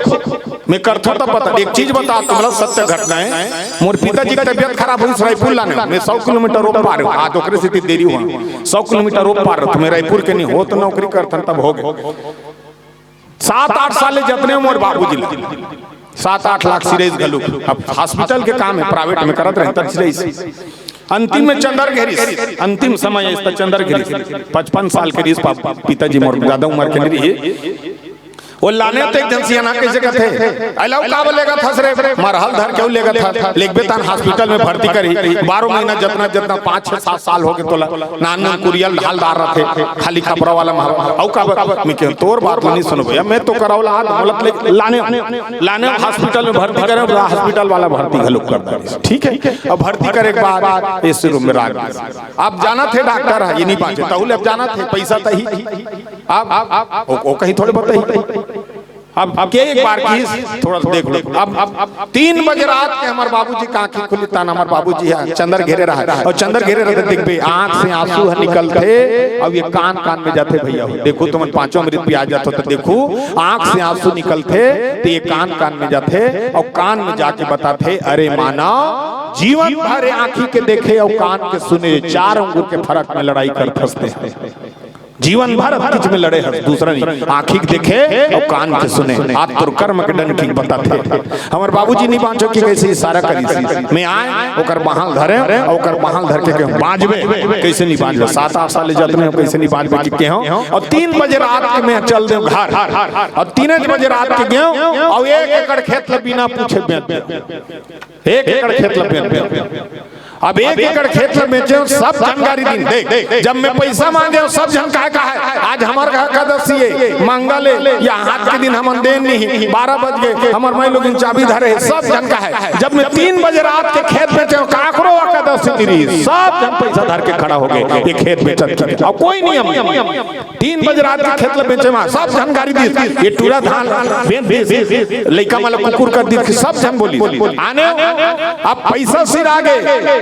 मैं करथों तब बता, एक चीज बता, तुम्हारा सत्य घटना हे। मोर पिताजी के तबियत खराब होइस, रायपुर लाने, मैं सौ किलोमीटर ओ पार हूँ, आज ओकरे सेती देरी हुआ, सौ किलोमीटर ओ पार हूँ, मैं रायपुर के नहीं होत, नौकरी करथन तब हो गे। सात आठ साल ले जतने मोर बाबूजी ला, सात आठ लाख सिरइस घलो। अब हॉस्पिटल के काम हे, प्राइवेट में करत रहे, तब सिरइस। अंतिम में चंदर घेरिस, अंतिम समय हे, इस त चंदर घेरिस। पचपन साल के रिहिस पा-, पिताजी मोर, ज्यादा उम्र के नहीं रहिस। वो लाने ते एक झन सियान कइसे कथे, "अइला का लेगथस रे?" "मरहल धर के अउ लेगथस, लेगबे तहान हॉस्पिटल में भर्ती करही, बारह महीना जतना, जतना पाँच, छह, सात साल हो गे तोला, नान नान कुरियल ढालदार रथे, खाली खपरा वाला में।" "अउ का बर?" मैं कहें, "तोर बात नहीं सुनो भैया, मैं तो करौला आत, बोलत ले लाने, लाने हॉस्पिटल में भर्ती करे, हॉस्पिटल वाला भर्ती घलो कर दे।" ठीक हे, अब भर्ती करे के बाद एसी रूम में राख दे। अब जानत हे डॉक्टर हे, ये नहीं बाँचे, तहूँ ले अब जानत हे, पैसा तही। अब, अब, अब, ओ, ओ कहीं थोड़े बताही। अब अब के एक बार की थोड़ा सा देख लो। अब अब तीन बजे रात के हमर बाबूजी के आँखी खुली, तहान हमर बाबूजी ह चंदर घेरे रहा, अउ चंदर घेरे रहा, देखबे आँख से आँसू ह निकलथे, अउ ये कान कान में जाथे भैया। देखो तुमन पाँचों अमृत पिया जाथो त देखो, आँख से आँसू निकलथे त ये कान कान में जाथे, अउ कान में जाके बताथे, अरे मानव, जीवन भर आँखी के देखे अउ कान के सुने, चार अंगुर के फरक में लड़ाई करथस ते। जीवन भर अब किच में लड़े हस, दूसरा नहीं, आँखी के देखे अउ कान के सुने। आज तोर कर्म के डंकी बताथे। हमर बाबूजी नहीं बाँचो कि कैसे इशारा करिस। मैं आय, ओकर बाँह ल धरे, अउ ओकर बाँह ल धर के कहेंव, बाँचबे, कैसे नहीं बाँचबे? सात आठ साल ले जात रहेंव, कैसे नहीं बाँचबे कि कहेंव। अउ तीन बजे रात के मैं चल देंव घर, अउ तीन बजे रात के गेंव, अउ एक एकड़ खेत ल बिना पूछे बेच देंव। एक एकड़ खेत ल बेच देंव। अब एक एकड़ खेत ल बेचेंव, सब झन गारी दिन। देख, जब मैं पैसा माँगेंव, सब झन कहे, कहे, आज हमर एकादशी हे, मंगल हे, या हाथ के दिन हमन देन नहीं, बारह बज गे, हमर माईलोगिन चाबी धरे हे, सब झन कहे। जब मैं तीन बजे रात के खेत बेचेंव, काकरो एकादशी नहीं रहिस, सब झन पैसा धर के खड़ा हो गे, ये खेत बेचत के। अउ कोई नहीं हम तीन बजे रात के खेत ल बेचे मा, सब झन गारी दिस, ये टूरा धान बेच दिस, लइका मन ल कुकुर कर दिस, सब झन बोलिस। आने अब पैसा सिरा गे।